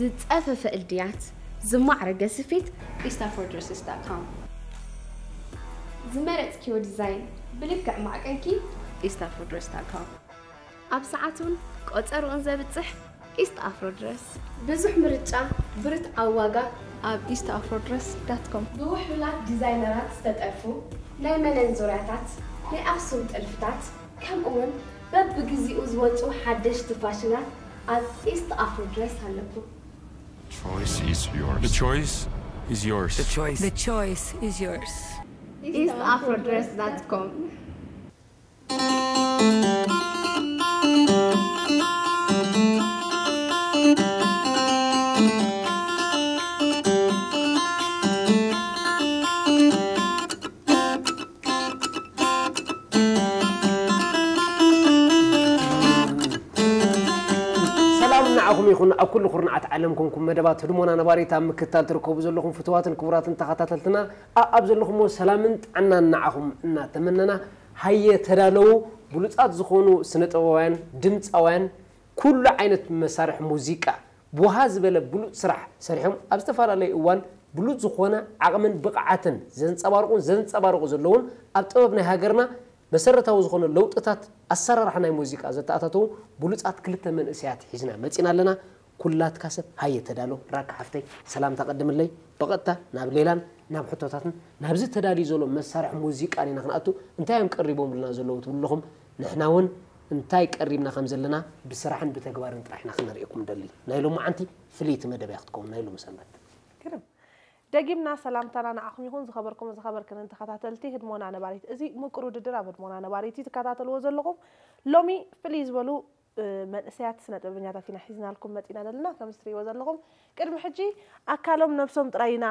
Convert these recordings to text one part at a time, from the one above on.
ዝጸፈፈ እልድያት፣ ዝማዕረገ ስፌት፣ east afro dresses dot com። ዝመረጽክዮ ዲዛይን ብልክዕ ማዕቀንኪ፣ east afro dress dot com። ኣብ ሰዓቱን ቆጸርኡን ዘብጽሕ ኢስት ኣፍሮ ድረስ። ብዙሕ ምርጫ፣ ብርትዓዊ ዋጋ፣ ኣብ east afro dress dot com። ብውሕሉላት ዲዛይነራት ዝተጠልፉ ናይ መነን ዙርያታት፣ ናይ ኣኽሱም ጥልፍታት፣ ከምኡውን በብግዚኡ ዝወጹ ሓደሽቲ ፋሽናት ኣብ ኢስት ኣፍሮ ድረስ ኣለኩም። Choice is yours. The choice is yours. The choice. The choice is yours. east afro dress dot com። ሰላም ንዓኹም ይኹን። ኣብ ኩሉ ኩርናዓት ዓለም ኮንኩም መደባት ህድሞና ነባሪት ኣብ ምክትታል ትርከቡ ዘለኹም ፍቱዋትን ክቡራትን ተኸታተልትና፣ ኣኣብ ዘለኹምዎ ሰላምን ጥዕናን ንዓኹም እናተመነና፣ ሃየ ተዳለዉ። ብሉጻት ዝኾኑ ስነ ጥበባውያን፣ ድምጻውያን፣ ኩሉ ዓይነት መሳርሒ ሙዚቃ ብውሃ ዝበለ ብሉጽ ስራሕ ሰሪሖም ኣብ ዝተፈላለየ እዋን ብሉጽ ዝኾነ ዓቕምን ብቕዓትን ዘንጸባርቑን ዘንጸባርቑ ዘለውን ኣብ ጥበብ ናይ ሃገርና መሰረታዊ ዝኾነ ለውጥታት ኣሰራርሓ ናይ ሙዚቃ ዘተኣታተዉ ብሉጻት ክልተ መንእሰያት ሒዝና መጺና ኣለና። ኩላትካ ሰብ ሃየ ተዳሎ። ራካ ሓፍተይ ሰላምታ ቀድምለይ። ብቐጥታ ናብ ሌላን ናብ ሕቶታትን ናብዚ ተዳልዩ ዘሎ መሳርሒ ሙዚቃን ኢና ክንኣቱ። እንታይ እዮም ቀሪቦምልና ዘለዉ ትብሉ ኣለኹም? ንሕና እውን እንታይ ቀሪብና ከም ዘለና ብስራሕን ብተግባርን ጥራሕ ኢና ክነርእየኩም ንደሊ። ናይ ሎማዓንቲ ፍልይቲ መደብ እያ ክትከውን ናይ ሎሚ ሰንበት። ግርም። ደጊምና ሰላምታና ንዓኹም ይኹን። ዝኸበርኩም ዝኸበርክንን ተኸታተልቲ ህድሞና ነባሪት፣ እዚ ምቁር ውድድር ኣብ ህድሞና ነባሪት እዩ ትከታተልዎ ዘለኹም። ሎሚ ፍልይ ዝበሉ መንእሰያት ስነ ጥበበኛታት ኢና ሒዝናልኩም መፂና ዘለና። ከም ዝትሪእዎ ዘለኹም ቅድሚ ሕጂ ኣካሎም ነብሶም ጥራይ ኢና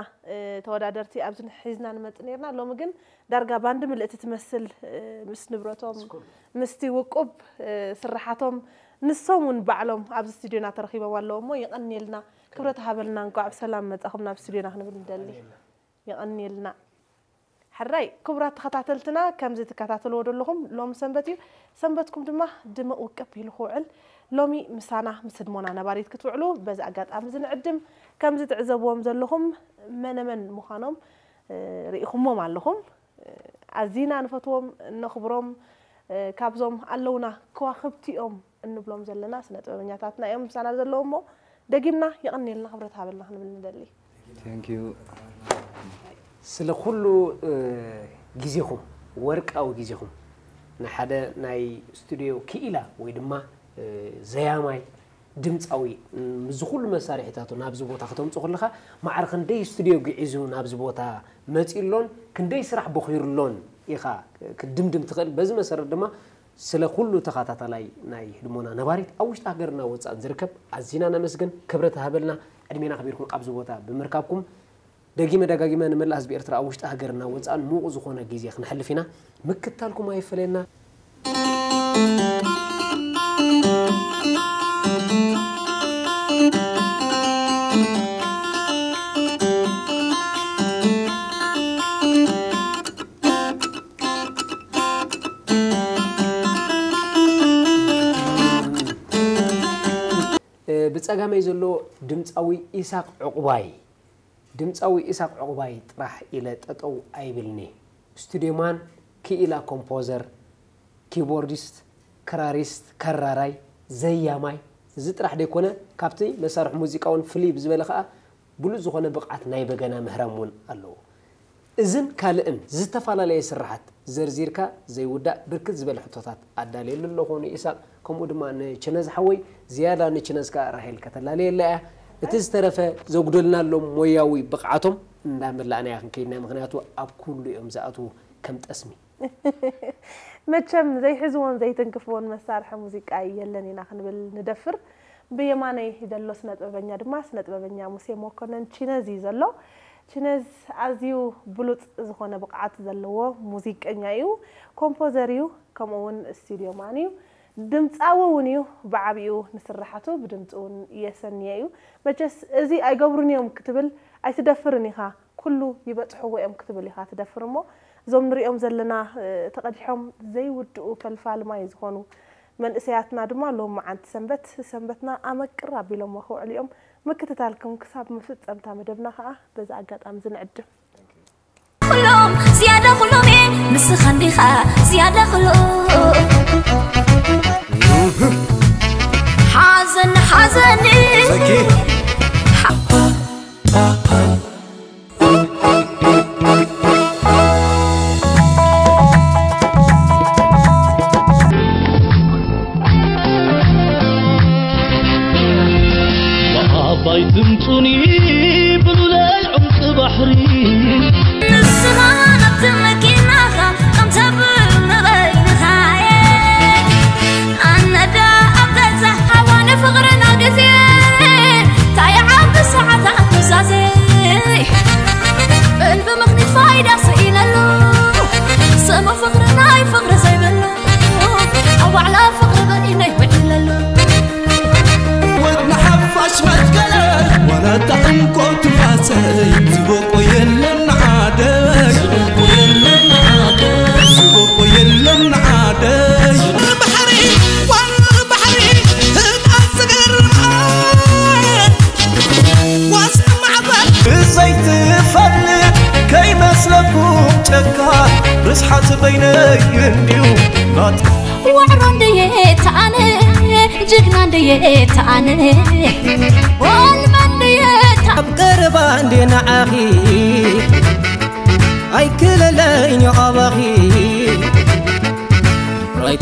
ተወዳደርቲ ኣብዚ ሒዝና ንመፅእ ነርና። ሎሚ ግን ዳርጋ ባንድ ምልእቲ ትመስል፣ ምስ ንብረቶም፣ ምስቲ ውቁብ ስራሓቶም፣ ንሶም እውን ባዕሎም ኣብዚ ስቱዲዮና ተረኺቦም ኣለዉ እሞ የቐንየልና። ክብረት ሃበልና። እንኳዕ ብሰላም መጻኹም ናብ ስቱዲዮና ክንብል ንደሊ። የቐንየልና። ሕራይ ክቡራት ተኸታተልትና፣ ከምዚ ትከታተልዎ ዘለኹም ሎሚ ሰንበት እዩ። ሰንበትኩም ድማ ድምቕ ውቅብ ኢሉ ክውዕል ሎሚ ምሳና ምስ ህድሞና ነባሪት ክትውዕሉ በዚ ኣጋጣሚ እዚ ንዕድም። ከምዚ ትዕዘብዎም ዘለኹም መነመን ምዃኖም ርኢኹሞም ኣለኹም። ኣዚና ንፈትዎም፣ ነኽብሮም፣ ካብዞም ኣለውና ከዋኽብቲ እዮም እንብሎም ዘለና ስነ ጥበበኛታትና እዮም ምሳና ዘለዉ እሞ ደጊምና የቐንየልና ክብረት ሃበልና ክንብል ንደሊ። Thank you። ስለ ኩሉ ግዜኹም፣ ወርቃዊ ግዜኹም፣ ንሓደ ናይ ስቱዲዮ ክኢላ ወይ ድማ ዘያማይ ድምፃዊ፣ ምስዚ ኩሉ መሳርሒታቱ ናብዚ ቦታ ክተምፅእ ከለኻ፣ ማዕረ ክንደይ ስቱዲዮ ግዒዙ ናብዚ ቦታ መፂኡ ኣሎን ክንደይ ስራሕ ቦኺሩ ኣሎን ኢኻ ክትድምድም ትኽእል። በዚ መሰረት ድማ ስለ ኩሉ ተኸታታላይ ናይ ህድሞና ነባሪት ኣብ ውሽጢ ሃገርና ወፃእን ዝርከብ ኣዚና ነመስግን። ክብረት ሃበልና፣ ዕድሜና ኣኽቢርኩም ኣብዚ ቦታ ብምርካብኩም። ደጊመ ደጋጊመ ንመላእ ህዝቢ ኤርትራ ኣብ ውሽጢ ሃገርና ወፃእን ምዉቕ ዝኾነ ግዜ ክነሕልፍ ኢና። ምክታልኩም ኣይፈለየና። ብጸጋመይ ዘሎ ድምጻዊ ኢሳቕ ዕቑባይ። ድምጻዊ ኢሳቕ ዕቑባይ ጥራሕ ኢለ ጠጠው ኣይብልኒ። ስቱድዮማን፣ ክኢላ ኮምፖዘር፣ ኪቦርዲስት፣ ክራሪስት፣ ከራራይ፣ ዘያማይ፣ እዚ ጥራሕ ደይኮነ ካብቲ መሳርሒ ሙዚቃ እውን ፍልይ ብዝበለ ከኣ ብሉጽ ዝኾነ ብቕዓት ናይ በገና ምህራም እውን ኣለዎ። እዝን ካልእን ዝተፈላለየ ስርሓት ዘርዚርካ ዘይውዳእ ብርክት ዝበለ ሕቶታት ኣዳልየሉ ኣለኹ ንኢሳቕ፣ ከምኡ ድማ ንችነዝ ሓወይ፣ ዝያዳ ንችነዝ ከኣ ራሄል ከተላልየላ እያ። እቲ ዝተረፈ ዘጉደልና ኣሎ ሞያዊ ብቕዓቶም እንዳመላእናያ ክንከይድና፣ ምኽንያቱ ኣብ ኩሉ እዮም ዝኣትዉ ከም ጠስሚ። መቸም ዘይሕዝዎን ዘይትንክፍዎን መሳርሒ ሙዚቃ የለን ኢና ክንብል ንደፍር። ብየማነይ ዘሎ ስነ ጥበበኛ ድማ ስነ ጥበበኛ ሙሴ መኮነን ቺነዝ እዩ ዘሎ። ቺነዝ ኣዝዩ ብሉጽ ዝኾነ ብቕዓት ዘለዎ ሙዚቀኛ እዩ፣ ኮምፖዘር እዩ፣ ከምኡ እውን ስቱድዮ ማን እዩ፣ ድምፃዊ እውን እዩ። ብዓቢኡ ንስራሓቱ ብድምፂ እውን የሰንየ እዩ። መቸስ እዚ ኣይገብሩን እዮም ክትብል ኣይትደፍርን ኢኻ። ኩሉ ይበጽሕዎ እዮም ክትብል ኢኻ ትደፍር እሞ፣ እዞም ንሪኦም ዘለና ተቐዲሖም ዘይውድኡ ፈልፋሊ ማይ ዝኾኑ መንእሰያትና ድማ ሎሚ መዓንቲ ሰንበት ሰንበትና ኣመቅር ኣቢሎሞ ክውዕሉ እዮም። ምክትታልኩም ክሳብ መፈጸምታ መደብና ከኣ በዚ ኣጋጣሚ ዝንዕድም። ኩሎም ዝያዳ ኩሎም እየ ንስኻ እንዲኻ ዝያዳ ኩሎም ሓዘን ሓዘን ብዓባይ ትምጹኒ ብሉለይ ዕምቂ ባሕሪ ንስኻ ናብቲ መኪናኻ ከም ተብል ንበይንኻየ ኣነዳ ኣብ ገዛ ሃዋኒ ፍቕርና ግዜ እንታይ ዓቢ ሰዓታት ኑዛዜ እንብምኽኒት ፋይዳ ስኢነሉ ስሙ ፍቕሪ ናይ ፍቕሪ ዘይብሉ ኣብ ዋዕላ ፍቕሪ በይነይ ውዒለሉ ወድ ንሓፋሽ መትከለ ዋላ ጣዕምኮ ትፋሰይ ዝበቆ የለን ዓደይ ዝበቆ የለን ዓደይ ዝበቆ የለን ዓደይ ባሕሪ ዋላ ባሕሪ ህጣን ዝገርም ብዘይትፈልጥ ከይመስለኩም ጨካ ርስሓት በይነይ እንድዩ ናት ዋዕሮ እንድየ ተኣነ ጅግና እንድየ ተኣነ ወልመ እንድየ ተኣነ ኣብ ቀረባ እንዴ ንዓኺ ኣይክለለይን ኣባኺ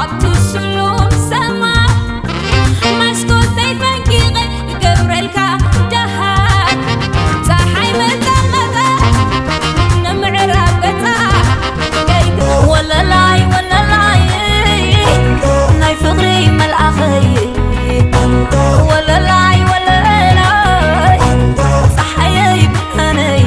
ኣብቲ ስሉም ሰማይ መስኮተይ ፈንቂቐ ይገብረልካ ደሃ ፀሓይ መጠመጠ ንምዕራብ ገፃ ወለላይ ወለላይ ናይ ፍቕሪ መልኣኸይ ወለላይ ወለላይ ፀሓየይ ብርሃነይ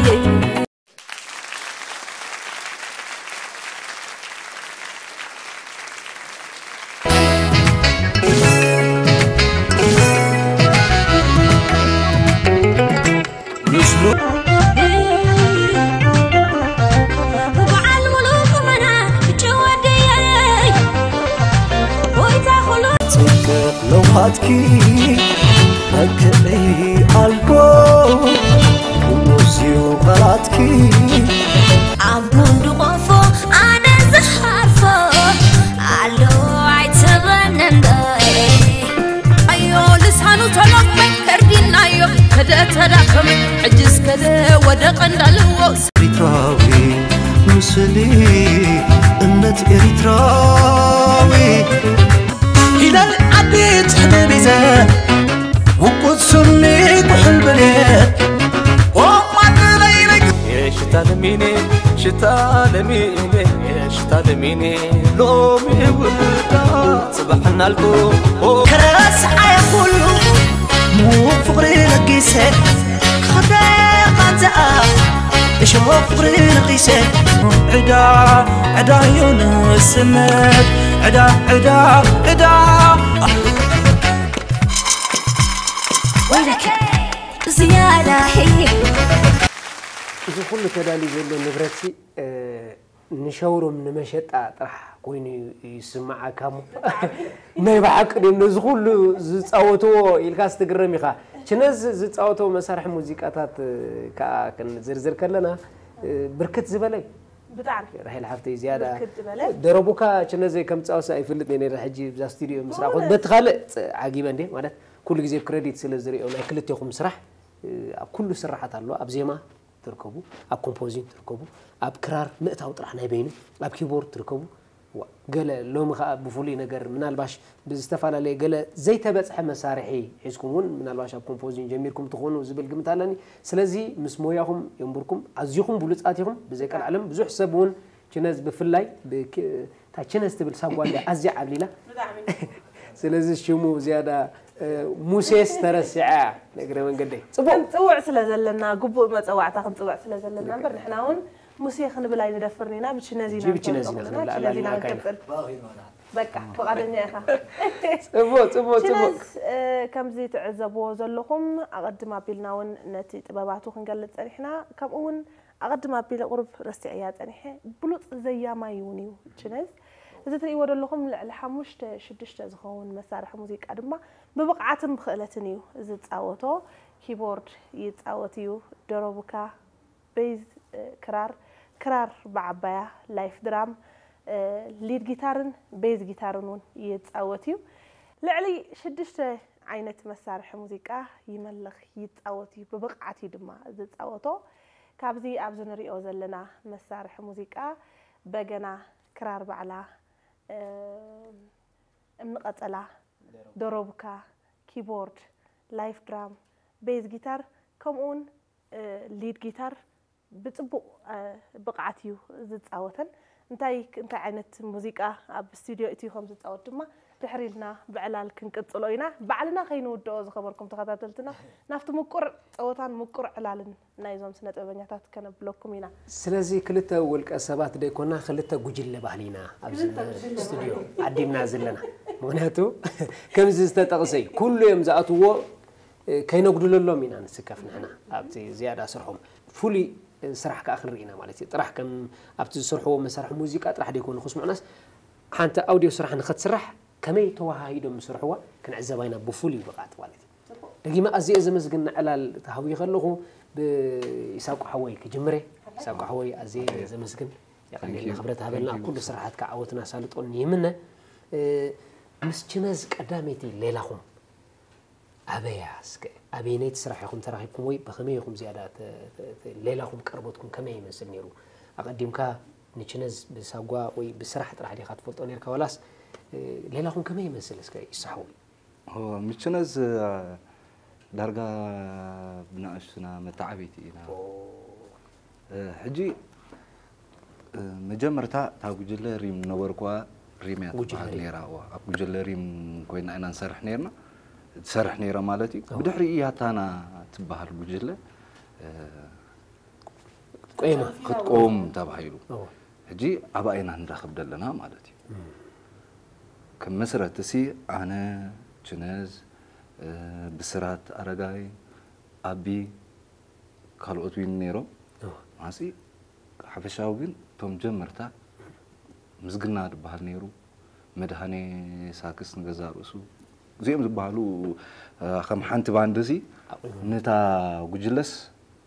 ለውሃትኪ መክዕይ ኣልኮ ሙዝዩ ቃላትኪ ኣብ ጎንዲ ቆፎ ኣነ ዝሃርፎ ኣሎ ኣይትበነንዶ ኣዮ ልሳኑ ተሎቅመ ከርዲናዮ ከደ ተዳከመ ሕጅስ ከደ ወደቀ እንዳልዎ ኤሪትራዊ ምስሊ እምነት ኤሪትራዊ ፊደል ዓዲ ጽሕዲ ቢዘ ውቁት ሱኒ ኩሕል ብልየት ኦማን በይነይ ሽታ ለሚኔ ሽታ ለሚኔ ሽታ ለሚኔ ሎሚ ውዳ ጽባሕ እናልኩ ከረስዓየ ኩሉ ሙቕ ፍቕሪ ለጊሰ ክኽደ ቃንዛኣ እሾኽ ፍቕሪ ነቒሰ ዕዳ ዕዳ እዩ ንስነት ዕዳ ዕዳ ዕዳ ወይለከ ዝያዳ እዚ ኩሉ ተዳልዩ ዘሎ ንብረትሲ ንሸውሩም ንመሸጣ ጥራሕ ኮይኑ ይስምዓካ እሞ ናይ ብሓቂ ድዮም ነዚ ኩሉ ዝፃወትዎ ኢልካስ ትግረም ኢኻ። ችነዝ ዝፃወትዎ መሳርሒ ሙዚቃታት ከዓ ክንዝርዝር ከለና ብርክት ዝበለ እዩ። ብጣዕሚ ራሄል ሓፍተይ ዝያዳ ብርክት ዝበለ ደረቡካ ችነዘይ ከም ፃወትስ ኣይፈልጥ ነይረ ሕጂ ብዛ ስቱዲዮ ምስ ረኣኹ በቲ ካልእ ዓጊበ እንዴ ማለት ኩሉ ግዜ ክረዲት ስለ ዝሪኦ ናይ ክልቴኹም ስራሕ ኣብ ኩሉ ስራሓት ኣሎ ኣብ ዜማ ትርከቡ ኣብ ኮምፖዚንግ ትርከቡ ኣብ ክራር ምእታው ጥራሕ ናይ በይኑ ኣብ ኪቦርድ ትርከቡ ዋ ገለ ሎሚ ከዓ ብፍሉይ ነገር ምናልባሽ ብዝተፈላለየ ገለ ዘይተበፅሐ መሳርሒ ሒዝኩም እውን ምናልባሽ ኣብ ኮምፖዚንግ ጀሚርኩም ትኾኑ ዝብል ግምት ኣለኒ ስለዚ ምስ ሞያኹም የንብርኩም ኣዚኹም ብሉፃት ኢኹም ብዘይቀልዓለም ብዙሕ ሰብ እውን ችነዝ ብፍላይ እታ ችነዝ ትብል ሳጓ እንዳ ኣዝያ ዓብሊላ ስለዚ ሽሙ ዝያዳ ሙሴስ ተረሲዓ እግረ መንገደይ ጽቡቅ ክንጽውዕ ስለ ዘለና ግቡእ መጸዋዕታ ክንጽውዕ ስለ ዘለና እምበር ንሕና እውን ሙሴ ክንብል ኣይንደፍርን ኢና ብችነዚ ኢና ብችነዚ ኢና ክንብል ኣለና ክንቀጽል በቃ ፍቓደኛ ኢኻ ጽቡቅ ጽቡቅ ጽቡቅ ከምዚ ትዕዘብዎ ዘለኹም ኣቐድም ኣቢልና እውን ነቲ ጥበባቱ ክንገልጽ ጸኒሕና ከምኡ እውን ኣቐድም ኣቢለ ቁሩብ ረሲዐያ ጸኒሐ ብሉጽ ዘያማይ እውን እዩ ችነዝ እዚ ትርእይዎ ዘለኹም ልዕሊ ሓሙሽተ ሽዱሽተ ዝኸውን መሳርሒ ሙዚቃ ድማ ብብቕዓትን ብኽእለትን እዩ ዝጻወቶ ኪቦርድ ይጻወት እዩ። ደሮቡካ ቤዝ፣ እ፣ ክራር፣ ክራር ብዓባያ፣ ላይፍ ድራም፣ እ፣ ሊድ ጊታርን ቤዝ ጊታርን እውን ይጻወት እዩ። ልዕሊ ሽዱሽተ ዓይነት መሳርሒ ሙዚቃ ይመልኽ፣ ይጻወት እዩ። ብብቕዓት እዩ ድማ ዝጻወቶ። ካብዚ ኣብዚ ንሪኦ ዘለና መሳርሒ ሙዚቃ በገና፣ ክራር ባዕላ፣ እ፣ እምኒ ቀጸላ፣ ደሮቡካ፣ ኪቦርድ፣ ላይፍ ድራም፣ ቤዝ ጊታር፣ ከምኡውን፣ እ፣ ሊድ ጊታር ብጽቡቕ፣ እ፣ ብቕዓት እዩ ዝጻወተን። እንታይ እንታይ ዓይነት ሙዚቃ ኣብ ስቱድዮ እትዩ ከም ዝጻወት ድማ ድሕሪ ኢልና ብዕላል ክንቅጽሎ ኢና። ባዕልና ከይንውድኦ ዝኸበርኩም ተኸታተልትና ናብቲ ምቁር ጸወታን ምቁር ዕላልን ናይዞም ስነ ጥበበኛታት ከነብለኩም ኢና። ስለዚ ክልተ ውልቀ ሰባት ደይኮና ክልተ ጉጅለ ባህሊ ኢና ኣብዚ ክልተ ጉጅለ ስቱድዮ ባህሊ። ዓዲምና ዘለና። ምኽንያቱ ከምዚ ዝተጠቕሰ እዩ። ኩሉ እዮም ዝኣትዎ፣ እ፣ ከይነጉድለሎም ኢና ንስከፍ ንሕና ኣብቲ ዝያዳ ስርሖም። ፍሉይ ስራሕ ከኣ ክንርኢ ኢና ማለት እዩ። ጥራሕ ከም ኣብቲ ዝሰርሕዎ መሳርሒ ሙዚቃ ጥራሕ ደይኮኑ ክስምዑናስ ሓንቲ ኣውዲዮ ስራሕ ንኸትስራሕ ከመይ ተወሃሂዶም ዝሰርሕዋ ክንዕዘባ ኢና ብፍሉይ ብቕዓት ማለት እዩ። ደጊመ ኣዝየ ዘመስግን ንዕላል ተሃውየ ከለኹ ብኢሳቆ ሓወይ ክጅምረ። ኢሳቆ ሓወይ ኣዝየ ዘመስግን። የቐንየልና፣ ክብረት ሃበልና። ኣብ ኩሉ ስራሓትካ ዓወትን ኣሳልጦን ይምነ። እ፣ ምስ ችነዝ ቀዳመይቲ ሌላኹም ኣበያ እስከ ኣበየነይቲ ስራሕ ኢኹም ተራኺብኩም ወይ ብኸመይ ኢኹም ዝያዳ ተ-፣ ተ-፣ ተ-፣ ሌላኹም ቀርበትኩም ከመይ ይመስል ነይሩ? ኣቐዲምካ ንችነዝ ብሳጓ ወይ ብስራሕ ጥራሕ ዲኻ ትፈልጦ ነርካ ዋላስ፣ እ፣ ሌላኹም ከመይ ይመስል እስከ ይሳሓው? ኦ፣ ምችነዝ፣ እ፣ ዳርጋ ብንኣሽቱና መተዓብይቲ ኢና። ኦ። እ፣ ሕጂ፣ እ፣ መጀመርታ እታ ጉጅለ ሪም ነበርኩዋ፣ ሪም እያ ጉጅለ ትበሃል ሪም። ነይራ። እዋ፣ ኣብ ጉጅለ ሪም ኮይና ኢና ንሰርሕ ነይርና። ትሰርሕ ነይራ ማለት እዩ። እዋ። ብድሕሪ ያታና ትበሃል ጉጅለ፣ እ፣ ቆይማ። ክትቆም ተባሂሉ። እዋ። ሕጂ ኣብኣ ኢና ንራኸብ ዘለና ማለት እዩ። እም። ከም መስረትሲ ኣነ፣ ችነዝ፣ እ፣ ብስራት ኣረጋይ፣ ኣቢ፣ ካልኦት እውን ነይሮም። እዋ። ማሲ ሓፈሻዊ ግን እቶም ጀመርታ ምስግና ዝበሃል ነይሩ፣ መድሃኔ ሳክስ ንገዛ ርእሱ፣ እዚኦም ዝበሃሉ፣ እ፣ ከም ሓንቲ ባንድሲ ኣቑሞም። ነታ ጉጅለስ፣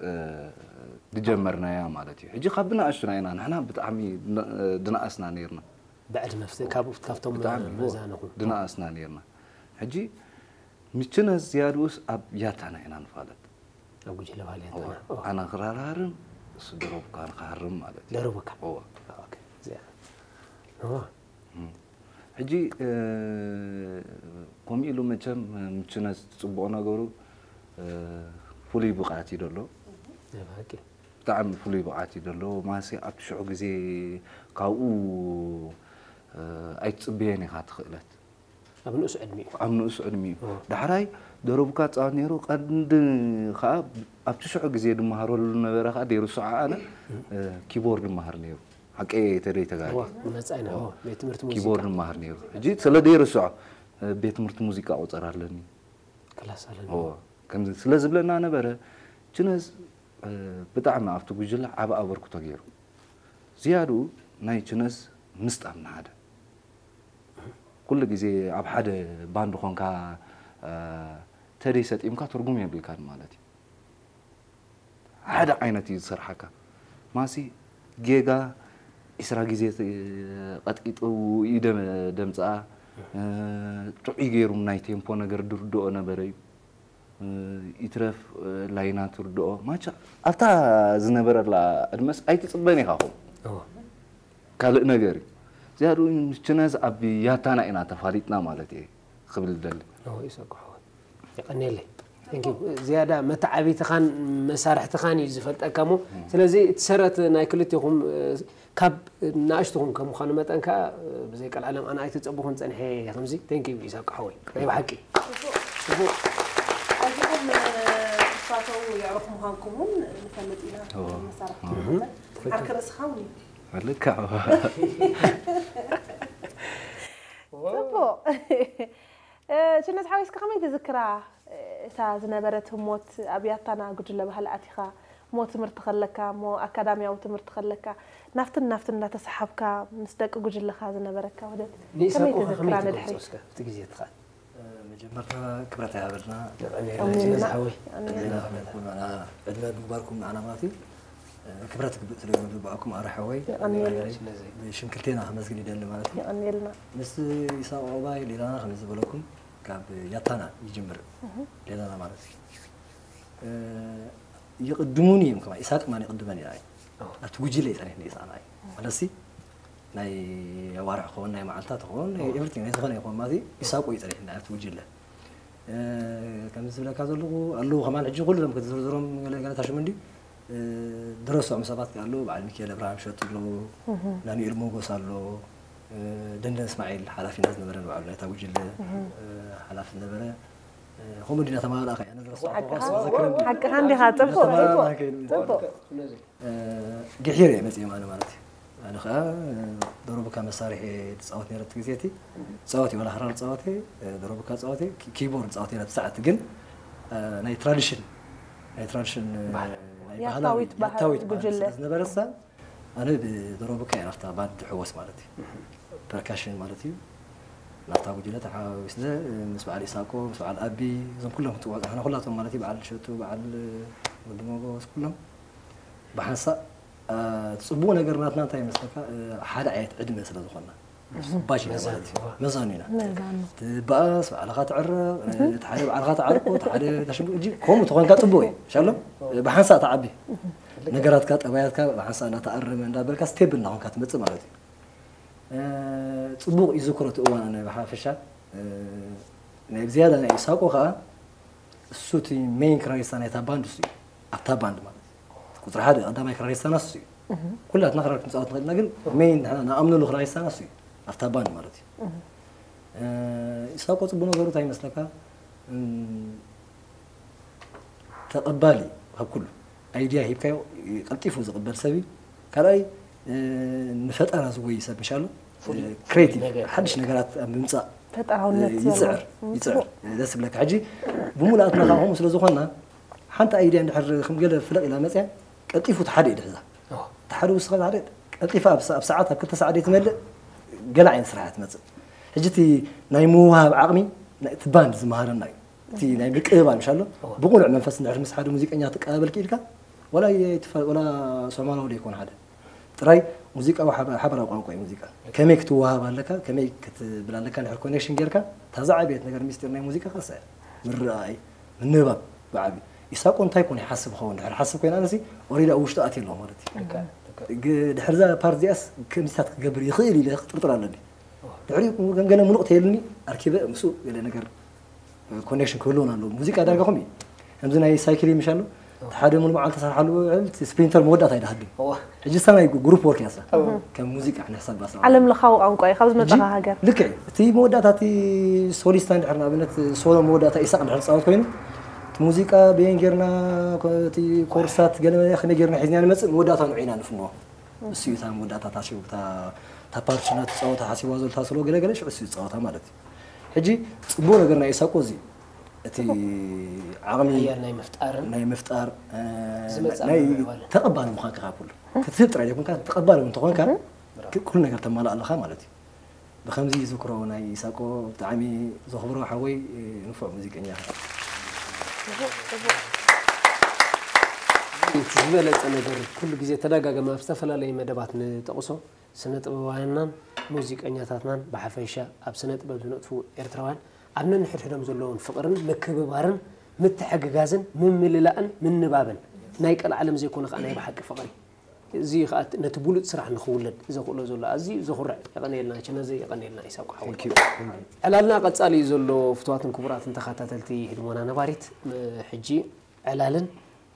እ፣ ዝጀመርናያ ማለት እዩ። ሕጂ ካብ ብንኣሽቱና ኢና፣ ንሕና ብጣዕሚ ድነ-፣ ድነኣስና ነይርና። ብዕድመ ፍተ-፣ ካብ-፣ ካብቶም ብጣዕሚ፣ እዎ፣ መዛነኹም። ድነኣስና ነይርና። ሕጂ ምችነ ዝያድኡስ ኣብ ያታና ኢና ንፋለጥ። ኣብ ጉጅለ ባህሊ ያታና። እዎ። ኦ። ኣነ ክራርሃርም፣ እሱ ደሮብካ ንክሃርም ማለት እዩ። ደሮብካ። እዎ። ኦኬ። እዚኣ። እዎ። እም። ሕጂ፣ እ፣ ከምኡ ኢሉ መቸም ምችነ ዝጽብቑ ነገሩ፣ እ፣ ፍሉይ ብቕዓት እዩ ደሎ። ናይ ብሓቂ። ብጣዕሚ ፍሉይ ብቕዓት እዩ ደሎ። ማሲ ኣብቲ ሽዑ ግዜ ካብኡ፣ እ፣ ኣይትጽበዮን ኢኻ ትኽእለት። ኣብ ንኡስ ዕድሚኡ። ኣብ ንኡስ ዕድሚኡ። እዎ። ዳሕራይ ደረቡካ ጻወት ነይሩ፣ ቀንዲ ከኣ ኣብቲ ሽዑ ግዜ ድመሃረሉ ነበረ ከኣ ደይርስዖ ኣነ፣ እ፣ ኪቦርድ እመሃር ነይሩ። ሓቀይ ተደይ ተጋሪ። እዎ፣ ንመጻኢና፣ እዎ። እዎ፣ ቤት ትምህርቲ ሙዚቃ። ኪቦርድ እመሃር ነይሩ። ሕጂ ስለ ደይርስዖ፣ እ፣ ቤት ትምህርቲ ሙዚቃ ቁጸር ኣለኒ። ክላስ ኣለኒ። እዎ። ከምዚ ስለ ዝብለና ነበረ፣ ችነዝ፣ እ፣ ብጣዕሚ ኣብቲ ጉጅለ ዓቢ ኣበርክቶ ገይሩ። ዝያድኡ ናይ ችነዝ ምስጣም ንሓደ። ኩሉ ግዜ ኣብ ሓደ ባንድ ኾንካ፣ እ፣ ተደይ ሰጢምካ ትርጉም የብልካን ማለት እዩ። ሓደ ዓይነት እዩ ዝሰርሓካ። ማሲ ጌጋ ዒስራ ግዜ ተ-፣ ቀጥቂጡ እዩ ደም-፣ ደምጽኣ። እ፣ ጥዑይ ገይሩ ናይ ቴምፖ ነገር ድርድኦ ነበረ እዩ። እ፣ ይትረፍ፣ እ፣ ላይና ትርድኦ። ማቻ ኣብታ ዝነበረላ ዕድመስ ኣይትጽበን ኢኻ ኹም። እዎ። ካልእ ነገር እዩ። ዝያድኡ ምስ ችነዝ ኣብ ያታና ኢና ተፋሊጥና ማለት እየ ክብል ዝደሊ። እዎ፣ ይሰግሖ። የቐንየለይ። Thank you። ዝያዳ መተዓቢትኻን መሳርሕትኻን እዩ ዝፈልጠካ እሞ፣ ስለዚ እቲ ሰረት ናይ ክልቴኹም፣ እ፣ ካብ ንኣሽቱኹም ከም ምዃኑ መጠን ከኣ፣ እ፣ ብዘይ ቀልዓለም ኣነ ኣይተጸበኹን ጸኒሐ እየ ከምዚ። Thank you ኢሳቅ ሓወይ። ናይ ብሓቂ። ጽቡቕ። ኣዚኹም፣ እ፣ ትፋተዉ የዕሩኽ ምዃንኩም እውን ንፈልጥ ኢና። እዎ። መሳርሕቲ እዎ። ማለት። ትኽክል። ዓርኪ ርእስኻ እውን እዩ። ልክዕ። ጽቡቕ። እ፣ ችነዝ ሓወይ፣ እስከ ከመይ ትዝክራ፣ እ፣ እታ ዝነበረት ህሞት? ኣብ ያታና ጉጅለ ባህሊ ኣቲኻ፣ እሞ ትምህርቲ ከለካ፣ እሞ ኣካዳሚያዊ ትምህርቲ ከለካ፣ ናብትን ናብትን እናተሰሓብካ ምስ ደቂ ጉጅለኻ ዝነበረካ ውህደት ንኢሳቆ ከመይ ከ ትዝክራ ከመይ ንድሕሪት? ትገልጾ እስከ ኣብቲ ግዜ ትኸኣል? እ፣ መጀመርታ ክብረት ይሃበልና። የቐንየልና ሓወይ። ዕድመ ይሃበልኩም፣ ንዓና ዕድመ ምግባርኩም ንዓና ማለት እዩ። ክብረት ክግብእ ስለ ዝግብኣኩም ኣረ ሓወይ። የቐንየልና። ብሽም ክልቴና ከመስግን ይደሊ ማለት እዩ። የቐንየልና። ምስ ኢሳቕ ዑቕባይ ሌላና ከም ዝበለኩም ካብ ያታና ይጅምር። ሌላና ማለት እዩ። ይቕድሙኒ እዮም ከማ ኢሳቅ ማን ይቕድመኒ እዩ። ኣብቲ ጉጅለ ይጸኒሕኒ ኢሳቅ ንዓይ። ማለትሲ ናይ ኣዋርሕ ክኸውን ናይ መዓልታት ክኸውን ናይ ኤቭሪቲንግ ናይ ዝኾነ ይኹን ማለት እዩ። ኢሳቅ እዩ ይጸኒሕኒ ኣብቲ ጉጅለ። ከምዚ ዝብለካ ዘለኹ ኣለዉ ከማን ሕጂ ኩሎም ክትዝርዝሮም ገለ ገለ ታሽሙ እንዲ ድረሶም ሰባት ኣለዉ። በዓል ሚካኤል ኣብርሃም ሸቱ ኣለዉ፣ ናኑኤል ሞጎስ ኣሎ፣ ደንደን እስማዒል ሓላፊና ዝነበረ ንባዕሉ ናይታ ጉጅለ ሓላፊ ዝነበረ። ከምኡ ዲና ተማላእካ እያ ነዚ ረሳዕኩ ሓቅኻ ኳስ መዘክረኒ። ሓቅኻ እንዲኻ ጽቡቕ ተማላእካ ጽቡቕ ከይዱ። ጽቡቕ ግሒር እየ መፅእ ኣነ ማለት እዩ። ኣነ ከዓ ዶሮብካ መሳርሒ ትፃወት ነረ እቲ ግዜ እቲ ፃወት እዩ ዋላ ክራር ፃወት እየ፣ ዶሮብካ ፃወት እየ፣ ኪቦርድ ፃወት እየ ናብቲ ሰዓት ግን ናይ ትራዲሽን ናይ ትራዲሽን ናይ ባህላዊ ያታዊት ባህል ያታዊት ባህል ጉጅለ። ስለ ዝነበረ ሳ ኣነ ብዶሮብካ እየ ናብታ ባንድ ድሕወስ ማለት እዩ። ፐርካሽን ማለት እዩ። ናብታ ጉጅለ ተሓዋዊስለ ምስ በዓል ኢሳቆ ምስ በዓል ኣቢ እዞም ኩሎም ክትፅውዖ ዝሓና ኩላቶም ማለት እዩ። በዓል ሸቱ በዓል ወዲ መጎስ ኩሎም ብሓንሳእ። እቲ ፅቡቅ ነገር ናትና እንታይ ይመስለካ? ሓደ ዓይነት ዕድመ ስለ ዝኾንና ባሽ ኢና ማለት እዩ። መዛኑ ኢና። መዛኑ ትበኣስ ባዕልኻ ትዕረቕ፣ እቲ ሓደ ባዕልኻ ትዓርቆ እቲ ሓደ ተሽጉ እጂ ከምኡ ተኾንካ ፅቡቅ እዩ። ሻሎም ብሓንሳእ ተዓቢ ነገራትካ ጠባያትካ ብሓንሳእ እናተኣረመ እንዳበልካ ስቴብል እናኾንካ ትመፅእ ማለት እዩ። ፅቡቅ ይዝክሮ እቲ እዋን ኣነ ብሓፈሻ ናይ ብዝያዳ ናይ ኢሳቆ ከዓ እሱ እቲ ሜይን ክራሪስታ ናይታ ባንድ እሱ እዩ። ኣብታ ባንድ ማለት እዩ። ቁፅሪ ሓደ ቀዳማይ ክራሪስታና እሱ እዩ። ኩላትና ክራር ክንፃወት ንኽእልና ግን ሜይን ንሕና ንኣምነሉ ክራሪስታና እሱ እዩ። ኣብታ ባንድ ማለት እዩ። ኢሳቆ ፅቡቅ ነገሩ እንታይ ይመስለካ? ተቐባሊ ካብ ኩሉ ኣይድያ ሂብካዮ ቀልጢፉ ዝቕበል ሰብ እዩ። ካልኣይ ንፈጠራ ዝጎይ ሰብ ምሻሉ ክሬቲቭ ሓድሽ ነገራት ኣብ ምምፃእ ፈጠራውነት ይፅዕር ይፅዕር ደስ ዝብለካ ሕጂ ብሙሉኣትና ካብ ከምኡ ስለ ዝኾንና ሓንቲ ኣይድያ እንድሕር ከም ገለ ፍለቕ ኢላ መፅያ ቀልጢፉ እቲ ሓደ እዩ ድሕዛ እቲ ሓደ ውስኻ ሓደ ቀልጢፋ ኣብ ሰ- ኣብ ሰዓት ኣብ ክልተ ሰዓት ዘይትመልእ ገለ ዓይነት ስራሕ እያ ትመፅእ ሕጂ እቲ ናይ ምውሃብ ዓቕሚ ናይ- እቲ ባንድ ዝመሃረና እዩ እቲ ናይ ምቅብባል ምሻሎ ብቁኑዕ መንፈስ እንድሕር ምስ ሓደ ሙዚቀኛ ትቀባበል ክኢልካ ወላ የትፈ- ወላ ሶማላዊ ዶ ይኮን ሓደ ጥራይ ሙዚቃዊ ሓበ- ሓበራዊ ቋንቋ እዩ ሙዚቃ ከመይ ክትወሃብ ኣለካ ከመይ ክትብል ኣለካ እንድሕር ኮኔክሽን ጌርካ እታ ዝዓበየት ነገር ሚስጢር ናይ ሙዚቃ ከሳ እያ ምርኣይ ምንባብ ብዓቢ ኢሳቆ እንታይ ኮን ይሓስብ ኸውን ድሕር ሓስብ ኮይና ኣነሲ ኦሬዲ ኣብ ውሽጡ ኣትየ ኣለኹ ማለት እዩ ግ- ድሕርዛ ፓርት እዚኣስ ከምዚታት ክገብር ይኽእል ኢለ ክጥርጥር ኣለኒ ድሕሪ ገለ ምኑቕ ተየልኒ ኣርኪበ ምስኡ ገለ ነገር ኮኔክሽን ክህልውን ኣለዎ ሙዚቃ ዳርጋ ከምኡ እዩ ከምዚ ናይ ሳይክል ምሽ ኣሎ እቲ ሓደ ሙሉ መዓልቲ ሰርሓሉ ውዕል እቲ ስፕሪንተር መወዳእታ ይድሃድም ሕጂ ስታ ናይ ግሩፕ ወርክ ያሳ ከም ሙዚቃ ንሕሳብ ባስራ ዓለም ለኻዊ ቋንቋ እዩ ካብ ዝመፀኻ ሃገር ልክዕ እቲ መወዳእታ እቲ ሶሊስታ እንድሕር ንኣብነት ሶሎ መወዳእታ ኢሳቅ እንድሕር ዝፃወት ኮይኑ እቲ ሙዚቃ በየን ጌርና እቲ ኮርሳት ገለ ከመይ ጌርና ሒዝና ንመፅእ መወዳእታ ንዑ ኢና ንፍንዎ እሱ እዩ እታ መወዳእታ ታሲቡ እታ ፓርት ሽና ትፃወታ ሓሲብዋ ዘሎ ታስሎ ገለገለ ሽዑ እሱ ይፃወታ ማለት እዩ ሕጂ ፅቡቅ ነገር ናይ ኢሳቆ እዚ እቲ ዓቕሚ ሓያል ናይ ምፍጣርን ናይ ምፍጣር እ፣ ዝመጽእ ናይ ምምዕባል። ተቐባሊ ምዃንካ ካብ ኩሉ ክትህብ ጥራይ ዘይኮንካ ተቐባሊ እውን እንተኾንካ ክ- ኩሉ ነገር ተማልእ ኣለኻ ማለት እዩ ብከምዚ ዝክሮ ናይ ኢሳቆ ብጣዕሚ ዘኽብሮ ሓወይ እ፣ ንፉዕ ሙዚቀኛ እቲ ዝበለጸ ነገር ኩሉ ግዜ ተደጋገመ ኣብ ዝተፈላለዩ መደባት ንጠቕሶ ስነ ጥበባውያንናን ሙዚቀኛታትናን ብሓፈሻ ኣብ ስነ ጥበብ ዝነጥፉ ኤርትራውያን ኣብ ነንሕድሕዶም ዘለዎም ፍቕርን ምክብባርን ምትሕግጋዝን ምምልላእን ምንባብን ናይ ቀልዓለም ዘይኮነ ከዓ ናይ ብሓቂ ፍቕሪ እዚ ከዓ ነቲ ብሉፅ ስራሕ ንክውለድ ዘኽእሎ ዘሎ ኣዝዩ ዘኹርዕ የቐንየልና ችነዘ የቐንየልና ኢሳብ ክሓወል ዕላልና ቀፃሊ እዩ ዘሎ ፍትዋትን ክቡራትን ተኸታተልቲ ህድሞና ነባሪት ሕጂ ዕላልን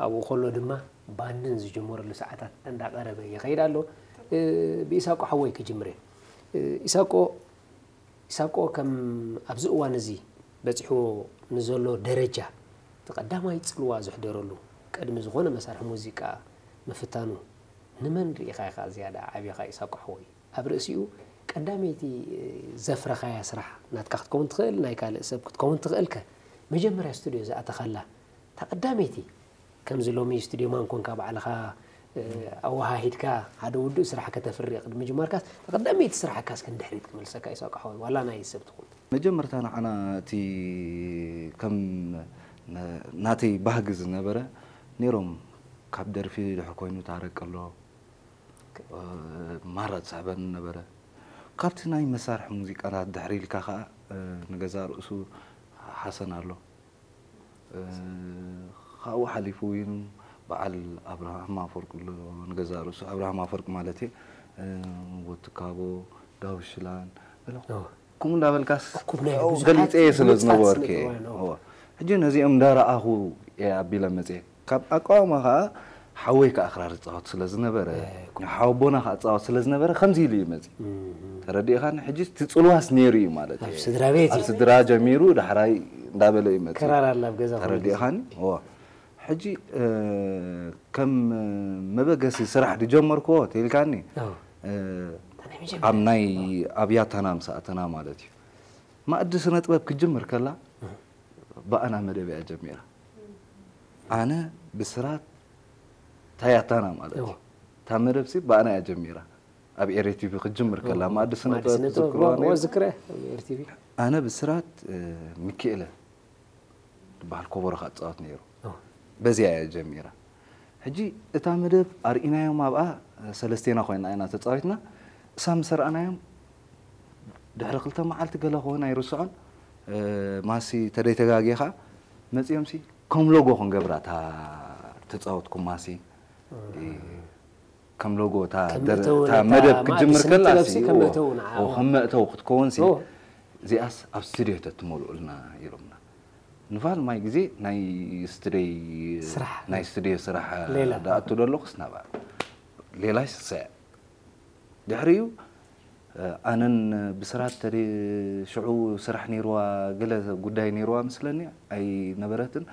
ኣብኡ ከሎ ድማ ባንድን ዝጅመረሉ ሰዓታት እንዳቐረበ ይኸይድ ኣሎ ብኢሳቆ ሓወይ ክጅምር እየ ኢሳቆ ኢሳቆ ከም ኣብዚ እዋን እዚ በፂሕዎ ንዘሎ ደረጃ እቲ ቀዳማይ ፅልዋ ዘሕደረሉ ቅድሚ ዝኾነ መሳርሒ ሙዚቃ ምፍታኑ ንመን ርኢኻ ኢኻ ዝያዳ ዓብኻ ኢሳቆ ሓወይ ኣብ ርእሲኡ ቀዳመይቲ ዘፍረኻያ ስራሕ ናትካ ክትከውን ትኽእል ናይ ካልእ ሰብ ክትከውን ትኽእል ከ መጀመርያ ስቱድዮ ዝኣተኻላ እታ ቀዳመይቲ ከምዚ ሎሚ ስቱድዮ ማን ኮንካ ባዕልኻ ኣወሃሂድካ ሓደ ውዱእ ስራሕ ከተፍሪ ቅድሚ ምጅማርካስ እታ ቀዳመይቲ ስራሕካስ ክንድሕሪት ክመልሰካ ኢሳቆ ሓወይ ዋላ ናይ ሰብ ትኹን መጀመርታ ንዓና እቲ ከም ናተይ ባህጊ ዝነበረ ነይሮም። ካብ ደርፊ ድሕር ኮይኑ ታረቅ ኣሎ፣ ማራ ዝስሕበኒ ነበረ። ካብቲ ናይ መሳርሒ ሙዚቃታት ድሕሪ ኢልካ ከዓ ንገዛ ርእሱ ሓሰን ኣሎ። ካብኡ ሓሊፉ እውን በዓል ኣብርሃም ኣፈወርቂ ኣሎ። ንገዛ ርእሱ ኣብርሃም ኣፈወርቂ ማለት ወትካቦ፣ ዳውሽላን፣ ከምኡ እንዳበልካስ ገሊፀ ስለ ዝነበርኩ ሕጂ ነዚኦም እንዳረኣኹ ኣቢለ መፅየ። ካብ ኣቃውማ ከዓ ሓወይ ከዓ ክራር ዝፃወት ስለ ዝነበረ፣ ሓወቦና ከዓ ፃወት ስለ ዝነበረ ከምዚ ኢሉ እዩ መፂ። ተረዲእኻኒ? ሕጂ እቲ ፅልዋስ ነይሩ እዩ ማለት እዩ። ስድራ ቤት ኣብ ስድራ ጀሚሩ ዳሕራይ እንዳበለ እዩ መፂ። ክራር ኣላ ኣብ ገዛ ተረዲእኻኒ? ሕጂ ከም መበገሲ ስራሕ ድጀመርክዎ ተልካኒ ኣብ ናይ ኣብያታና ምስ ኣተና ማለት እዩ። ማእዲ ስነ ጥበብ ክጅምር ከላ ብኣና መደብ እያ ጀሚራ። ኣነ ብስራት ታያታና ማለት እዩ። እታ መደብ ሲ ብኣና እያ ጀሚራ። ኣብ ኤሬ ቲቪ ክጅምር ከላ ማእዲ ስነ ጥበብ ትዝክርዋ ነይሩ? ዝክረ ኤርቲቪ ኣነ ብስራት ሚኪኤለ ዝበሃል ኮቦሮ ከዓ ዝፃወት ነይሩ። በዚያ እያ ጀሚራ። ሕጂ እታ መደብ ኣርኢናዮም ኣብኣ ሰለስቴና ኮይና ኢና ተፃዊትና። እሳ ምስ ኣርኣናዮም ድሕሪ ክልተ መዓልቲ ገለ ክኸውን ኣይርስዖን። ማሲ ተደይተጋጌ ከዓ መፂኦም ሲ ከም ሎጎ ክንገብራ እታ ተፃወትኩም ማሲ ከም ሎጎ እታ መደብ ክጅምር ከላ ከም መእተዊ ክትከውን ሲ እዚኣስ ኣብ ስቱዲዮ ተትመልኡልና ኢሎምና። ንፋል ማይ ግዜ ናይ ስትደይ ናይ ስትድዮ ስራሕ ሌላ። ዳኣቱ ደለኹስ ናብኣ ሌላ ይስስዐ። ድሕሪኡ ኣነን ብስራት ተደ ሽዑ ስራሕ ነይርዋ፣ ገለ ጉዳይ ነይርዋ ምስለኒ ኣይነበረትን።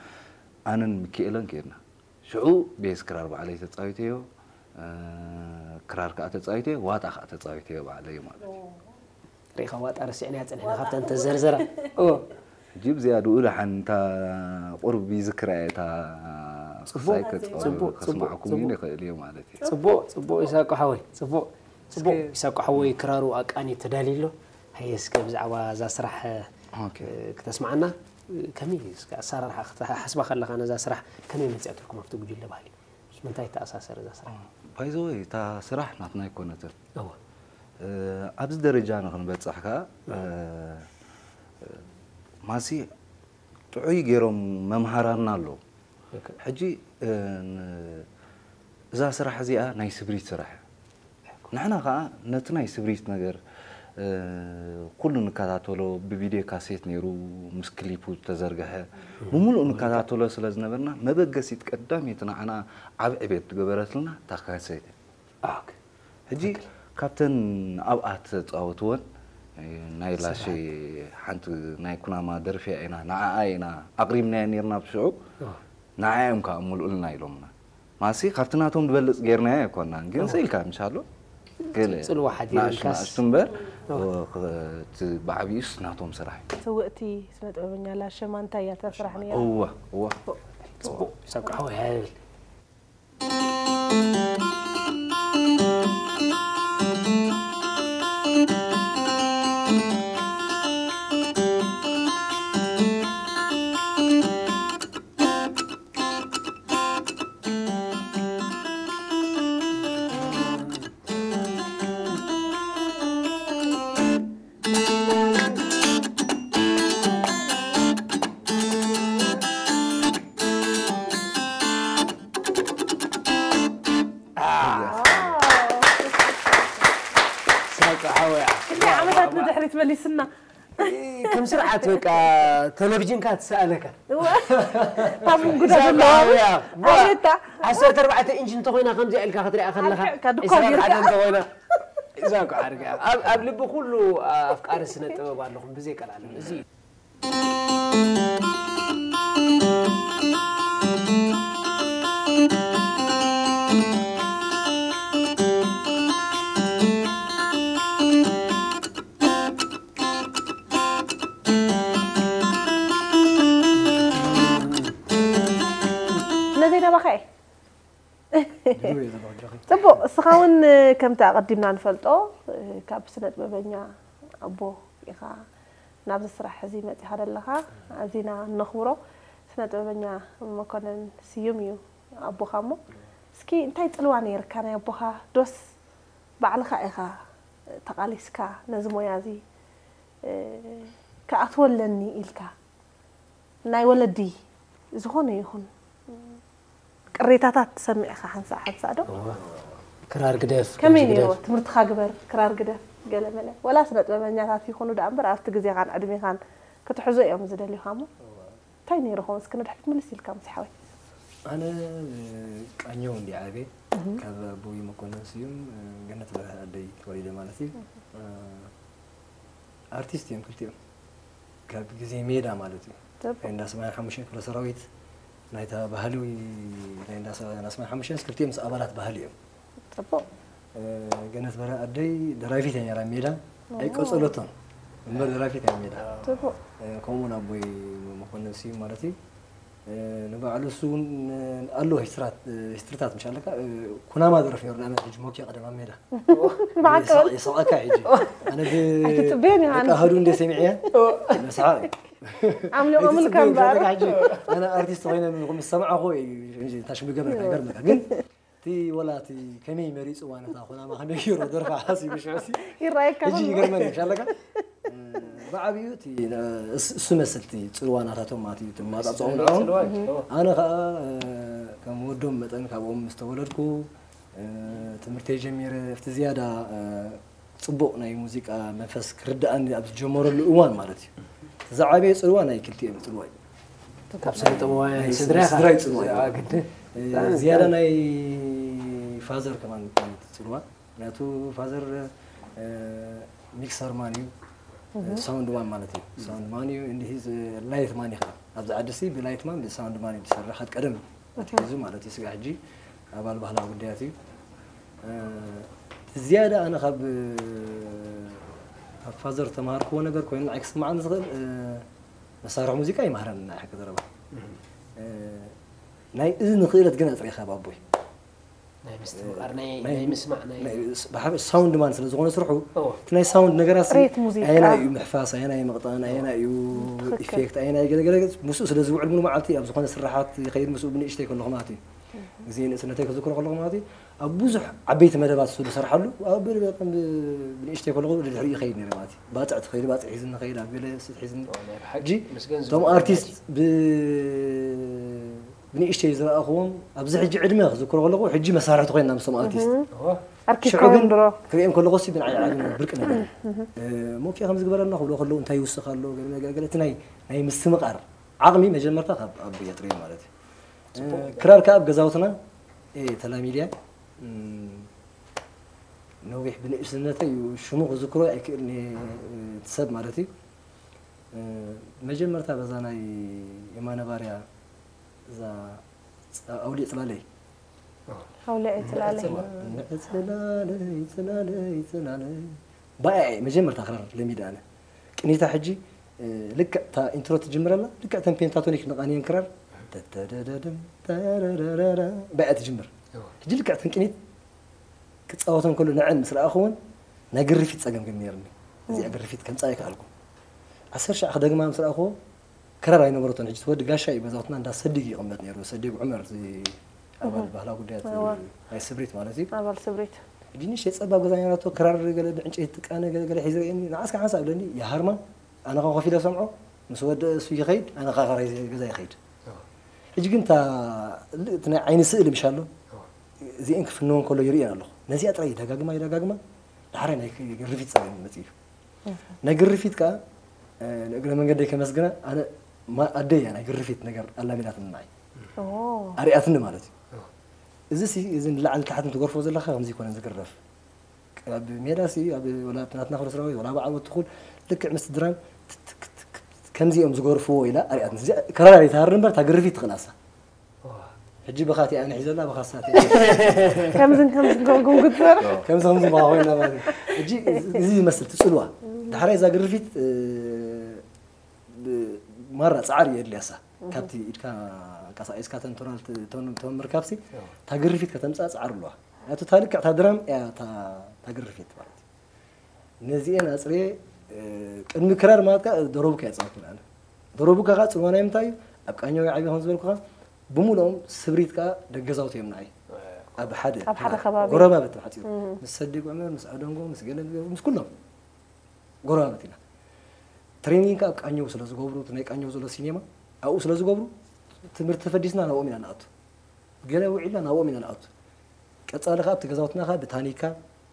ኣነን ምክኤለን ከድና ሽዑ ቤዝ ክራር ባዕለይ ተፃዊተዮ። ክራር ከዓ ተፃዊተዮ፣ ዋጣ ከዓ ተፃዊተዮ ባዕለይ ማለት እዩ። ሪኢኻ ዋጣ ረሲዕናያ ፀኒሕና ካብተን ተዘርዘራ። ሕጂ ብዝያድኡ ደሓን እታ ቁሩብ ይዝክራ እየ እታ ክሳይ ከስማዕኩም ይኽእል እየ ማለት እዩ። ፅቡቕ ፅቡቕ። ይሳቆ ሓወይ፣ ፅቡቕ ፅቡቕ። ይሳቆ ሓወይ ክራሩ ኣቃኒ ተዳልዩ ኣሎ። ሃየ እስከ ብዛዕባ እዛ ስራሕ ክተስማዓና። ከመይ እስከ ኣሰራርሓ ክትሓስባ ከለኻ ነዛ ስራሕ ከመይ መፅኣትልኩም ኣብቲ ጉጅለ ባህሊ? ምስ ምንታይ ተኣሳሰር እዛ ስራሕ? ባይዘወይ እታ ስራሕ ናትና ኣይኮነትን። ኣብዚ ደረጃ ንክንበፅሕ ከዓ ማሲ ጥዑይ ገይሮም መምሃራና ኣለዉ። ሕጂ እዛ ስራሕ እዚኣ ናይ ስብሪት ስራሕ እያ። ንሕና ከዓ ነቲ ናይ ስብሪት ነገር ኩሉ ንከታተሎ፣ ብቪድዮ ካሴት ነይሩ ምስ ክሊፑ ዝተዘርግሐ ብምሉእ ንከታተሎ ስለ ዝነበርና መበገሲት ቀዳመይቲ ንዓና ዓብ ዕቤት ዝገበረትልና እታ ካሴት እያ። ሕጂ ካብተን ኣብኣ ተፃወትወን ናይ ላሸ ሓንቲ ናይ ኩናማ ደርፊያ ኢና ንዓኣ ኢና ኣቕሪብናያ ነርና ብሽዑ። ንዓኣ እዮም ከዓ ምልኡልና ኢሎምና። ማሲ ካብቲ ናቶም ዝበልፅ ጌርናዮ ኣይኮናን ግን ስኢልካ ምሻሎ ገለ ጽልዋ ሓዲሩ ናእሽቱ ኢልካስ ናእሽቱ እምበር እቲ ብዓብዩስ ናቶም ስራሕ እዩ። ስውእቲ ስነ ጥበበኛ ላሸ ማንታ እያ እታ ስራሕ ነይራ። እወ እወ። ጽቡቕ ሰብቃ ሓወይ ሃብል። ሳቂ ሓወያ። ክንደይ ዓመታት ንድሕሪት መሊስና። ከም ስርዓት በቃ ቴሌቪዥንካ ትሰኣለካ። እወ። ካብ ምንጉዳ እዛ ዘለዋ ሓወያ፣ ዋ፣ ኣቤታ። ዓሰርተ ኣርባዕተ ኢንች እንተኾይና ከምዚኣ ኢልካ ክትሪኣ ከለኻ፣ ኣርቂዕካ ድኳን ዕስራን ሓደን ጌርካ። እንተኾይና፣ እዛ እኮ ዓርኪ እያ። ኣብ፣ ኣብ ልቢ ኩሉ ኣፍቃሪ ስነ ጥበብ ኣለኹም፣ ብዘይ ቀልዓለም። እዚ እዩ። ነዘይ ናባኸ እየ። ጽቡቕ፣ እስኻ እውን ከምቲ ኣቐዲምና ንፈልጦ ካብ ስነ ጥበበኛ ኣቦ ኢኻ። ናብዚ ስራሕ እዚ መጺኻ ዘለኻ ኣዚና እነኽብሮ። ስነ ጥበበኛ መኮነን ስዩም እዩ ኣቦኻ። እሞ እስኪ እንታይ ጽልዋ ነይርካ ናይ ኣቦኻ? ዶስ ባዕልኻ ኢኻ ተቓሊስካ ነዚ ሞያ እዚ ክኣትወለኒ ኢልካ? ናይ ወለዲ ዝኾነ ይኹን ቅሬታታት ትሰምዕ ኢኻ ሓንሳእ ሓንሳእ ዶ? ክራር ግደፍ ከመይ ነይርዎ? ትምህርትኻ ግበር፣ ክራር ግደፍ፣ ገለ መለ። ወላ ስነ ጥበበኛታት ይኹኑ ደኣ እምበር ኣብቲ ግዜኻን ዕድሜኻን ክትሕዞ እዮም ዝደልዩኻ። እሞ እንታይ ነይርኹም? እስኪ ንድሕሪት ምልስ ኢልካ ምስ ሓወይ። ኣነ ቃኘው እንዲ ዓብየ ካብ ኣቦይ መኮነን ስዩም ገነት በርሀ ኣደይ ተወሊደ ማለት እዩ። ኣርቲስት እዮም ክልቲኦም ካብ ግዜ ሜዳ ማለት እዩ። ናይ እንዳ ሰማንያ ሓሙሽተ ክፍለ ሰራዊት ናይታ ባህሊ ናይ እንዳ ሰማንያ ሓሙሽተ ክልቲኦም ምስ ኣባላት ባህሊ እዮም። ጽቡቕ። ገነት በርሀ ኣደይ ደራፊት እያ ነይራ ሜዳ ኣይቀጸለቶን እምበር ደራፊት እያ ሜዳ። ጽቡቕ። ከምኡ እውን ኣቦይ መኮነን ስዩም ማለት እዩ። ንባዕሉ እሱ እውን ኣሎ ሂስትራት ሂስትሪታት ምሽ ኣለካ ኩናማ ደረፍ ነሩ ንኣብነት ሕጂ ሞኪ ቀደም ኣብ ሜዳ ብሓቂ ይስቐካ ሕጂ ኣነ ኣይትጽበዮን ኢኻ ብቃ ህዱ እንደ ሰሚዕየ መስሓቕ ዓምሊቖምልካ እምበር ሕጂ ኣነ ኣርቲስት ኮይነ ምስ ሰማዕኹ እዩ ታሽሚ ገብረካ ይገርመካ ግን እቲ ወላ እቲ ከመይ መሪፅዋ ነታ ኩናማ ከመይ ገይሩ ደርፋ ሓሲቡ ሽዑ ይረኣየካ ሕጂ ይገርመኒ ምሽ ኣለካ ብዓብዩ እቲ እሱ መስል እቲ ፅልዋ ናታቶም ማለት እዩ ማጣፅኦም ንዕኦም ኣነ ከዓ ከም ወዶም መጠን ካብኦም ምስ ተወለድኩ ትምህርተይ ጀሚረ ኣብቲ ዝያዳ ፅቡቕ ናይ ሙዚቃ መንፈስ ክርድኣኒ ኣብ ዝጀመረሉ እዋን ማለት እዩ ዝዓበየ ፅልዋ ናይ ክልቲኦም ፅልዋ እዩ ካብ ስነ ጥበባውያን ናይ ስድራ ስድራይ ፅልዋ እዩ ግድ ዝያዳ ናይ ፋዘር ከማን ፅልዋ ምክንያቱ ፋዘር ሚክሰር ማን እዩ ሳውንድ ማን ማለት እዩ ሳውንድ ማን እዩ እንዲህ ላይት ማን ይኸ ኣብዚ ዓዲ ሲ ብላይት ማን ብሳውንድ ማን እዩ ዝሰርሕ ካብ ቀደም ኣትሒዙ ማለት እዩ ስጋ ሕጂ ኣባል ባህላዊ ጉዳያት እዩ ዝያዳ ኣነ ካብ ካብ ፋዘር ተማሃርክዎ ነገር ኮይኑ ንዓይ ክስማዓኒ ዝኽእል መሳርሒ ሙዚቃ ይማህረኒ ንዓይ ሓቂ ዘረባ ናይ እዝኒ ክእለት ግን ኣፅሪኻ ባቦይ ናይ ምስትምቓር ናይ ናይ ምስማዕ ናይ ብሓፈሽ ሳውንድ ማን ስለ ዝኾነ ስርሑ ኦ እቲ ናይ ሳውንድ ነገራት ፅሬት ሙዚቃ። ኣየናይ እዩ ምሕፋስ ኣየናይ ምቕጣን ኣየናይ እዩ ትኽክል። ኢፌክት ኣየናይ ገለገለ ምስኡ ስለ ዝውዕል ሙሉ መዓልቲ ኣብ ዝኾነ ስራሓት ይኸይድ ምስኡ ብንእሽተይ ከለኹ ማለት እዩ ግዜ ንእስነተይ ክዝክሮ ከለኹ ማለት እዩ ኣብ ብዙሕ ዓበይቲ መደባት እሱ ዝሰርሓሉ ኣብ በጣም ብንእሽተይ ከለኹ ድሕሪ ይኸይድ ነይረ ማለት እዩ ባፅዕ ትኸይድ ባፅዕ ሒዝኒ ኸይድ ኣብ ገለ ስት ሒዝኒ ናይ ብሓቂ ሕጂ ምስ ገንዘቡ እቶም ኣርቲስት ብ ብንእሽተይ ዝረኣኽዎም ኣብዚ ሕጂ ዕድመ ክዝክሮ ከለኹ ሕጂ መሳርሕቲ ኮይና ምስቶም ኣርቲስት ኦ ኣርኪብ ሽዑ ከውን ግን ድሮ ክሪኦም ከለኹ ሲ ብንዓይ ዓቢ ብርቂ ነገር እ፣ ሞኬ ከምዚ ግበረልና ክብሎ ከለዉ እንታይ ይውስኽ ኣሎ ገለ ነገር ገለ እቲ ናይ ናይ ምስትምቓር ዓቕሚ መጀመርታ ካብ ኣብ የጥሪ ማለት እዩ እ፣ ክራር ከዓ ኣብ ገዛውትና እ፣ ተላሚድያ እም፣ ነዊሕ ብንእስነተይ እዩ ሽሙ ክዝክሮ ኣይክእልን እየ እ፣ እቲ ሰብ ማለት እዩ እ፣ መጀመርታ በዛ ናይ የማነ ባርያ እዛ ኣውሊዕ ፅላለይ ኣውሊዕ ፅላለይ ፅላለይ ፅላለይ ፅላለይ ባያ እየ መጀመርታ ክራር ለሚደ ኣነ ቅኒታ ሕጂ ልክዕ እታ ኢንትሮ ትጅምረላ ልክዕ ተን ፔንታቶኒክ ንቃንየን ክራር ተተደደደም ተረረረረ ባያ ትጅምር ሕጂ ልክዕ ተን ቅኒት ክፃወተን ከሎ ንዐን ምስ ረኣኽወን ናይ ግርፊት ፀገም ግን ነይርኒ እዚኣ ግርፊት ከምፃ ይከኣልኩ ዓሰርተ ሻዕ ክደግማ ምስ ረኣኽዎ ክራር ኣይነበረቶን ሕጂ ወዲ ጋሻ እዩ ገዛውትና እንዳ ሰዲግ ይቕመጥ ነይሩ ሰዲግ ዑመር እዚ ኣባል ባህላዊ ጉዳያት ናይ ስብሪት ማለት እዩ ኣባል ስብሪት ሕጂ ንእሽተይ ፀባብ ገዛ ነራቶ ክራር ገለ ብዕንጨይቲ ትቃነ ገለ ገለ ሒዙ ርእየኒ ንዓስካ ሓንሳብ ኢለኒ ይሃርማ ኣነ ኸ ኮፍ ኢለ ሰምዖ ምስ ወደ እሱ ይኸይድ ኣነ ኸ ክራይ ገዛ ይኸይድ ሕጂ ግን እታ እቲ ናይ ዓይኒ ስእሊ ምሽ ኣሎ እዚአን ክፍነወን ከሎ ይርእየን ኣለኹ ነዚኣ ጥራይ ይደጋግማ ይደጋግማ ዳሕራይ ናይ ግርፊት ፀገም መፅእ እዩ ናይ ግርፊት ከዓ ንእግረ መንገደይ ከመስግና ኣነ ኣደይ እያ ናይ ግርፊት ነገር ኣላሚዳትኒ ንዓይ ኣርያትኒ ማለት እዩ እዚ ሲ እዚ ንላዕሊ ታሕትን ትገርፎ ዘለካ ከምዚ ይኮነን ዝግረፍ ኣብ ሜዳ ሲ ኣብ ወላ ናትና ክብረ ሰራዊት ወላ በዓል ወትኹን ልክዕ ምስ ድራም ከምዚ እዮም ዝገርፍዎ ኢላ ኣርያትኒ ከራር ይትሃር እምበር እታ ግርፊት ትኽእላሳ ሕጂ ብኻቲ ኣነ ሒዘላ ብኻሳት ከምዝን ከምዝን ከምኩም ክትበር ከምዚ ከምዚ ብኻ ኮይና ማለት እዩ። ሕጂ እዚ ይመስል ትፅልዋ ዳሕራይ እዛ ግርፊት ማራ ፃዕሪ የድልያሳ ካብቲ ኢድካ ቀሳቂስካ ተንቶናል ተምርካብሲ እታ ግርፊት ከተምፃ ፃዕሪ ኣለዋ ናቱ እታ ልክዕ እታ ድራም እያ እታ ግርፊት ማለት እዩ ነዚኤን ኣፅርየ ቅድሚ ክራር ማለት ከዓ ደሮቡካ እየ ዝፃወት። ንኣነ ደሮቡካ ከዓ ፅልዋ ናይ ምንታይ እዩ? ኣብ ቃኘው ይዓብየ ከም ዝበልኩኻ፣ ብምሉኦም ስብሪት ከዓ ደገዛውቲ እዮም ንዓይ። ኣብ ሓደ ኣብ ሓደ ከባቢ። ጎረባብቲ ብሓፂሩ፣ ምስ ሰዲግ ዑመር፣ ምስ ኣደንጎ፣ ምስ ገለ፣ ምስ ኩሎም ጎረባብቲ ኢና። ትሬኒንግ ከዓ ኣብ ቃኘው ስለ ዝገብሩ፣ እቲ ናይ ቃኘው ዘሎ ሲኔማ ኣብኡ ስለ ዝገብሩ፣ ትምህርቲ ተፈዲስና ናብኦም ኢና ንኣቱ። ገለ ውዒልና ናብኦም ኢና ንኣቱ። ቀፃሊ ከዓ ኣብቲ ገዛውትና ከዓ ብታኒካ፣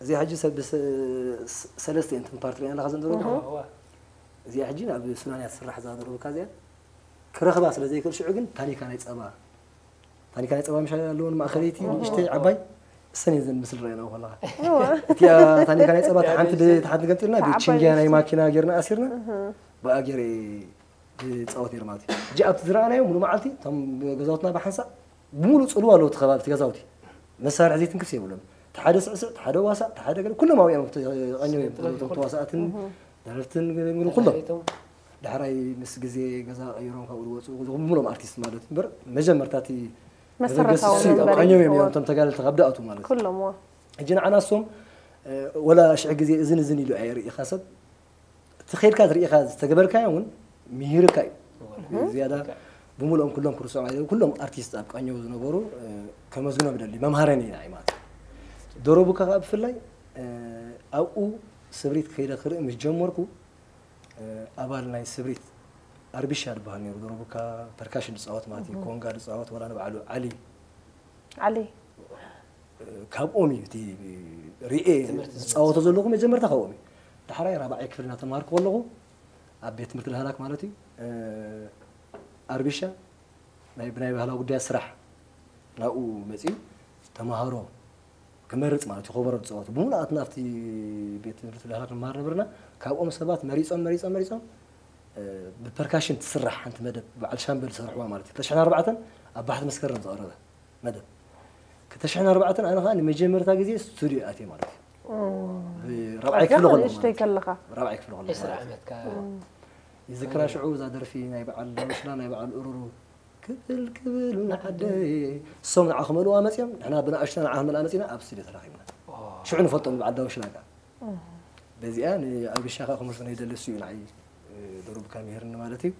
እዚኣ ሕጂ ሰብ ብሰ- ሰለስተ እየን እተን ፓርት ርኢና ኣለኻ ዘን ዘሎ። እዚኣ ሕጂ ኣብ ሱዳን እያ ትስራሕ እዛ ደሮቡካ እዚኣ። ክረኽባ ስለ ዘይክእል ሽዑ ግን ታኒካ ናይ ፀባ፣ ታኒካ ናይ ፀባ ምሻ ኣለዎ፣ ማእኸለይቲ ንእሽተይ ዓባይ፣ እሰን እየን ዘን ምስል ረኣይናዎ ከለኻ። እቲኣ ታኒካ ናይ ፀባ እታ ሓንቲ ብ- እታ ሓንቲ ገምጢልና፣ ብችንግያ ናይ ማኪና ጌርና ኣሲርና፣ ብኣ ጌረ ይፃወት ነይሩ ማለት እዩ። ሕጂ ኣብቲ ዝረኣናዮ ሙሉ መዓልቲ እቶም ገዛውትና ብሓንሳእ ብምሉእ ጽልዋ ኣለዎ እቲ ከባቢ፣ እቲ ገዛውቲ። መሳርሒ ዘይትንክፍ የብሎም። እቲ ሓደ ስዕስዕ፣ እቲ ሓደ ዋሳእ፣ እቲ ሓደ ገለ፣ ኩሎም ኣብኡ እዮም ተቐንዮም እዮም። እቶም ተዋሳእትን ደረፍትን ገለ ኩሎም። ዳሕራይ ምስ ግዜ ገዛ ቀይሮም ካብኡ ዝወፁ፣ እዞም ብምሎም ኣርቲስት ማለት እዩ። እምበር መጀመርታ እቲ መሰረታዊ መበገሲ እሱ እዩ። ኣብ መንበሪ ቃኘው እዮም ህይወት። እቶም ተጋደልቲ ካብ ድኣቱ ማለት እዩ። ኩሎም ዋ ሕጂ ንዓና እሶም፣ እ፣ ወላ ሽሕ ግዜ እዝን እዝን ኢሉ ኣይርእኻ ሰብ። እቲ ኸይድካ ዝርእኻ ዝተገበርካዮ እውን ምሂርካ እዩ። ዝያዳ ብምልኦም ኩሎም ክርስዖም ኣይደለም፣ ኩሎም ኣርቲስት ኣብ ቃኘው ዝነበሩ፣ እ፣ ከመስግኖም ይደሊ። መምሃረኒ ኢና እዩ ማለት እዩ። ደሮቡካ ከዓ ብፍላይ፣ እ፣ ኣብኡ ስብሪት ከይደ ክርኢ ምስ ጀመርኩ፣ እ፣ ኣባል ናይ ስብሪት ኣርቢሻ ዝበሃል ነይሩ። ደሮቡካ ፐርካሽን ዝፃወት ማለት እዩ። ኮንጋ ዝፃወት፣ ወላ ንባዕሉ ዓሊ ዓሊ ካብኦም እዩ እቲ ርኤ ዝፃወቶ ዘለኹ መጀመርታ ካብኦም እዩ። ዳሕራይ ራብዓይ ክፍል እናተምሃርኩ ከለኹ ኣብ ቤት ትምህርቲ ዳህላክ ማለት እዩ፣ እ፣ ኣርቢሻ ናይ ብናይ ባህላዊ ጉዳያት ስራሕ ናብኡ መፂኡ ተምሃሮ ክመርፅ ማለት እዩ። ከበሮ ዝፃወቱ ብምሉኣትና ኣብቲ ቤት ትምህርቲ ዳህላክ ንመሃር ነበርና። ካብኦም ሰባት መሪፆም መሪፆም መሪፆም፣ እ፣ ብፐርካሽን ትስራሕ ሓንቲ መደብ በዓል ሻምበል ዝሰርሕዋ ማለት እዩ። ክልተ ሽሕን ኣርባዕተን ኣብ ባሕቲ መስከረም ዝቐረበ መደብ። ክልተ ሽሕን ኣርባዕተን ኣነ ከዓ ንመጀመርታ ግዜ ስቱድዮ ኣትየ ማለት እዩ። ራብዓይ ክፍሊ ከለኹ ማለት ንእሽተይ እዩ። ከለኻ ራብዓይ ክፍሊ ከለኹ ዕስራ ማለት እዩ። ዓመትካ ይዝክራ ሽዑ እዛ ደርፊ ናይ በዓል ዳውሽላ ናይ በዓል እሩሩ ክብል ክብል ንዓደይ እሶም ንዓ ክመልዋ መፅዮም ንሕና ብንኣሽታ ንዓ ክመልኣ መፂና ኣብ ስቱድዮ ተራኺብና። ሽዑ ንፈልጦም በዓል ዳውሽላ ከዓ በዚኣ ንኣቢሻ ከዓ ክምልሶ ይደሊ እሱ እዩ ንዓይ ደሩብካ ምሂርኒ ማለት እዩ።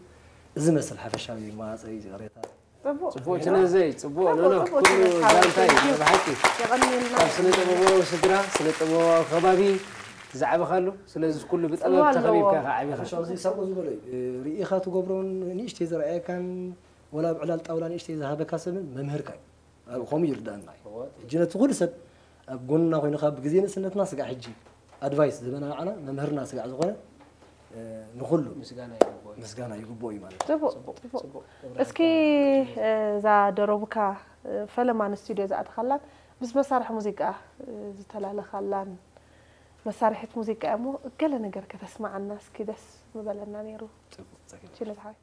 እዚ መስል ሓፈሻዊ መዋፅኢ ይቕሬታ። ጽቡቅ ጽቡቅ ችነዘይ ጽቡቅ ጽቡቅ፣ ኖኖ ጽቡቅ ኩሉ ችነዘይ ሓወይ። ዛንታይ ብሓቂ የቐንየልና። ካብ ስነ ጥበባዊ ስድራ ስነ ጥበባዊ ከባቢ ዝዓበኻሉ ስለዚ ኩሉ ብጥበብ ጽልዋ ኣለዎ። ተኸቢብካ ኢኻ ዓቢኻ ሓፈሻዊ እዚ ሳብኡ ዝበለ እዩ። ርኢኻ ትገብሮን ንእሽተይ ዝረኣየካን ወላ ኣብ ዕላል ጣውላ ንእሽተይ ዝሃበካ ሰብን መምህርካ እዩ። ኣብ ከምኡ ይርዳእና እዩ። ሕጂ ነቲ ኩሉ ሰብ ኣብ ጎንና ኮይንካ ብግዜ ንእስነትና ስጋዕ ሕጂ ኣድቫይስ ዝህበና ንዓና መምህርና ስጋዕ ዝኾነ፣ እ፣ ንኹሉ ምስጋና ይግብኦ እዩ። ምስጋና ይግብኦ እዩ ማለት እዩ። ጽቡቅ ጽቡቅ። እስኪ እ፣ እዛ ደሮብካ እ፣ ፈለማ ንስቱድዮ ዝኣተኻላን ምስ መሳርሒ ሙዚቃ እ፣ ዝተላለኻላን መሳርሒት ሙዚቃ እሞ ገለ ነገር ከተስማዓና እስኪ ደስ ምበለና ነይሩ። ጽቡቅ፣ ጸገም። ችነት ሓወይ።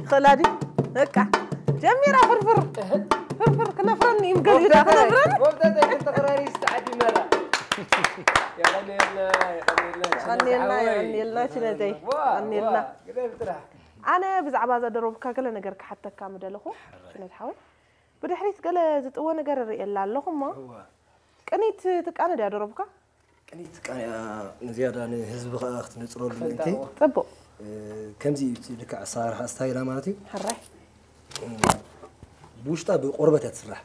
ይኽእላ ድዩ? በቃ ጀሚራ ፍርፍር ፍርፍር ክነፍረኒ እዩ ገሊኡ ዳ ክነፍረኒ። ወብጠጠ ክልተ ክራሪስ ተዓዲመራ። የቐንየልና፣ የቐንየልና። የቐንየልና፣ ሓወይ። የቐንየልና ችነተይ፣ ዋ፣ የቐንየልና። ዋ፣ ግደፍ ጥራሕ። ኣነ ብዛዕባ እዛ ደሮብካ ገለ ነገር ክሓተካ ምደለኹ ችነት ሓወይ። ብድሕሪት ገለ ዝጥወ ነገር እርኢ ኣላ ኣለኹ እሞ እዋ። ቅኒት ትቃነ ድያ ደሮብካ? ቅኒት ትቃነ እያ፣ ንዝያዳ ንህዝቢ ከኣ ክትነጽረሉ ምእንቲ። ፈልጣዎ። ጽቡቕ። እ፣ ከምዚ እዩ እቲ ልክዕ ኣሰራርሓ ስታይላ ማለት እዩ። ሕራይ እ፣ ብውሽጣ ብቆርበት እያ ትስራሕ።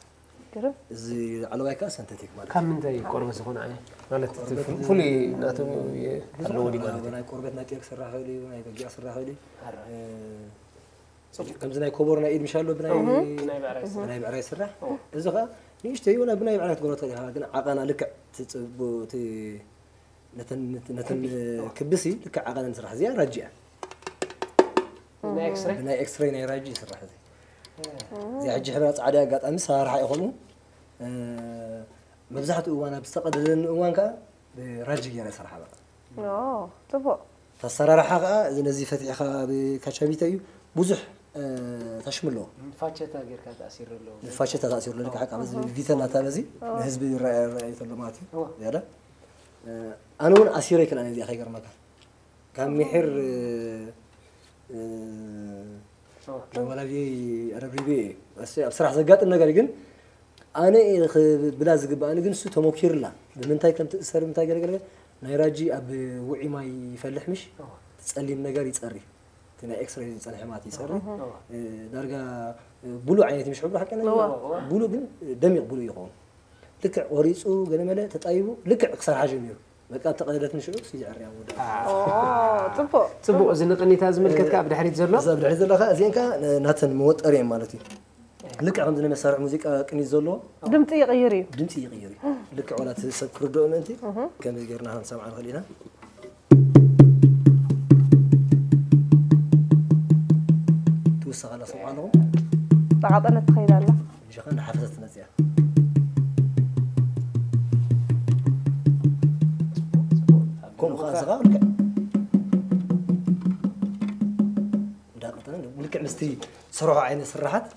ግርም። እዚ ላዕለዋይ ከኣ ሰንተቲክ ማለት ካብ እዩ። ምንታይ ቆርበት ዝኾነ ዓይነት ማለት እቲ ፍ- ፍሉይ ናቶም የ- ኣለዎ ድዩ ማለት እዩ? ናይ ቆርበት ናይ ጤል ክስራሕ ይኽእል እዩ፣ ናይ በጊዕ ክስራሕ ይኽእል እዩ። ሕራይ። እ፣ ከምዚ ናይ ኮቦር ናይ ኢድ ምሽ ኣሎ ብናይ ናይ ብዕራይ ስራሕ። ናይ ብዕራይ ስራሕ። እዚ ከኣ ንእሽተይ ወላ ብናይ ብዕራይ ትገብሮ ትኽእል ኢኻ፣ ግን ዓቐና ልክዕ ትጽቡ-፣ እቲ ነተን፣ ነተን ክብሲ ልክዕ ዓቐነን ስራሕ። እዚኣ ራጂ እያ። ናይ ኤክስሬይ? ብናይ ኤክስሬይ ናይ ራጂ ይስራሕ እዚ። እዚኣ ሕጂ ሕብራ ጻዕዳ ኣጋጣሚ ሰራርሓ ይኾኑ። እ፣ መብዛሕትኡ እዋን ኣብ ዝተቐደደኒ እዋን ከኣ ብራጂ ገይረ ይሰርሓ በቃ። ኦ፣ ጽቡቕ። ኣሰራርሓ ከዓ እዚ ነዚ ፈትሒኻ ብካቻቢተ እዩ ብዙሕ ታሽም ኣለዎ። ፋቸታ ጌርካ ተኣሲሩ ኣለዎ። ፋቸታ ተኣሲሩ ኣለካ ሓቃ በዚ ቪተ እናታ በዚ ንህዝቢ ይረኣዩ ተሎ ማለት እዩ። ያዳ ኣነ እውን ኣሲረ ይክል ኣነ እዚኣ ከይገርመካ ካብ ሚሕር ወላዲ ረብሪቤ ኣብ ስራሕ ዘጋጥም ነገር ግን ኣነ ብላ ዝግባኣኒ ግን እሱ ተሞኪርላ ብምንታይ ከም ትእሰር ምንታይ ገለገለ ናይ ራጂ ኣብ ውዒ ማይ ይፈልሕ ምሽ ጸሊም ነገር ይጸሪ እቲ ናይ ኤክስሬይ ዝጸንሐ ማለት ይጸሪ ዳርጋ ብሉ ዓይነት ምሽ ሕብሩ ሓቀና ብሉ ግን ደሚቕ ብሉ ይኸውን ልክዕ ቆሪጹ ገለመለ ተጣይቡ ልክዕ ክሰርሓ ጀሚሩ በቃ ተቐደደት ንሽዑ ሲዚ ዕርያ ወደ ጽቡቅ ጽቡቅ እዚ ንቅኒታ ዝምልከት ከዓ ብድሕሪት ዘሎ እዛ ብድሕሪት ዘለካ እዚአን ከዓ ናተን መወጠሪ እየን ማለት እዩ ልክዕ ከምዚ ናይ መሳርሒ ሙዚቃ ቅኒት ዘለዎ ድምፂ ይቕይር እዩ ድምፂ ይቕይር እዩ ልክዕ ዋላ እቲ ሰብ ክርድኦ ምእንቲ ከምዚ ጌርና ክንሰምዓ ንኽእል ኢና ትውሰኽ ኣላ ሰምዓ ኣለኹም ተቓጠነት ትኸይድ ኣላ እዚኻ እናሓፈሰት ትመፅያ ከምኡ ከዓ ዝኻ ልክዕ እንዳቐጠነ ልክዕ ምስቲ ስርሖ ዓይነት ስራሓት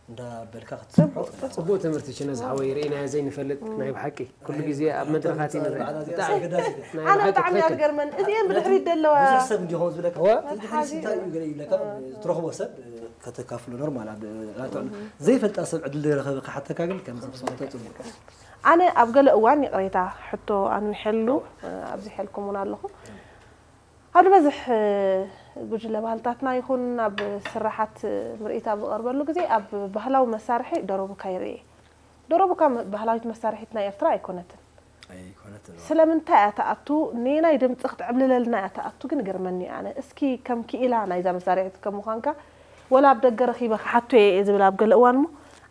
እንዳበልካ ክትሰርሖ ጽቡቅ ትምህርቲ ችነ ዝሓወይ ርኢናዮ ዘይንፈልጥ ናይ ብሓቂ ኩሉ ግዜ ኣብ መድረኻት ኢና ንርኢ። ብጣዕሚ ኣገዳሲ እዩ። ናይ ኣነ ብሓቂ ብጣዕሚ እያ ትኽክል። ዝገርመን እዚአን ብድሕሪት ዘለዋ ብዙሕ ሰብ እንዲኾን ዝብለካ እወ። እዚ ድሕሪት እንታይ እዩ ገለ ይብለካ ትረኽቦ ሰብ ከተካፍሎ ኖርማል ኣብ ራትዕ ዘይፈልጣ ሰብ ዕድል ዘይረኸበ ክሓተካ ግን ከም ዘፍሰወቶ ጽቡቅ ኣነ ኣብ ገለ እዋን ይቕሬታ ሕቶ ኣንዊሐሉ ኣብዚሐልኩም እውን ኣለኹ ኣብ ዝበዝሕ ጉጅለ ባህልታትና ይኹን ኣብ ስራሓት ምርኢት ኣብ ዝቐርበሉ ግዜ ኣብ ባህላዊ መሳርሒ ደረቡካ ይርኤ። ደረቡካ ባህላዊት መሳርሒት ናይ ኤርትራ ኣይኮነትን። ኣይኮነትን። ስለምንታይ እያ ትኣቱ? ነየናይ ድምፂ ክትዕብልለልና እያ ትኣቱ ግን ይገርመኒ ኣነ። እስኪ ከም ክኢላ ናይዛ መሳርሒት ከም ምዃንካ ወላ ኣብ ደገ ረኺበ ክሓቶ እየ እየ ዝብል ኣብ ገለ እዋን እሞ